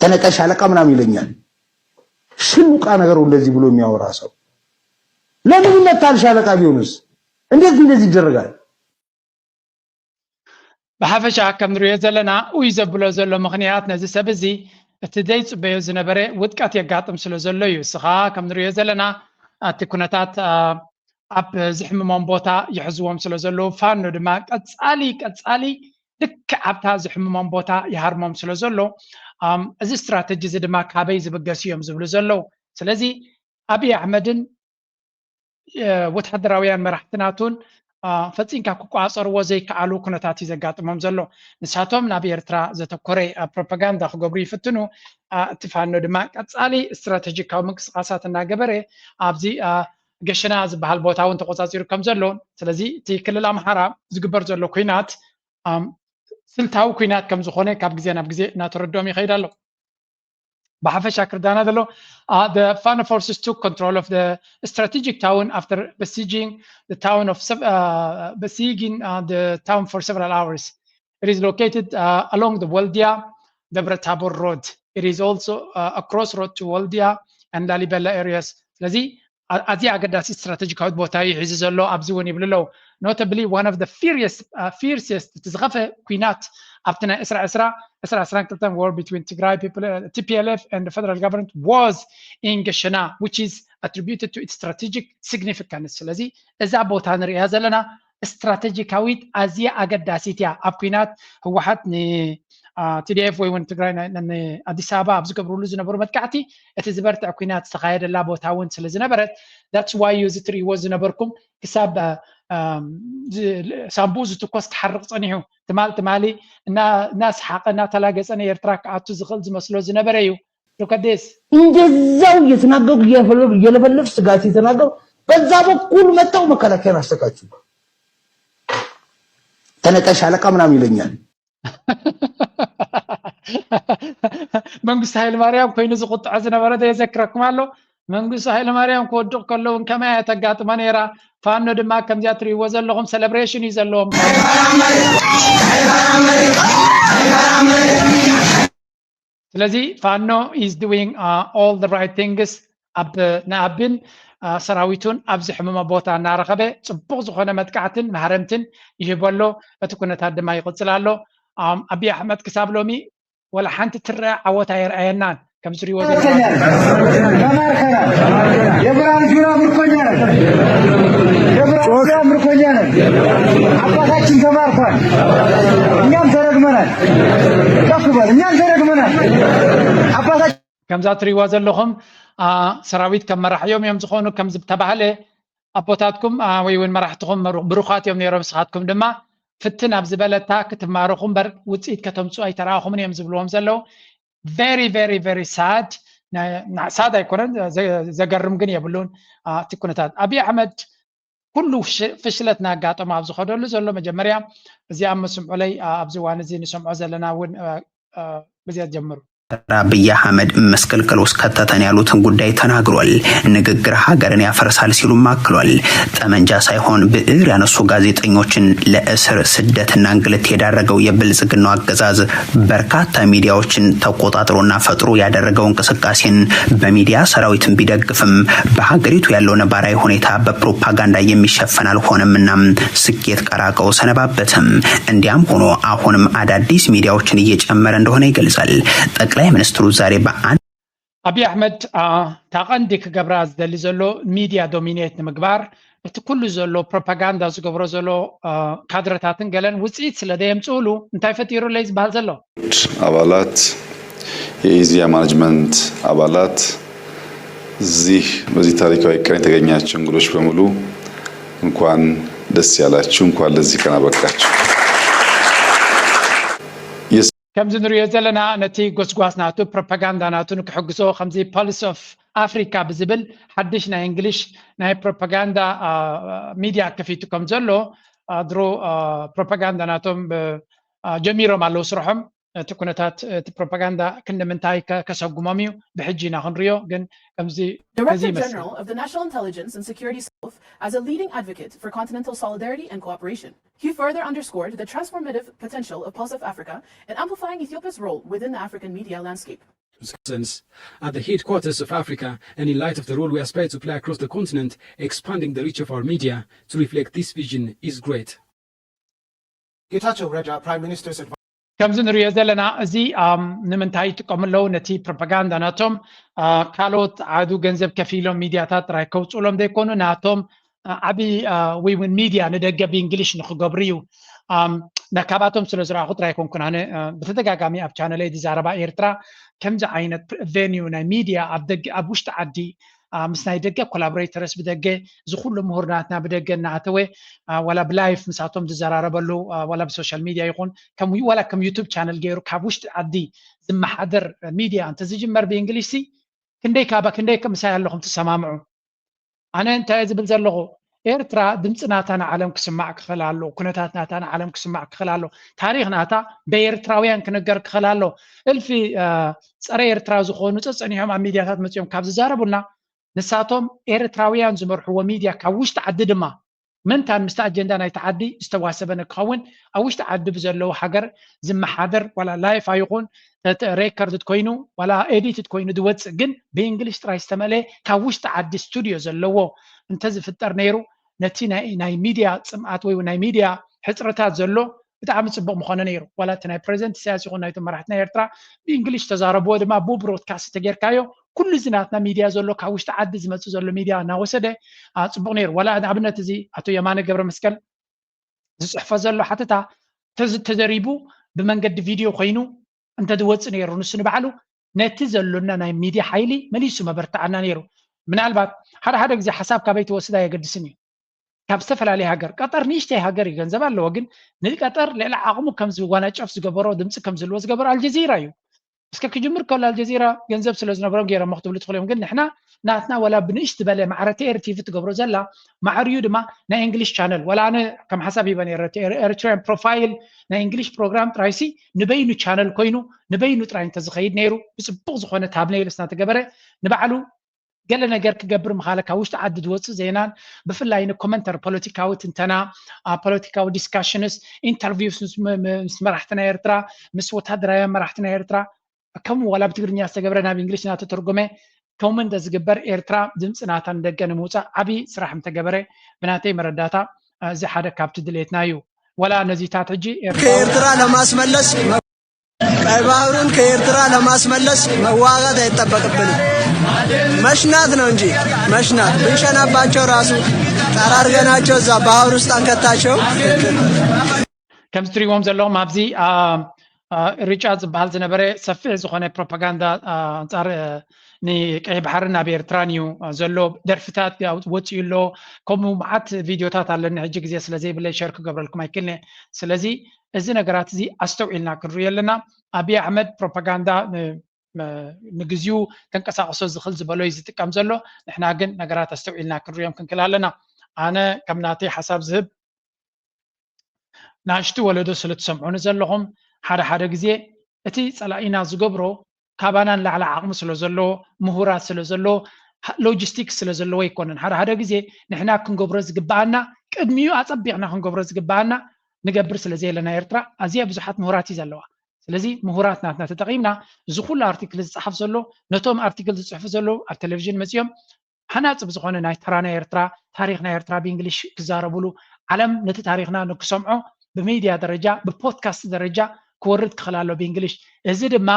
ተነቀ ሻለቃ ምናምን ይለኛል። ሽሉቃ ነገር እንደዚህ ብሎ የሚያወራ ሰው ለምን ይመታል? ሻለቃ ቢሆንስ እንዴት እንደዚህ ይደረጋል? ብሓፈሻ ከም ንሪኦ ዘለና፣ ኡይ ዘብሎ ዘሎ ምኽንያት ነዚ ሰብ እዚ እቲ ዘይጽበዮ ዝነበረ ውድቀት የጋጥም ስለ ዘሎ እዩ። እስኻ ከም ንሪኦ ዘለና፣ እቲ ኩነታት ኣብ ዝሕምሞም ቦታ ይሕዝዎም ስለ ዘለዉ፣ ፋኖ ድማ ቀጻሊ ቀጻሊ ልክዕ ኣብታ ዝሕምሞም ቦታ ይሃርሞም ስለ ዘሎ፣ እዚ ስትራተጂ እዚ ድማ ካበይ ዝብገስ እዮም ዝብሉ ዘለዉ። ስለዚ ኣብይ ኣሕመድን ወታደራውያን መራሕቲ ናቱን ፈጺምካ ክቋጸርዎ ዘይከኣሉ ኩነታት እዩ ዘጋጥሞም ዘሎ። ንሳቶም ናብ ኤርትራ ዘተኮረ ፕሮፓጋንዳ ክገብሩ ይፍትኑ። እቲ ፋኖ ድማ ቀጻሊ ስትራተጂካዊ ምንቅስቃሳት እናገበረ ኣብዚ ገሸና ዝበሃል ቦታ እውን ተቆጻጺሩ ከም ዘሎ፣ ስለዚ እቲ ክልል ኣምሓራ ዝግበር ዘሎ ኩናት ስልታዊ ኩናት ከም ዝኾነ ካብ ግዜ ናብ ግዜ እናተረድኦም ይኸይድ ኣሎ። ብሓፈሻ ክርዳና ዘሎ the Fano forces took control of the strategic town after besieging the town of besieging the town for several hours. It is located along the Waldia Debre Tabor road. It is also a crossroad to Waldia and Lalibela areas. ስለዚ ኣዝያ ኣገዳሲት ስትራተጂካዊት ቦታ እዩ ሒዙ ዘሎ ኣብዚ እውን ይብሉ ኣለዉ። Notably one of the fiercest እቲ ዝኸፍአ ኩናት ኣብቲ ናይ ዕስራ ዕስራ ዕስራ ዕስራን ክልተን war between Tigray people, T P L F and the federal government was in Geshena, which is attributed to its strategic significance. ስለዚ እዛ ቦታ ንሪእያ ዘለና ስትራተጂካዊት ኣዝያ ኣገዳሲት እያ። ኣብ ኩናት ህወሓት ን T D F ወይ እውን ትግራይ ኣዲስ ኣበባ ኣብ ዝገብርሉ ዝነበሩ መጥቃዕቲ እቲ ዝበርትዕ ኩናት ዝተኻየደላ ቦታ እውን ስለ ዝነበረት that's why እዩ እዚ ትርእይዎ ዝነበርኩም ክሳብ ሳምቡኡ ዝትኮስ ክሓርቕ ጸኒሑ ትማል ትማሊ እናሰሓቐ እናተላገጸ ንኤርትራ ክኣቱ ዝኽእል ዝመስሎ ዝነበረ እዩ። Look at this. እንደዛው እየተናገሩ እየለፈለፍ ስጋት የተናገሩ በዛ በኩል መጣው መከላከያን አስተካችሁ ተነቀ ሻለቃ ምናምን ይለኛል። መንግስቱ ኃይለ ማርያም ኮይኑ ዝቁጥዐ ዝነበረ የዘክረኩም ኣሎ። መንግስቱ ኃይለ ማርያም ክወድቕ ከለውን ከመያ ተጋጥሞ ነይራ። ፋኖ ድማ ከምዚኣ ትርእይዎ ዘለኹም ሴሌብሬሽን እዩ ዘለዎም። ስለዚ ፋኖ is doing all the right things ኣብ ንኣብን ሰራዊቱን ኣብዚ ሕመሞ ቦታ እናረኸበ ጽቡቕ ዝኾነ መጥቃዕትን ማህረምትን ይህቦ ኣሎ። እቲ ኩነታት ድማ ይቕጽል ኣሎ። ኣብይ ኣሕመድ ክሳብ ሎሚ ወላ ሓንቲ ትረአ ዓወት ኣየርኣየናን። ከም ዝሪዎ ተማርከናል። የብርሃኑ ጁላ ምርኮኛ ነን። የብርሃኑ ጁላ ምርኮኛ ነን። አባታችን ተማርኳል። እኛም ተረግመናል። ከፍ በል። እኛም ተረግመናል። አባታችን ከምዛ ትሪእዋ ዘለኹም ሰራዊት ከም መራሕዮም እዮም ዝኾኑ ከም ዝተባህለ ኣቦታትኩም ወይ እውን መራሕትኹም ብሩኻት እዮም ነይሮም። ንስኻትኩም ድማ ፍትን ኣብ ዝበለታ ክትማረኹ እምበር ውፅኢት ከተምፅኡ ኣይተረኣኹምን እዮም ዝብልዎም ዘለዉ። Very very very sad። ሳድ ኣይኮነን፣ ዘገርም ግን የብሉን። እቲ ኩነታት ኣብይ ኣሕመድ ኩሉ ፍሽለት እናጋጠሞ ኣብ ዝኸደሉ ዘሎ መጀመርያ እዚኣ መስምዑለይ ኣብዚ እዋን እዚ ንሰምዖ ዘለና እውን በዚያ ጀምሩ። አብይ አህመድ ምስቅልቅል ውስጥ ከተተን ያሉትን ጉዳይ ተናግሯል። ንግግር ሀገርን ያፈርሳል ሲሉም አክሏል። ጠመንጃ ሳይሆን ብዕር ያነሱ ጋዜጠኞችን ለእስር ስደትና እንግልት የዳረገው የብልጽግናው አገዛዝ በርካታ ሚዲያዎችን ተቆጣጥሮና ፈጥሮ ያደረገው እንቅስቃሴን በሚዲያ ሰራዊትን ቢደግፍም በሀገሪቱ ያለው ነባራዊ ሁኔታ በፕሮፓጋንዳ የሚሸፈን አልሆነምና ስኬት ቀራቀው ሰነባበትም። እንዲያም ሆኖ አሁንም አዳዲስ ሚዲያዎችን እየጨመረ እንደሆነ ይገልጻል። ጠቅላይ ሚኒስትሩ ዛሬ በአንድ ኣብይ ኣሕመድ እታ ቀንዲ ክገብራ ዝደሊ ዘሎ ሚድያ ዶሚኔት ንምግባር እቲ ኩሉ ዘሎ ፕሮፓጋንዳ ዝገብሮ ዘሎ ካድረታትን ገለን ውፅኢት ስለ ዘየምፅእሉ እንታይ ፈጢሩለይ ዝበሃል ዘሎ አባላት የኢዚያ ማኔጅመንት አባላት እዚህ በዚህ ታሪካዊ ቀን የተገኛችሁ እንግዶች በሙሉ እንኳን ደስ ያላችሁ፣ እንኳን ለዚህ ቀን አበቃችሁ። ከምዚ ንሪኦ ዘለና ነቲ ጎስጓስ ናቱ ፕሮፓጋንዳ ናቱ ንክሕግዞ ከምዚ ፓልስ ኦፍ ኣፍሪካ ብዝብል ሓድሽ ናይ እንግሊሽ ናይ ፕሮፓጋንዳ ሚድያ ከፊቱ ከም ዘሎ ድሮ ፕሮፓጋንዳ ናቶም ጀሚሮም ኣለዉ ስርሖም። እቲ ኩነታት እቲ ፕሮፓጋንዳ ክንዲ ምንታይ ከሰጉሞም እዩ ብሕጂ ኢና ክንሪኦ። ግን ከምዚ Director General of the National Intelligence and Security Self as a leading advocate for continental solidarity and cooperation. He further underscored the transformative potential of Pulse of Africa in amplifying Ethiopia's role within the African media landscape. Presence at the headquarters of Africa and in light of the role we aspire to play across the continent, expanding the reach of our media to reflect this vision is great. Getachew Reda, Prime Minister's advisor. ከምዚ ንሪኦ ዘለና እዚ ንምንታይ ይጥቀሙ ኣለዉ? ነቲ ፕሮፓጋንዳ ናቶም ካልኦት ዓዱ ገንዘብ ከፊሎም ሚድያታት ጥራይ ከውፅኡሎም ዘይኮኑ ናቶም ዓብዪ ወይ እውን ሚድያ ንደገ ብእንግሊሽ ንክገብሩ እዩ። ካባቶም ስለ ዝረኣኹ ጥራይ ኣይኮንኩን ኣነ ብተደጋጋሚ ኣብ ቻነለይ ዝዛረባ ኤርትራ ከምዚ ዓይነት ቬኒዩ ናይ ሚድያ ኣብ ውሽጢ ዓዲ ምስ ናይ ደገ ኮላቦሬተርስ ብደገ እዚ ኩሉ ምሁር ናትና ብደገ እናኣተወ ዋላ ብላይፍ ምሳቶም ዝዘራረበሉ ዋላ ብሶሻል ሚድያ ይኹን ዋላ ከም ዩቱብ ቻነል ገይሩ ካብ ውሽጢ ዓዲ ዝመሓደር ሚድያ እንተዝጅመር ብእንግሊሽ ሲ ክንደይ ካባ ክንደይ ምሳይ ኣለኹም ትሰማምዑ? ኣነ እንታይ ዝብል ዘለኹ ኤርትራ ድምፂ ናታ ንዓለም ክስማዕ ክኽእል ኣሎ። ኩነታት ናታ ንዓለም ክስማዕ ክኽእል ኣሎ። ታሪኽ ናታ በኤርትራውያን ክነገር ክኽእል ኣሎ። እልፊ ፀረ ኤርትራ ዝኾኑ ፀፀኒሖም ኣብ ሚድያታት መፂኦም ካብ ዝዛረቡና ንሳቶም ኤርትራውያን ዝመርሕዎ ሚድያ ካብ ውሽጢ ዓዲ ድማ ምንታን ምስቲ ኣጀንዳ ናይቲ ዓዲ ዝተዋሰበ ንክኸውን ኣብ ውሽጢ ዓዲ ብዘለዉ ሃገር ዝመሓደር ዋላ ላይፍ ኣይኹን ሬከርድ ኮይኑ ዋላ ኤዲትድ ኮይኑ ዝወፅእ ግን ብእንግሊሽ ጥራይ ዝተመለየ ካብ ውሽጢ ዓዲ ስቱድዮ ዘለዎ እንተዝፍጠር ነይሩ ነቲ ናይ ሚድያ ፅምኣት ወይ ናይ ሚድያ ሕፅረታት ዘሎ ብጣዕሚ ፅቡቅ ምኾነ ነይሩ። ዋላ እቲ ናይ ፕሬዚደንት ኢሳያስ ይኹን ናይቶም መራሕቲ ናይ ኤርትራ ብእንግሊሽ ተዛረብዎ ድማ ብብሮድካስት ተጌርካዮ ኩሉ እዚ ናትና ሚድያ ዘሎ ካብ ውሽጢ ዓዲ ዝመፅእ ዘሎ ሚድያ እናወሰደ ፅቡቅ ነይሩ። ዋላ ንኣብነት እዚ ኣቶ የማነ ገብረ መስቀል ዝፅሕፎ ዘሎ ሓተታ ተዘሪቡ ብመንገዲ ቪድዮ ኮይኑ እንተዝወፅእ ነይሩ ንሱ ንባዕሉ ነቲ ዘሎና ናይ ሚድያ ሓይሊ መሊሱ መበርትዓና ነይሩ። ምናልባት ሓደ ሓደ ግዜ ሓሳብ ካበይ ትወስድ ኣየገድስን እዩ። ካብ ዝተፈላለየ ሃገር ቀጠር ንእሽተይ ሃገር እዩ ገንዘብ ኣለዎ ግን ንቀጠር ልዕሊ ዓቕሙ ከም ዝዋናጨፍ ዝገበሮ ድምፂ ከም ዝህልዎ ዝገበሮ ኣልጀዚራ እዩ። እስከ ክጅምር ከሎ ኣልጀዚራ ገንዘብ ስለ ዝነበሮም ገይሮሞ ክትብሉ ትኽእሉ እዮም ግን ንሕና ናትና ወላ ብንእሽት ዝበለ ማዕረ ቴር ቲቪ ትገብሮ ዘላ ማዕርዩ ድማ ናይ እንግሊሽ ቻነል ወላ ኣነ ከም ሓሳብ ሂበ ነረ ኤሪትሪያን ፕሮፋይል ናይ እንግሊሽ ፕሮግራም ጥራይሲ ንበይኑ ቻነል ኮይኑ ንበይኑ ጥራይ እንተዝኸይድ ነይሩ ብፅቡቅ ዝኾነ ታብኔል ስናተገበረ ንባዕሉ ገለ ነገር ክገብር ምኻለ ካብ ውሽጢ ዓዲ ዝወፅእ ዜናን ብፍላይ ንኮመንተር ፖለቲካዊ ትንተና ፖለቲካዊ ዲስካሽንስ ኢንተርቪውስ ምስ መራሕቲ ናይ ኤርትራ ምስ ወታደራውያን መራሕቲ ናይ ኤርትራ ከምኡ ዋላ ብትግርኛ ዝተገብረ ናብ እንግሊሽ እናተተርጎመ ከምኡ እንተ ዝግበር ኤርትራ ድምፂ ናታ ንደገ ንምውፃእ ዓብዪ ስራሕ ምተገበረ ብናተይ መረዳታ እዚ ሓደ ካብቲ ድሌትና እዩ። ወላ ነዚታት ሕጂ ኤርትራ ከኤርትራ ለማስመለስ ቀይ ባህሩን ከኤርትራ ለማስመለስ መዋጋት አይጠበቅብንም። መሽናት ነው እንጂ መሽናት ብንሸናባቸው ራሱ ጠራርገናቸው እዛ ባህር ውስጥ አንከታቸው። ከም ዝትሪዎም ዘለኹም ኣብዚ ሪጫ ዝበሃል ዝነበረ ሰፊሕ ዝኾነ ፕሮፓጋንዳ ኣንፃር ንቀይ ባሕርን ኣብ ኤርትራን እዩ ዘሎ። ደርፍታት ወፂኡ ኣሎ። ከምኡ መዓት ቪድዮታት ኣለኒ ሕጂ ግዜ ስለ ዘይብለይ ሸር ክገብረልኩም ኣይክእልኒ። ስለዚ እዚ ነገራት እዚ ኣስተውዒልና ክንሪኦ ኣለና። ኣብይ ኣሕመድ ፕሮፓጋንዳ ንግዚኡ ተንቀሳቅሶ ዝኽእል ዝበሎ እዩ ዝጥቀም ዘሎ። ንሕና ግን ነገራት ኣስተውዒልና ክንሪኦም ክንክእል ኣለና። ኣነ ከም ናተይ ሓሳብ ዝህብ ናእሽቱ ወለዶ ስለ ትሰምዑኒ ዘለኹም ሓደ ሓደ ግዜ እቲ ፀላኢና ዝገብሮ ካባና ንላዕሊ ዓቕሚ ስለ ዘለዎ ምሁራት ስለ ዘለዎ ሎጂስቲክስ ስለ ዘለዎ ኣይኮነን። ሓደ ሓደ ግዜ ንሕና ክንገብሮ ዝግበኣና ቅድሚኡ ኣፀቢቕና ክንገብሮ ዝግበኣና ንገብር ስለ ዘየለና ኤርትራ ኣዝያ ብዙሓት ምሁራት እዩ ዘለዋ። ስለዚ ምሁራት ናትና ተጠቒምና እዚ ኩሉ ኣርቲክል ዝፀሓፍ ዘሎ ነቶም ኣርቲክል ዝፅሕፉ ዘለዉ ኣብ ቴሌቪዥን መፂኦም ሃናፂ ብዝኾነ ናይ ተራ ናይ ኤርትራ ታሪኽ ናይ ኤርትራ ብእንግሊሽ ክዛረብሉ ዓለም ነቲ ታሪኽና ንክሰምዖ ብሚድያ ደረጃ ብፖድካስት ደረጃ ክወርድ ክኽእል ኣሎ ብእንግሊሽ። እዚ ድማ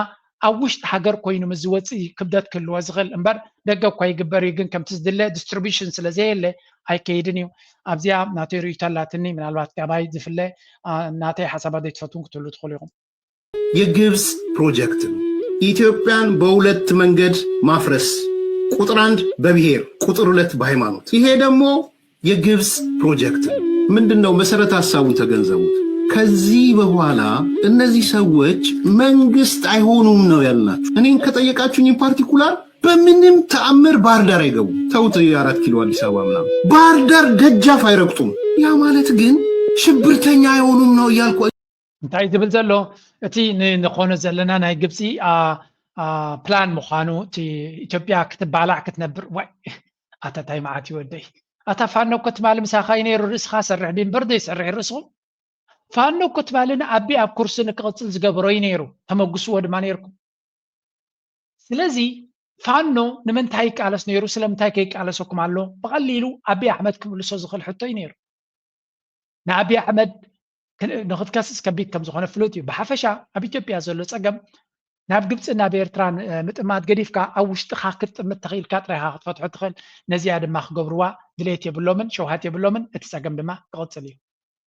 ኣብ ውሽጢ ሃገር ኮይኑ ምስ ዝወፅእ ክብደት ክህልዎ ዝኽእል እምበር ደገ እኳ ይግበር እዩ ግን ከምቲ ዝድለ ዲስትሪቢሽን ስለ ዘየለ ኣይከይድን እዩ። ኣብዚኣ ናተይ ርእይቶ ኣላትኒ ምናልባት ካባይ ዝፍለ ናተይ ሓሳባት ዘይትፈትውን ክትህሉ ትኽእሉ ኢኹም። የግብፅ ፕሮጀክትን ኢትዮጵያን በሁለት መንገድ ማፍረስ። ቁጥር አንድ በብሔር፣ ቁጥር ሁለት በሃይማኖት። ይሄ ደግሞ የግብፅ ፕሮጀክት ነው። ምንድን ነው መሰረተ ሀሳቡን ተገንዘቡት። ከዚህ በኋላ እነዚህ ሰዎች መንግስት አይሆኑም ነው ያልናቸው። እኔን ከጠየቃችሁኝ in particular በምንም ተአምር ባህር ዳር አይገቡም። ተውት የአራት ኪሎ አዲስ አበባ ምናምን፣ ባህር ዳር ደጃፍ አይረግጡም። ያ ማለት ግን ሽብርተኛ አይሆኑም ነው እያልኩ እንታይ ዝብል ዘሎ እቲ ንኾኖ ዘለና ናይ ግብፂ ፕላን ምዃኑ፣ እቲ ኢትዮጵያ ክትባላዕ ክትነብር። ዋይ፣ ኣታ ታይ መዓት ይወደይ። ኣታ ፋኖ እኮ ትማሊ ምሳኻ እዩ ነይሩ፣ ርእስኻ ሰርሕ ድዩ እምበር ዘይሰርሕ ርእስኹም። ፋኖ እኮ ትማሊ ንኣቢ ኣብ ኩርሲ ንክቕፅል ዝገበሮ እዩ ነይሩ፣ ተመጉስዎ ድማ ነይርኩም። ስለዚ ፋኖ ንምንታይ ይቃለስ ነይሩ? ስለምንታይ ከይቃለሰኩም ኣሎ? ብቐሊሉ ኣቢ ኣሕመድ ክምልሶ ዝኽእል ሕቶ እዩ ነይሩ። ንኣቢ ኣሕመድ ንክትከስስ ከቢድ ከም ዝኾነ ፍሉጥ እዩ። ብሓፈሻ ኣብ ኢትዮጵያ ዘሎ ፀገም ናብ ግብፅን ናብ ኤርትራን ምጥማት ገዲፍካ ኣብ ውሽጥኻ ክትጥምት ተኽኢልካ ጥራይኻ ክትፈትሖ ትኽእል። ነዚኣ ድማ ክገብርዋ ድሌት የብሎምን፣ ሸውሃት የብሎምን። እቲ ፀገም ድማ ክቕፅል እዩ።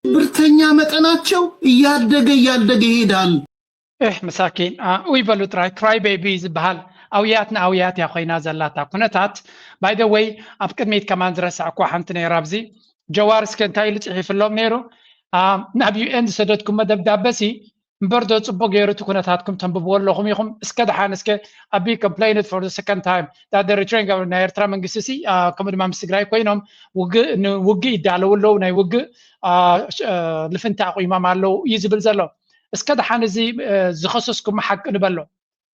ሽብርተኛ መጠናቸው እያደገ እያደገ ይሄዳል። እህ ምሳኪን ውይ በሉ ጥራይ። ክራይ ቤቢ ዝበሃል ኣውያት ንኣውያት እያ ኮይና ዘላታ ኩነታት። By the way፣ ኣብ ቅድሚት ከማን ዝረሳዕኩዋ ሓንቲ ነይራ ኣብዚ። ጀዋር እስከ እንታይ ኢሉ ፅሒፍሎም ነይሩ? ናብ ዩኤን ዝሰደድኩሞ ደብዳበ ሲ እምበር ዶ ፅቡቅ ገይሩ እቲ ኩነታትኩም ተንብብዎ ኣለኹም ኢኹም? እስከ ደሓን እስከ ኣቢ complained for the second time that the Eritrean government፣ ናይ ኤርትራ መንግስቲ ሲ ከምኡ ድማ ምስ ትግራይ ኮይኖም ውግእ ይዳለዉ ኣለዉ፣ ናይ ውግእ ልፍንቲ ኣቑሞም ኣለዉ እዩ ዝብል ዘሎ። እስከ ደሓን እዚ ዝኸሰስኩሞ ሓቂ ንበሎ።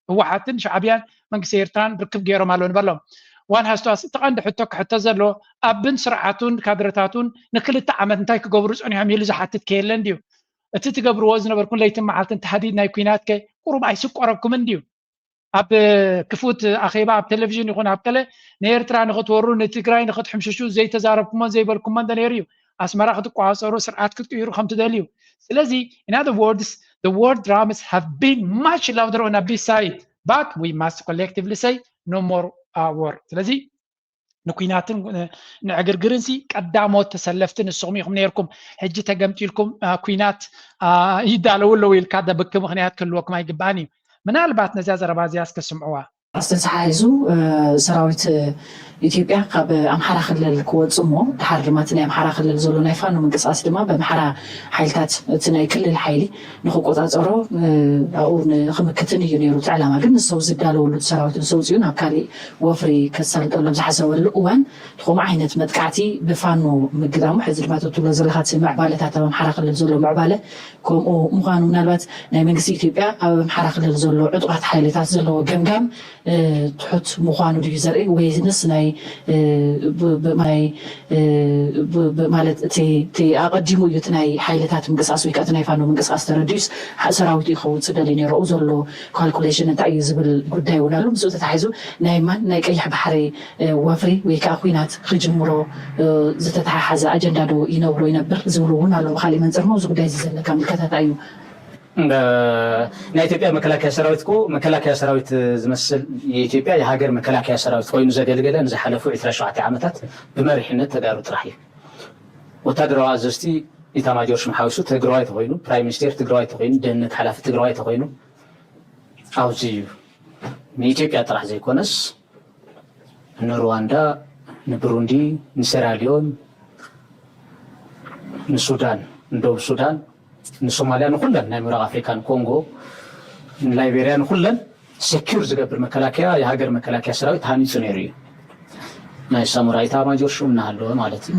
ህወሓትን ሻዕብያን መንግስቲ ኤርትራን ርክብ ገይሮም ኣለዉ ንበሎም። One has to ask፣ እቲ ቀንዲ ሕቶ ክሕቶ ዘሎ ኣቢን ስርዓቱን ካድረታቱን ንክልተ ዓመት እንታይ ክገብሩ ፀኒሖም ኢሉ ዝሓትት ከየለን ድዩ? እቲ ትገብርዎ ዝነበርኩም ለይትን መዓልትን ታህዲድ ናይ ኲናት ከ ቁሩብ ኣይስቆረኩምን ድዩ? ኣብ ክፉት ኣኼባ ኣብ ቴሌቪዥን ይኹን ኣብ ገለ ንኤርትራ ንክትወሩ ንትግራይ ንክትሕምሽሹ ዘይተዛረብኩሞን ዘይበልኩሞን ዶ ነይሩ እዩ? ኣስመራ ክትቋፀሩ ስርዓት ክትቅይሩ ከም ትደልዩ። ስለዚ in other words the war drums have been much louder on Abiy side, but we must collectively say no more war። ስለዚ ንኩናትን ንዕግርግርን ሲ ቀዳሞት ተሰለፍቲ ንስኹም ኢኹም ነይርኩም። ሕጂ ተገምጢልኩም ኩናት ይዳለዉ ኣለዉ ኢልካ ደብኪ ምኽንያት ክህልወኩም ኣይግባእን እዩ። ምናልባት ነዚኣ ዘረባ እዚኣ እስከ ስምዕዋ። ኣስተተሓሒዙ ሰራዊት ኢትዮጵያ ካብ ኣምሓራ ክልል ክወፁ እሞ ድሓር ድማ እቲ ናይ ኣምሓራ ክልል ዘሎ ናይ ፋኖ ምንቅስቃስ ድማ ብኣምሓራ ሓይልታት እቲ ናይ ክልል ሓይሊ ንክቆፃፀሮ ኣብኡ ንክምክትን እዩ ነይሩ እቲ ዕላማ። ግን ንሰው ዝዳለወሉ ሰራዊት ንሰው ውፅኡ ናብ ካሊእ ወፍሪ ከሳልጠሉ ኣብ ዝሓሰበሉ እዋን ከምኡ ዓይነት መጥቃዕቲ ብፋኖ ምግጣሙ ሕዚ ድማ ትብሎ ዘለካ እቲ ምዕባለታት ኣብ ኣምሓራ ክልል ዘሎ ምዕባለ ከምኡ ምዃኑ ምናልባት ናይ መንግስቲ ኢትዮጵያ ኣብ ኣምሓራ ክልል ዘሎ ዕጡቓት ሓይልታት ዘለዎ ገምጋም ትሑት ምዃኑ ድዩ ዘርኢ ወይንስ ናይ ናይ ማለት እቲ ኣቐዲሙ እዩ እቲ ናይ ሓይልታት ምንቅስቃስ ወይ ከዓ ናይ ፋኖ ምንቅስቃስ ተረዲዩስ ሰራዊት እዩ ክኸውን ዝደሊ ነይሩ ኣብኡ ዘሎ ካልኩሌሽን እንታይ እዩ ዝብል ጉዳይ እውን ኣሎ። ምስኡ ተታሒዙ ናይ ማን ናይ ቀይሕ ባሕሪ ወፍሪ ወይ ከዓ ኲናት ክጅምሮ ዝተተሓሓዘ ኣጀንዳ ዶ ይነብሮ ይነብር ዝብሉ እውን ኣለዉ። ብካሊእ መንፅር ሞ እዚ ጉዳይ እዚ ዘለካ ምልከታ እንታይ እዩ? ናይ ኢትዮጵያ መከላከያ ሰራዊት እኮ መከላከያ ሰራዊት ዝመስል የኢትዮጵያ የሀገር መከላከያ ሰራዊት ኮይኑ ዘገልገለ ንዝሓለፉ ዕስራ ሸውዓተ ዓመታት ብመሪሕነት ተጋሩ ጥራሕ እዩ። ወታደራዊ ኣዘዝቲ ኢታማጆር ሹም ሓዊሱ ትግራዋይ ተኮይኑ፣ ፕራይም ሚኒስቴር ትግራዋይ ተኮይኑ፣ ደህንነት ሓላፊ ትግራዋይ ተኮይኑ ኣብዚ እዩ። ንኢትዮጵያ ጥራሕ ዘይኮነስ ንሩዋንዳ፣ ንብሩንዲ፣ ንሴራሊዮን፣ ንሱዳን፣ ንደቡብ ሱዳን፣ ንሶማልያ፣ ንኩለን ናይ ምብራቅ ኣፍሪካ፣ ንኮንጎ፣ ንላይቤርያ፣ ንኩለን ሴኪር ዝገብር መከላከያ የሃገር መከላከያ ሰራዊት ተሃኒፁ ነይሩ እዩ። ናይ ሳሙራ ኢታማጆር ሹም እናሃለወ ማለት እዩ።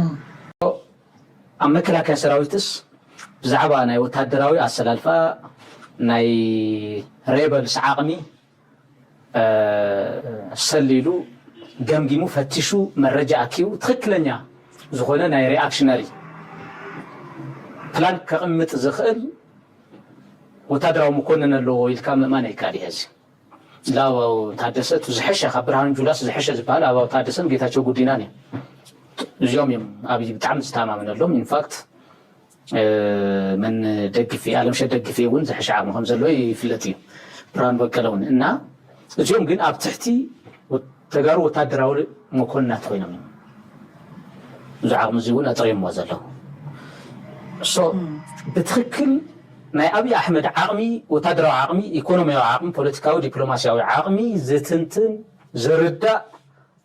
ኣብ መከላከያ ሰራዊትስ ብዛዕባ ናይ ወታደራዊ ኣሰላልፋ ናይ ሬበልስ ዓቕሚ ሰሊሉ ገምጊሙ ፈቲሹ መረጃ ኣኪቡ ትኽክለኛ ዝኾነ ናይ ሪኣክሽነሪ ፕላን ከቕምጥ ዝኽእል ወታደራዊ መኮንን ኣለዎ ኢልካ ምእማን ኣይካል እዩ። ሕዚ ለኣባው ታደሰ እቲ ዝሐሸ ካብ ብርሃኑ ጁላስ ዝሐሸ ዝበሃል ኣባው ታደሰን ጌታቸው ጉዲናን እዮም። እዚኦም እዮም ኣብይ ብጣዕሚ ዝተማመነሎም። ኢንፋክት መን ደግፌ ኣለምሸት ደግፌ እውን ዝሐሸ ዓቕሚ ከም ዘለዎ ይፍለጥ እዩ። ብርሃኑ በቀለ እውን እና እዚኦም ግን ኣብ ትሕቲ ተጋሩ ወታደራዊ መኮንናት ኮይኖም እዮም እዚ ዓቕሚ እዚ እውን ኣጥሪዮምዎ ዘለዉ። ሶ ብትኽክል ናይ ኣብይ ኣሕመድ ዓቕሚ፣ ወታደራዊ ዓቕሚ፣ ኢኮኖሚያዊ ዓቕሚ፣ ፖለቲካዊ ዲፕሎማሲያዊ ዓቕሚ ዝትንትን ዝርዳእ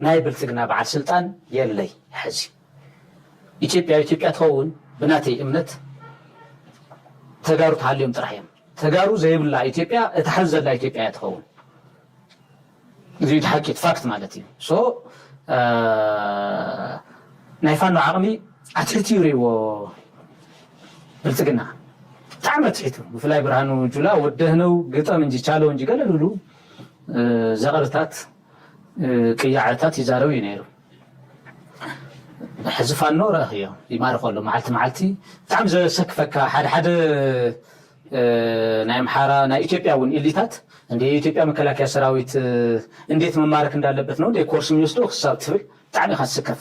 ናይ ብልጽግና በዓል ስልጣን የለይ። ሕዚ ኢትዮጵያ ኢትዮጵያ ትኸውን ብናተይ እምነት ተጋሩ ተሃልዮም ጥራሕ እዮም። ተጋሩ ዘይብላ ኢትዮጵያ እታ ሕዚ ዘላ ኢትዮጵያ እያ ትኸውን። እዚ እቲ ሓቂ፣ እቲ ፋክት ማለት እዩ። ሶ ናይ ፋኖ ዓቕሚ ኣትሒቱ ይርእይዎ ብልጽግና፣ ብጣዕሚ ኣትሒቱ። ብፍላይ ብርሃኑ ጁላ ወደህነው ግጠም እንጂ ቻለው እንጂ ገለ ዝብሉ ዘቐርታት ቅያዕታት ይዛረብ እዩ ነይሩ። ሕዚ ፋኖ ረእኽዮ ይማርኽ ኣሎ። መዓልቲ መዓልቲ ብጣዕሚ ዘሰክፈካ ሓደ ሓደ ናይ ኣምሓራ ናይ ኢትዮጵያ እውን ኢሊታት እንደ የኢትዮጵያ መከላከያ ሰራዊት እንዴት መማረክ እንዳለበት ነው እንደ ኮርስ የሚወስደው ክሳብ ትብል ብጣዕሚ ኢኻ ትስከፍ።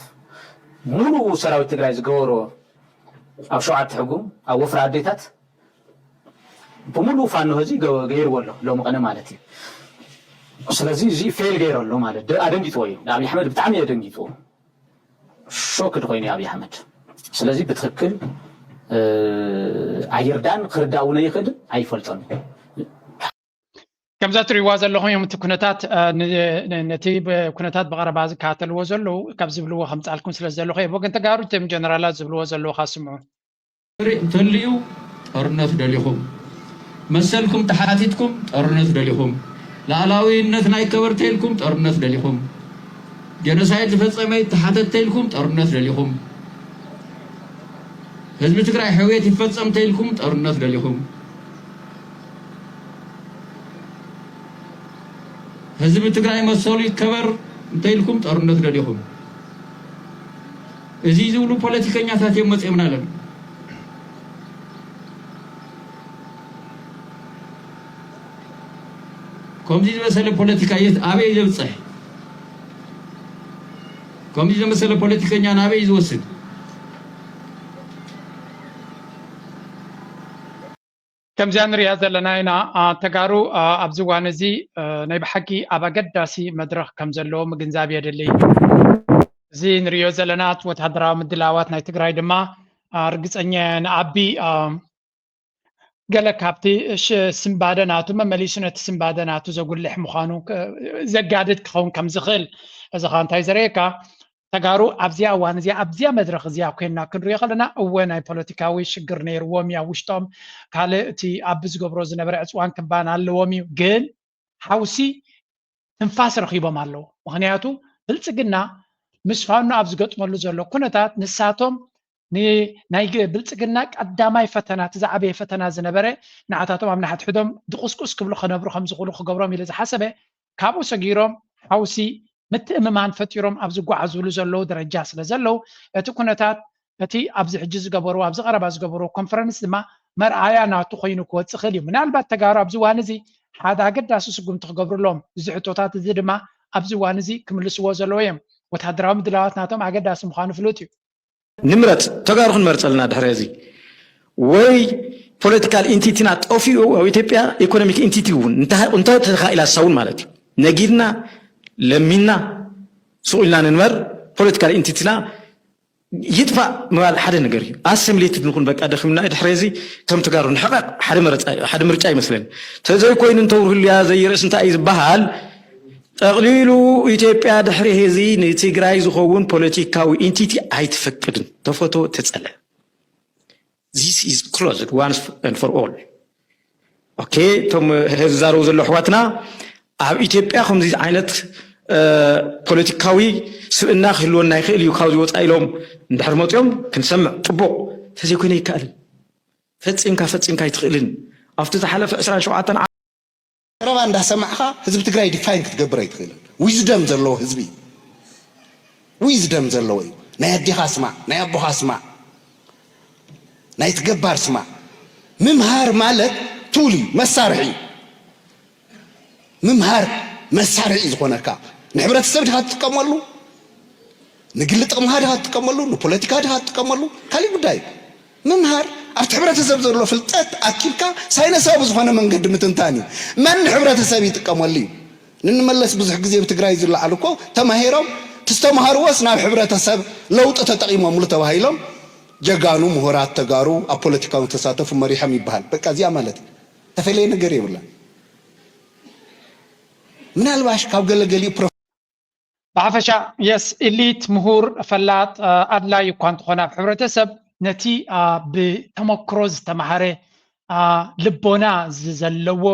ሙሉ ሰራዊት ትግራይ ዝገበሮ ኣብ ሸውዓተ ሕጉም ኣብ ወፍራ ኣዴታት ብሙሉ ፋኖ ህዚ ገይርዎ ኣሎ ሎሚ ቀነ ማለት እዩ። ስለዚ እዚ ፌል ገይሩ ኣሎ ማለት ደ- ኣደንጊጥዎ እዩ። ንኣብይ ኣሕመድ ብጣዕሚ ኣደንጊጥዎ ሾክ ድኮይኑ እዩ ኣብይ ኣሕመድ። ስለዚ ብትክክል ኣይርዳን ክርዳእ እውን ይኽእል ኣይፈልጦን። ከምዛ ትሪእዋ ዘለኹም እዮም እቲ ኩነታት ነቲ ኩነታት ብቐረባ ዝከታተልዎ ዘለዉ ካብ ዝብልዎ ከምፃልኩም ስለ ዘለኹ ብ ወገን ተጋሩ እቶም ጀነራላት ዝብልዎ ዘለዉ ካስምዑ። እንተልዩ ጦርነት ደሊኹም፣ መሰልኩም ተሓቲትኩም ጦርነት ደሊኹም፣ ላእላዊነት ናይ ከበርተ ኢልኩም ጦርነት ደሊኹም፣ ጀኖሳይድ ዝፈፀመ ተሓተት ተይልኩም ጦርነት ደሊኹም፣ ህዝቢ ትግራይ ሕውየት ይፈፀም ተይልኩም ጦርነት ደሊኹም፣ ህዝቢ ትግራይ መሰሉ ይከበር እንተይልኩም ጦርነት ደሊኹም። እዚ ዝብሉ ፖለቲከኛታት እዮም መፂኦምና ኣለዉ። ከምዚ ዝበሰለ ፖለቲካ የት ኣበይ ዘብፅሕ? ከምዚ ዘመሰለ ፖለቲከኛ ናበይ ዝወስድ? ከምዚኣ ንሪኣ ዘለና ኢና። ተጋሩ ኣብዚ እዋን እዚ ናይ ብሓቂ ኣብ ኣገዳሲ መድረኽ ከም ዘለዉ ምግንዛብ የድሊ። እዚ ንሪኦ ዘለና ወታደራዊ ምድላዋት ናይ ትግራይ ድማ ርግፀኛ እየ ንኣቢ ገለ ካብቲ ስምባደ ናቱ መመሊሱ ነቲ ስምባደ ናቱ ዘጉልሕ ምዃኑ ዘጋድድ ክኸውን ከም ዝኽእል እዚ ኸ እንታይ ዘርእየካ? ተጋሩ ኣብዚኣ እዋን እዚኣ ኣብዚኣ መድረኽ እዚኣ ኮይንና ክንሪኦ ከለና እወ ናይ ፖለቲካዊ ሽግር ነይርዎም እዩ ኣብ ውሽጦም። ካልእ እቲ ኣቢ ዝገብሮ ዝነበረ ዕፅዋን ክባን ኣለዎም እዩ። ግን ሓውሲ ትንፋስ ረኺቦም ኣለዉ። ምኽንያቱ ብልፅግና ምስ ፋኖ ኣብ ዝገጥመሉ ዘሎ ኩነታት ንሳቶም ናይ ብልፅግና ቀዳማይ ፈተና እቲ ዝዓበየ ፈተና ዝነበረ ንዓታቶም ኣብ ንሓድሕዶም ድቑስቁስ ክብሉ ከነብሩ ከምዝኽእሉ ክገብሮም ኢሉ ዝሓሰበ ካብኡ ሰጊሮም ሓውሲ ምትእምማን ፈጢሮም ኣብ ዝጓዓዙሉ ዘለዉ ደረጃ ስለ ዘለዉ እቲ ኩነታት እቲ ኣብዚ ሕጂ ዝገበርዎ ኣብዚ ቀረባ ዝገበርዎ ኮንፈረንስ ድማ መርኣያ ናቱ ኮይኑ ክወፅእ ክእል እዩ። ምናልባት ተጋሩ ኣብዚ እዋን እዚ ሓደ ኣገዳሲ ስጉምቲ ክገብርሎም እዚ ሕቶታት እዚ ድማ ኣብዚ እዋን እዚ ክምልስዎ ዘለዎ እዮም። ወታደራዊ ምድላዋት ናቶም ኣገዳሲ ምዃኑ ፍሉጥ እዩ። ንምረፅ ተጋሩ ክንመርፀልና ድሕሪ እዚ ወይ ፖለቲካል ኢንቲቲና ጠፊኡ ኣብ ኢትዮጵያ ኢኮኖሚክ ኢንቲቲ እውን እንተ ተኻኢላ ሳውን ማለት እዩ ነጊድና ለሚና ሱቕ ኢልና ንንበር ፖለቲካል ኢንቲቲና ይጥፋእ ምባል ሓደ ነገር እዩ። ኣሲሚሌትድ ንኹን በቃ ደኺምና ድሕሪ እዚ ከም ተጋሩ ንሕቐቕ ሓደ መረፃ ሓደ ምርጫ ይመስለኒ። ተዘይኮይኑ እንተውርህልያ ዘይርእስ እንታይ እዩ ዝበሃል ጠቕሊሉ ኢትዮጵያ ድሕሪ ሕዚ ንትግራይ ዝኸውን ፖለቲካዊ ኢንቲቲ ኣይትፈቅድን። ተፈቶ ተፀለ This is closed once and for all. ኦኬ እቶም ዝዛረቡ ዘለዉ ኣሕዋትና ኣብ ኢትዮጵያ ከምዚ ዓይነት ፖለቲካዊ ስብእና ክህልወና ይኽእል እዩ ካብዚ ወፃኢ ኢሎም እንድሕር መፂኦም ክንሰምዕ ፅቡቕ ተዘይኮይነ ይከኣልን ፈፂምካ ፈፂምካ ኣይትኽእልን ኣብቲ ዝሓለፈ ዕስራን ሸውዓተን ዘረባ እንዳሰማዕኻ ህዝቢ ትግራይ ዲፋይን ክትገብር ኣይትኽእልን። ዊዝደም ዘለዎ ህዝቢ እዩ። ዊዝደም ዘለዎ እዩ። ናይ ኣዴኻ ስማዕ፣ ናይ ኣቦኻ ስማዕ፣ ናይቲ ገባር ስማዕ። ምምሃር ማለት ቱል እዩ፣ መሳርሒ እዩ። ምምሃር መሳርሒ እዩ ዝኾነካ። ንሕብረተሰብ ዲኻ ትጥቀመሉ? ንግሊ ጥቕምኻ ዲኻ ትጥቀመሉ? ንፖለቲካ ዲኻ ትጥቀመሉ? ካሊእ ጉዳይ እዩ። ምምሃር ኣብቲ ሕብረተሰብ ዘሎ ፍልጠት ኣኪብካ ሳይነሳዊ ብዝኾነ መንገዲ ምትንታን እዩ። መን ንሕብረተሰብ ይጥቀመሉ እዩ? ንንመለስ ብዙሕ ግዜ ብትግራይ ዝለዓሉ እኮ ተማሂሮም ትስተምሃርዎስ ናብ ሕብረተሰብ ለውጢ ተጠቒሞምሉ ተባሂሎም ጀጋኑ ምሁራት ተጋሩ ኣብ ፖለቲካዊ ተሳተፉ መሪሖም ይበሃል። በቃ እዚኣ ማለት እዩ። ተፈለየ ነገር የብላን። ምናልባሽ ካብ ገለገሊኡ ብሓፈሻ የስ ኢሊት ምሁር ፈላጥ ኣድላይ እኳ እንተኾነ ኣብ ሕብረተሰብ ነቲ ብተመክሮ ዝተማሃረ ልቦና ዘለዎ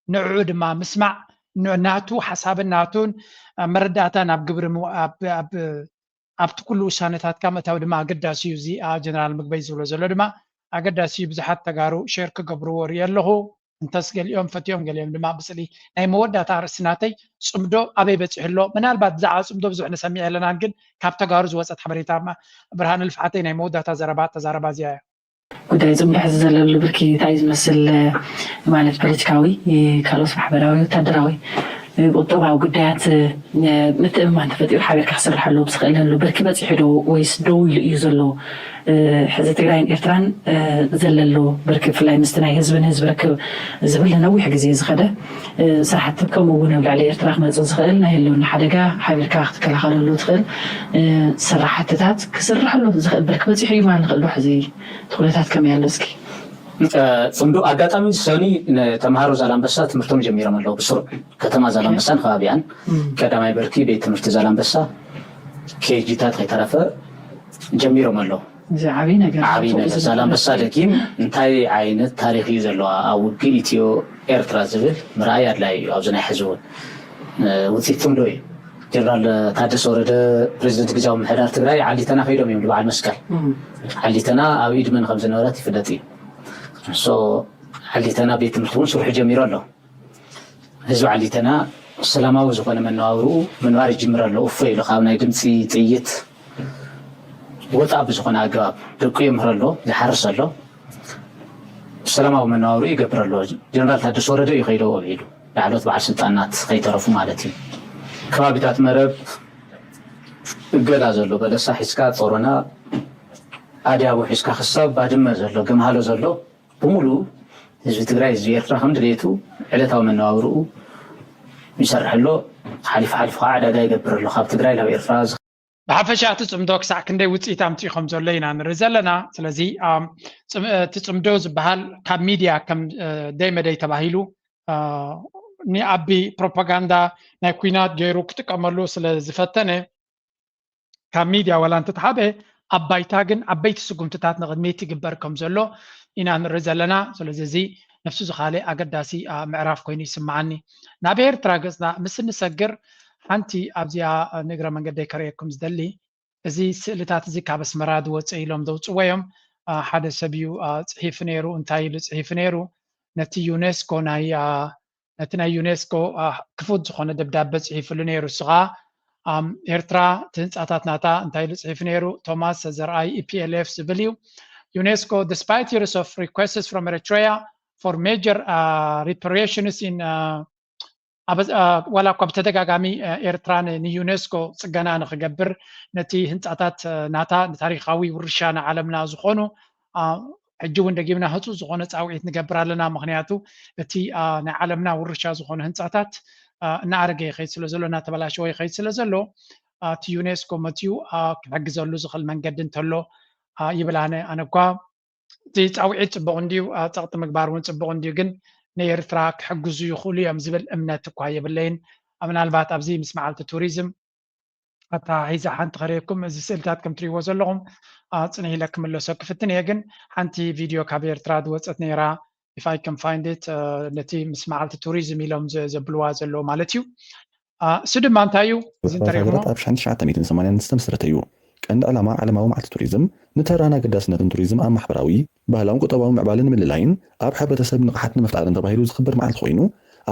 ንዕኡ ድማ ምስማዕ ናቱ ሓሳብን ናቱን መረዳእታ ናብ ግብሪ ኣብቲ ኩሉ ውሳነታትካ ምእታው ድማ ኣገዳሲ እዩ። እዚ ጀነራል ምግበይ ዝብሎ ዘሎ ድማ ኣገዳሲ እዩ። ብዙሓት ተጋሩ ሸር ክገብርዎ ርኢ ኣለኹ። እንተስ ገሊኦም ፈትዮም ገሊኦም ድማ ብፅሊ ናይ መወዳእታ ኣርእስቲ ናተይ ፅምዶ ኣበይ በፂሑ ኣሎ? ምናልባት ብዛዕባ ፅምዶ ብዙሕ ንሰሚዕ የለናን፣ ግን ካብ ተጋሩ ዝወፀት ሓበሬታ ብርሃነ ልፍዓተይ ናይ መወዳእታ ዘረባ ተዛረባ እዚኣ እያ። ጉዳይ ፅምዶ ሕዚ ዘለሉ ብርኪ እንታይ ዝመስል ማለት ፖለቲካዊ፣ ካልኦት ማሕበራዊ፣ ወታደራዊ፣ ቁጠባዊ ጉዳያት ምትእምማን ተፈጢሩ ሓቢርካ ክስርሐሉ ብዝኽእለሉ ብርኪ በፂሑ ዶ ወይስ ደው ኢሉ እዩ ዘሎ? ሕዚ ትግራይን ኤርትራን ዘለሉ ብርኪ ብፍላይ ምስቲ ናይ ህዝቢ ንህዝቢ ርክብ ዝብል ነዊሕ ግዜ ዝኸደ ስራሕቲ ከምኡ እውን ኣብ ልዕሊ ኤርትራ ክመፅእ ዝኽእል ናይ ህልውና ሓደጋ ሓቢርካ ክትከላኸለሉ ትኽእል ስራሕትታት ክስርሐሉ ዝኽእል ብርኪ በፂሑ እዩ ማለት ንኽእል ዶ? ሕዚ እቲ ኩነታት ከመይ ኣሎ እስኪ? ፅምዶ ኣጋጣሚ ሰኒ ተምሃሮ ዛላንበሳ ትምህርቶም ጀሚሮም ኣለዉ። ብስሩዕ ከተማ ዛላንበሳን ከባቢኣን ቀዳማይ ብርኪ ቤት ትምህርቲ ዛላንበሳ ኬጂታት ከይተረፈ ጀሚሮም ኣለዉ። ዓብይ ነገር። ዛላንበሳ ደጊም እንታይ ዓይነት ታሪክ እዩ ዘለዋ ኣብ ውግእ ኢትዮ ኤርትራ ዝብል ምርኣይ ኣድላይ እዩ። ኣብዚ ናይ ሕዚ እውን ውፅኢት ፅምዶ እዩ። ጀነራል ታደሰ ወረደ ፕሬዚደንት ግዝያዊ ምምሕዳር ትግራይ ዓሊተና ከይዶም እዮም ንበዓል መስቀል። ዓሊተና ኣብ ኢድ መን ከም ዝነበረት ይፍለጥ እዩ። ዓሊተና ቤት ትምህርቲ እውን ስርሑ ጀሚሩ ኣሎ። ህዝቢ ዓሊተና ሰላማዊ ዝኾነ መነባብርኡ ምንባር ይጅምር ኣሎ። እፎ ኢሉ ካብ ናይ ድምፂ ጥይት ወፃ ብዝኾነ ኣገባብ ደቁ የምህር ኣሎ፣ ይሓርስ ኣሎ፣ ሰላማዊ መነባብርኡ ይገብር ኣሎ። ጀነራል ታደሰ ወረደ እዩ ከይደዎ ውዒሉ፣ ላዕሎት በዓል ስልጣናት ከይተረፉ ማለት እዩ። ከባቢታት መረብ እገዳ ዘሎ በለሳ ሒዝካ ጾሮና ኣድያቦ ሒዝካ ክሳብ ባድመ ዘሎ ገምሃሎ ዘሎ ብምሉኡ ህዝቢ ትግራይ ህዝቢ ኤርትራ ከም ድሌቱ ዕለታዊ መነባብርኡ ይሰርሕ ኣሎ። ሓሊፉ ሓሊፉ ከዓ ዕዳጋ ይገብር ኣሎ ካብ ትግራይ ናብ ኤርትራ። ብሓፈሻ እቲ ፅምዶ ክሳዕ ክንደይ ውፅኢት ኣምፅኡ ከም ዘሎ ኢና ንርኢ ዘለና። ስለዚ እቲ ፅምዶ ዝበሃል ካብ ሚድያ ከም ደይ መደይ ተባሂሉ ንኣቢ ፕሮፓጋንዳ ናይ ኩናት ገይሩ ክጥቀመሉ ስለ ዝፈተነ ካብ ሚድያ ዋላ እንተተሓበ ኣብ ባይታ ግን ዓበይቲ ስጉምትታት ንቕድሚት ይግበር ከም ዘሎ ኢና ንርኢ ዘለና። ስለዚ እዚ ነፍሱ ዝኻለ ኣገዳሲ ምዕራፍ ኮይኑ ይስምዓኒ። ናብ ኤርትራ ገፅና ምስ እንሰግር ሓንቲ ኣብዚኣ ንእግረ መንገደይ ከርእየኩም ዝደሊ እዚ ስእልታት እዚ ካብ ኣስመራ ዝወፀ ኢሎም ዘውፅዎ እዮም። ሓደ ሰብ እዩ ፅሒፉ ነይሩ። እንታይ ኢሉ ፅሒፉ ነይሩ? ነቲ ዩኔስኮ ናይ ነቲ ናይ ዩኔስኮ ክፉት ዝኾነ ደብዳበ ፅሒፍሉ ነይሩ። እሱ ከዓ ኤርትራ እቲ ህንፃታት ናታ እንታይ ኢሉ ፅሒፉ ነይሩ? ቶማስ ዘርኣይ ኢፒኤልኤፍ ዝብል እዩ። ዩኔስኮ despite years of requests from Eritrea for major reparations in ዋላ እኳ ብተደጋጋሚ ኤርትራ ንዩኔስኮ ፅገና ንክገብር ነቲ ህንፃታት ናታ ንታሪካዊ ውርሻ ንዓለምና ዝኾኑ ሕጂ እውን ደጊምና ህፁፅ ዝኾነ ፃውዒት ንገብር ኣለና። ምክንያቱ እቲ ናይ ዓለምና ውርሻ ዝኾነ ህንፃታት እናኣረገ ይኸይድ ስለ ዘሎ እናተበላሸወ ይኸይድ ስለ ዘሎ እቲ ዩኔስኮ መፅኡ ክሕግዘሉ ዝኽእል መንገዲ እንተሎ ይብል። ኣነ ኣነ እኳ እቲ ፃውዒት ፅቡቕ እንድዩ፣ ፀቕጢ ምግባር እውን ፅቡቕ እንድዩ፣ ግን ንኤርትራ ክሕግዙ ይኽእሉ እዮም ዝብል እምነት እኳ የብለይን። ምናልባት ኣብዚ ምስ መዓልቲ ቱሪዝም ኣተሓሒዘ ሓንቲ ከርእየኩም፣ እዚ ስእልታት ከም ትሪእዎ ዘለኹም ፅንሕ ኢለ ክምለሶ ክፍትን እየ፣ ግን ሓንቲ ቪድዮ ካብ ኤርትራ ዝወፀት ነይራ፣ if I can find it፣ ነቲ ምስ መዓልቲ ቱሪዝም ኢሎም ዘብልዋ ዘለዉ ማለት እዩ። እሱ ድማ እንታይ እዩ? እዚ እንተሪእኹሞ ኣብ ሸሓን ትሽዓተ ሚእትን ሰማንያን ዝተመስረተ እዩ። ቀንዲ ዕላማ ዓለማዊ መዓልቲ ቱሪዝም ንተራን ኣገዳስነትን ቱሪዝም ኣብ ማሕበራዊ፣ ባህላውን ቁጠባዊ ምዕባለ ንምልላይን ኣብ ሕብረተሰብ ንቕሓት ንምፍጣርን ተባሂሉ ዝኽበር መዓልቲ ኮይኑ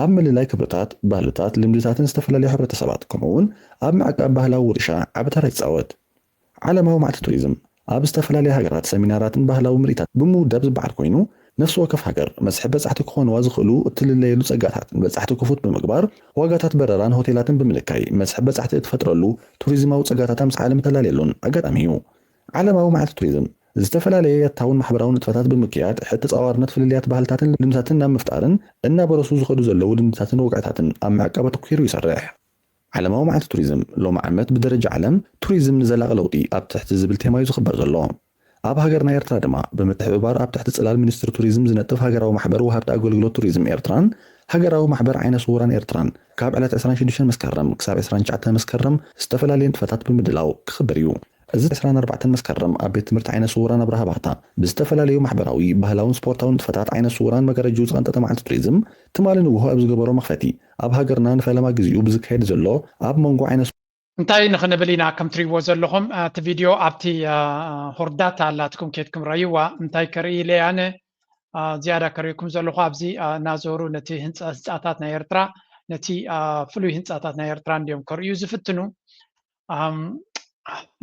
ኣብ ምልላይ ክብርታት፣ ባህልታት፣ ልምድታትን ዝተፈላለዩ ሕብረተሰባት ከምኡ እውን ኣብ ምዕቃብ ባህላዊ ውርሻ ዓቢ ተራ ይፃወት። ዓለማዊ መዓልቲ ቱሪዝም ኣብ ዝተፈላለያ ሃገራት ሰሚናራትን ባህላዊ ምርኢታት ብምውዳብ ዝበዓል ኮይኑ ነፍሲ ወከፍ ሃገር መስሕብ በፃሕቲ ክኾንዋ ዝኽእሉ እትልለየሉ ፀጋታት ንበፃሕቲ ክፉት ብምግባር ዋጋታት በረራን ሆቴላትን ብምንካይ መስሕብ በፃሕቲ እትፈጥረሉ ቱሪዝማዊ ፀጋታት ምስ ዓለም እተላለየሉን ኣጋጣሚ እዩ። ዓለማዊ መዓልቲ ቱሪዝም ዝተፈላለየ ያታውን ማሕበራዊ ንጥፈታት ብምክያድ ሕድ ተፃዋርነት ፍልልያት ባህልታትን ልምድታትን ናብ ምፍጣርን እናበረሱ ዝኸዱ ዘለዉ ልምድታትን ወግዕታትን ኣብ ምዕቃብ ኣተኲሩ ይሰርሕ። ዓለማዊ መዓልቲ ቱሪዝም ሎሚ ዓመት ብደረጃ ዓለም ቱሪዝም ንዘላቒ ለውጢ ኣብ ትሕቲ ዝብል ቴማ እዩ ዝኽበር ዘሎ። ኣብ ሃገርና ኤርትራ ድማ ብምትሕብባር ኣብ ትሕቲ ጽላል ሚኒስትሪ ቱሪዝም ዝነጥፍ ሃገራዊ ማሕበር ወሃብቲ ኣገልግሎት ቱሪዝም ኤርትራን ሃገራዊ ማሕበር ዓይነ ስውራን ኤርትራን ካብ ዕለት ዕስራን ሽዱሽተን መስከረም ክሳብ ዕስራን ትሽዓተን መስከረም ዝተፈላለዩ ንጥፈታት ብምድላው ክኽብር እዩ። እዚ ዕስራን ኣርባዕተን መስከረም ኣብ ቤት ትምህርቲ ዓይነ ስውራን ኣብርሃ ባታ ብዝተፈላለዩ ማሕበራዊ፣ ባህላውን ስፖርታውን ንጥፈታት ዓይነ ስውራን መጋረጅኡ ዝቐንጠጠ መዓልቲ ቱሪዝም ትማሊ ንግሆ ኣብ ዝገበሮ መኽፈቲ፣ ኣብ ሃገርና ንፈለማ ግዜኡ ብዝካየድ ዘሎ ኣብ መንጎ ዓይነ እንታይ ንኽንብል ኢና? ከም ትሪእዎ ዘለኹም እቲ ቪድዮ ኣብቲ ሆርዳታ ኣላትኩም ኬድኩም ረእይዋ። እንታይ ከርኢ ኢለ ኣነ ዝያዳ ከርእኩም ዘለኹ ኣብዚ እናዞሩ ነቲ ህንፃታት ናይ ኤርትራ፣ ነቲ ፍሉይ ህንፃታት ናይ ኤርትራ እንዲዮም ከርእዩ ዝፍትኑ።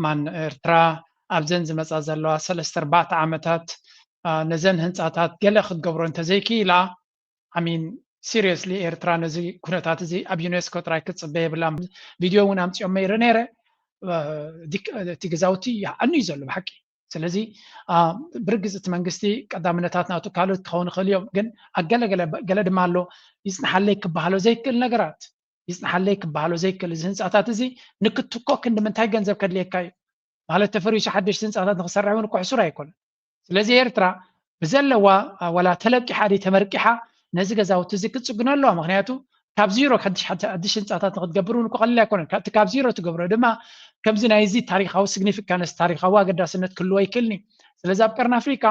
ማን ኤርትራ ኣብዘን ዝመፃ ዘለዋ ሰለስተ ኣርባዕተ ዓመታት ነዘን ህንፃታት ገለ ክትገብሮ እንተዘይክኢላ፣ ኣሚን ሲሪየስሊ ኤርትራ ነዚ ኩነታት እዚ ኣብ ዩኔስኮ ጥራይ ክትፅበ የብላን። ቪድዮ እውን ኣምፅኦም ነይረ ነይረ እቲ ገዛውቲ ይሃዓኑ እዩ ዘሎ ብሓቂ። ስለዚ ብርግፅ እቲ መንግስቲ ቀዳምነታት ናቱ ካልኦት ክኸውን ይኽእል እዮም፣ ግን ኣብ ገለ ገለ ገለ ድማ ኣሎ ይፅንሓለይ ክበሃሎ ዘይክእል ነገራት፣ ይፅንሓለይ ክበሃሎ ዘይክእል እዚ ህንፃታት እዚ ንክትኮ ክንዲ ምንታይ ገንዘብ ከድልየካ እዩ ማለት ተፈሪሱ ሓደሽቲ ህንፃታት ንክሰርሕ እውን እኮ ሕሱር ኣይኮነን። ስለዚ ኤርትራ ብዘለዋ ዋላ ተለቂሓ ድይ ተመርቂሓ ነዚ ገዛውቲ እዚ ክትፅግኖ ኣለዋ። ምክንያቱ ካብ ዚሮ ሓድሽ ህንፃታት ንክትገብር እውን እኮ ቀሊል ኣይኮነን። እቲ ካብ ዚሮ ትገብሮ ድማ ከምዚ ናይዚ ታሪካዊ ሲግኒፊካንስ ታሪካዊ ኣገዳስነት ክህልዎ ይክእልኒ። ስለዚ ኣብ ቀርኒ ኣፍሪካ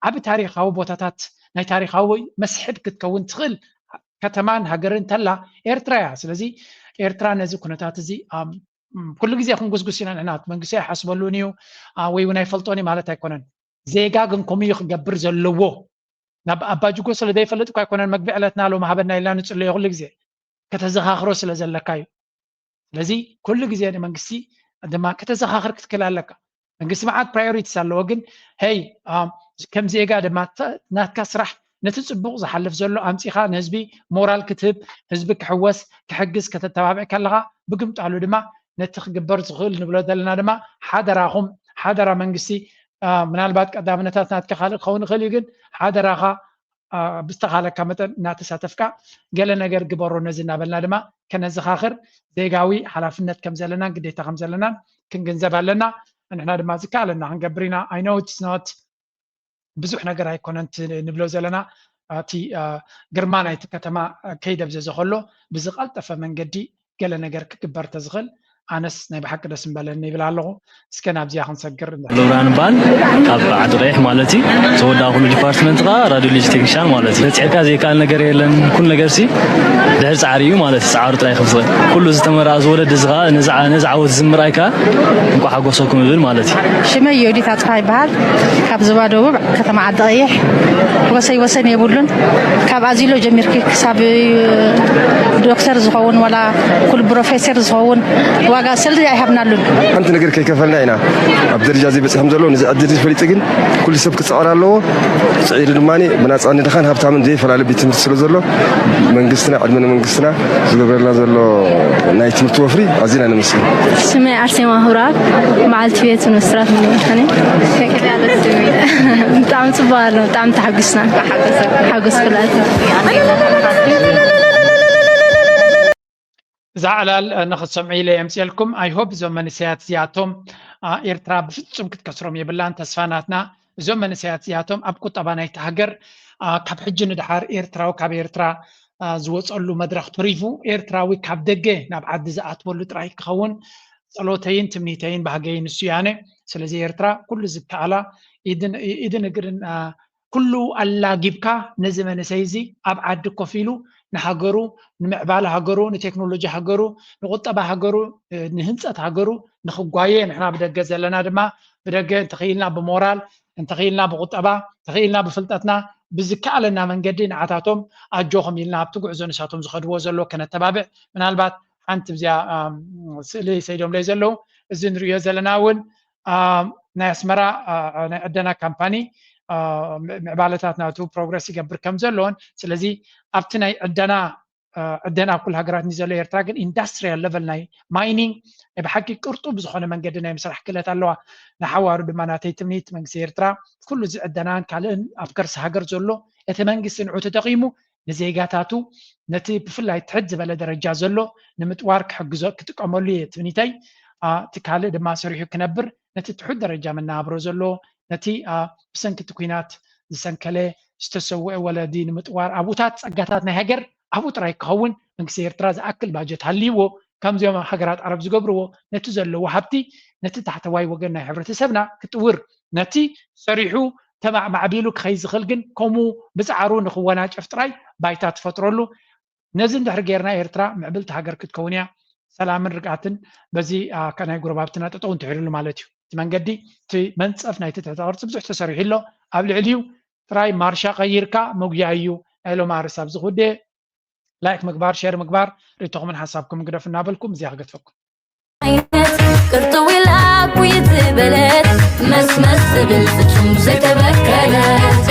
ዓብ ታሪካዊ ቦታታት ናይ ታሪካዊ መስሕብ ክትከውን ትኽእል ከተማን ሃገርን ተላ ኤርትራ እያ። ስለዚ ኤርትራ ነዚ ኩነታት እዚ ኩሉ ግዜ ክንጉስጉስ ኢና ንሕና። መንግስቲ ኣይሓስበሉን እዩ ወይ እውን ኣይፈልጦን እዩ ማለት ኣይኮነን። ዜጋ ግን ከምኡ እዩ ክገብር ዘለዎ። ናብ ኣባጅጎ ስለ ዘይፈልጥ እኳ ኣይኮነን መግቢ ዕለትና ሎም ሃበና ኢልና ንፅለዮ ኩሉ ግዜ ከተዘኻኽሮ ስለ ዘለካ እዩ። ስለዚ ኩሉ ግዜ ንመንግስቲ ድማ ከተዘኻኽር ክትክእል ኣለካ። መንግስቲ መዓት ፕራዮሪቲስ ኣለዎ፣ ግን ሄይ ከም ዜጋ ድማ ናትካ ስራሕ ነቲ ፅቡቕ ዝሓልፍ ዘሎ ኣምፂኻ ንህዝቢ ሞራል ክትህብ፣ ህዝቢ ክሕወስ ክሕግዝ ከተተባብዕ ከለኻ ብግምጣሉ ድማ ነቲ ክግበር ዝኽእል ንብሎ ዘለና ድማ ሓደራኹም ሓደራ መንግስቲ ምናልባት ቀዳምነታት ናትካ ካልእ ክኸውን ይኽእል እዩ፣ ግን ሓደራኻ ብዝተኻለካ መጠን እናተሳተፍካ ገለ ነገር ግበሮ ነዚ እናበልና ድማ ከነዘኻኽር ዜጋዊ ሓላፍነት ከም ዘለናን ግዴታ ከም ዘለናን ክንግንዘብ ኣለና። ንሕና ድማ ዝከኣለና ክንገብር ኢና። I know it's not ብዙሕ ነገር ኣይኮነን ንብሎ ዘለና። እቲ ግርማ ናይቲ ከተማ ከይደብዘዘ ከሎ ብዝቐልጠፈ መንገዲ ገለ ነገር ክግበር ተዝኽእል ኣነስ ናይ ብሓቂ ደስ ምበለኒ ይብል ኣለኹ። እስከ ናብዚኣ ክንሰግር። ልብራን ባል ካብ ዓዲ ቀይሕ ማለት እዩ። ተወዳእ ኩሉ ዲፓርትመንት ከዓ ራዲዮሎጂ ቴክኒሻን ማለት እዩ። በፂሕካ ዘይከኣል ነገር የለን። ኩሉ ነገር ሲ ድሕሪ ፃዕሪ እዩ ማለት እዩ። ፃዕሩ ጥራይ ከም ዝኽእል ኩሉ ዝተመርኣ ዝወለድ እዚ ከዓ ነዚ ዓወት ዝምርኣይ ከዓ እንኳዕ ሓጎሰኩም እብል ማለት እዩ። ሽመይ ዮዲት ኣፅፋ ይበሃል። ካብ ዞባ ደቡብ ከተማ ዓዲ ቀይሕ ወሰይ ወሰን የብሉን። ካብ ኣዚሎ ጀሚርኪ ክሳብ ዶክተር ዝኸውን ዋላ ኩሉ ፕሮፌሰር ዝኸውን ዋጋ ሰልዲ ኣይሃብናሉን። ሓንቲ ነገር ከይከፈልና ኢና ኣብ ደረጃ እዚ በፂሖም ዘለዉ። ነዚ ዕድል እዚ ፈሊጡ ግን ኩሉ ሰብ ክፅዕር ኣለዎ። ፅዒሩ ድማ ብናፃ ንድኻን ሃብታምን ዘይፈላለ ቤት ትምህርቲ ስለ ዘሎ መንግስትና ዕድመ ንመንግስትና ዝገብረልና ዘሎ ናይ ትምህርቲ ወፍሪ ኣዚና ነመስግን። ስመይ ኣርሴማ ሁራብ መዓልቲ ቤት መስራት ምንታኒ ብጣዕሚ ፅቡቅ ኣሎ። ብጣዕሚ ተሓጒስና። ሓጎስ ክልኣት እዛ ዕላል ንክትሰምዑ ኢለ የምፅኤልኩም። I hope እዞም መንእሰያት እዚኣቶም ኤርትራ ብፍፁም ክትከስሮም የብላን። ተስፋ ናትና እዞም መንእሰያት እዚኣቶም ኣብ ቁጠባ ናይቲ ሃገር ካብ ሕጂ ንድሓር ኤርትራዊ ካብ ኤርትራ ዝወፀሉ መድረኽ ተሪፉ ኤርትራዊ ካብ ደገ ናብ ዓዲ ዝኣትወሉ ጥራይ ክኸውን ጸሎተይን ትምኒተይን ባህገይን ንሱ ያነ። ስለዚ ኤርትራ ኩሉ ዝከኣላ ኢድን እግርን ኩሉ ኣላጊብካ ነዚ መንእሰይ እዚ ኣብ ዓዲ ኮፍ ኢሉ ንሃገሩ ንምዕባለ ሃገሩ ንቴክኖሎጂ ሃገሩ ንቁጠባ ሃገሩ ንህንፀት ሃገሩ ንክጓየ ንሕና ብደገ ዘለና ድማ ብደገ እንተኽኢልና ብሞራል እንተኽኢልና ብቁጠባ እንተኽኢልና ብፍልጠትና ብዝከኣለና መንገዲ ንዓታቶም ኣጆኹም ኢልና ኣብቲ ጉዕዞ ንሳቶም ዝኸድዎ ዘሎ ከነተባብዕ ምናልባት ሓንቲ እዚኣ ስእሊ ሰይዶም ለይ ዘለዉ እዚ ንሪዮ ዘለና እውን ናይ ኣስመራ ናይ ዕደና ካምፓኒ ምዕባለታት ናቱ ፕሮግረስ ይገብር ከም ዘለዎን ስለዚ ኣብቲ ናይ ዕደና ዕደና ኣብ ኩሉ ሃገራት እንዲ ዘሎ ኤርትራ ግን ኢንዳስትሪያል ለቨል ናይ ማይኒንግ ናይ ብሓቂ ቅርጡብ ዝኾነ መንገዲ ናይ ምስራሕ ክእለት ኣለዋ። ንሓዋሩ ድማ ናተይ ትምኒት መንግስቲ ኤርትራ ኩሉ እዚ ዕደናን ካልእን ኣብ ከርሲ ሃገር ዘሎ እቲ መንግስቲ ንዑ ተጠቒሙ ንዜጋታቱ ነቲ ብፍላይ ትሕት ዝበለ ደረጃ ዘሎ ንምጥዋር ክሕግዞ ክጥቀመሉ እየ ትምኒተይ። እቲ ካልእ ድማ ሰሪሑ ክነብር ነቲ ትሑት ደረጃ መነባብሮ ዘሎ ነቲ ብሰንኪ እቲ ኲናት ዝሰንከለ ዝተሰውአ ወለዲ ንምጥዋር ኣብኡታት ጸጋታት ናይ ሃገር ኣብኡ ጥራይ ክኸውን መንግስቲ ኤርትራ ዝኣክል ባጀት ሃልይዎ፣ ከምዚኦም ኣብ ሃገራት ዓረብ ዝገብርዎ፣ ነቲ ዘለዎ ሃብቲ ነቲ ታሕተዋይ ወገን ናይ ሕብረተሰብና ክጥውር፣ ነቲ ሰሪሑ ተማዕማዕቢሉ ክኸይድ ዝኽእል ግን ከምኡ ብጻዕሩ ንኽወናጨፍ ጥራይ ባይታ ትፈጥረሉ። ነዚ እንድሕር ጌርና ኤርትራ ምዕብልቲ ሃገር ክትከውን እያ። ሰላምን ርግኣትን በዚ ናይ ጎረባብትና ጠጠው እንተሒሉሉ ማለት እዩ። እቲ መንገዲ እቲ መንፀፍ ናይቲ ትሕተ ቅርፂ ብዙሕ ተሰሪሑ ኣሎ። ኣብ ልዕሊኡ ጥራይ ማርሻ ቀይርካ መጉያ እዩ ናይ ሎም ኣርእስቲ ኣብዚ ክውደ። ላይክ ምግባር፣ ሼር ምግባር፣ ርእይቶኹምን ሓሳብኩም ግደፉ እናበልኩም እዚኣ ክገድፈኩም። ዓይነት ቅርጥው ኢላ ኩይ ዝበለት መስመስ ዝብል ፍጹም ዘይተበከለት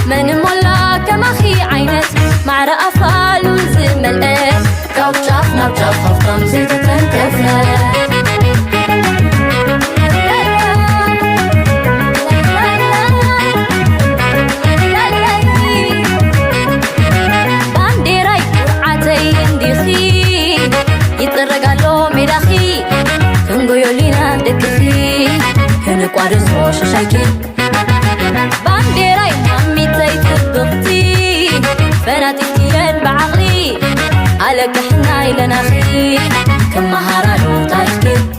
መን እሞላ ከማኺ ዓይነት ማዕረ ኣፋሉ ዝመልአት ካብ ጫፍ ናብ ጫፍ ሃፍታም ዘይተተንከፈት ባንዴራይ ኩርዓተይ እንዲኺ ይጥረግ ኣሎ ሜዳኺ ክንጎዮሊና ደቅኺ ክንቋደሶ ሸሻይኪ ባንዴራይ ማሚተይ ጥብቕቲ ፈናጢትየን ብዓቕሊ ኣለቅሕና ኢለናኺ ክመሃራ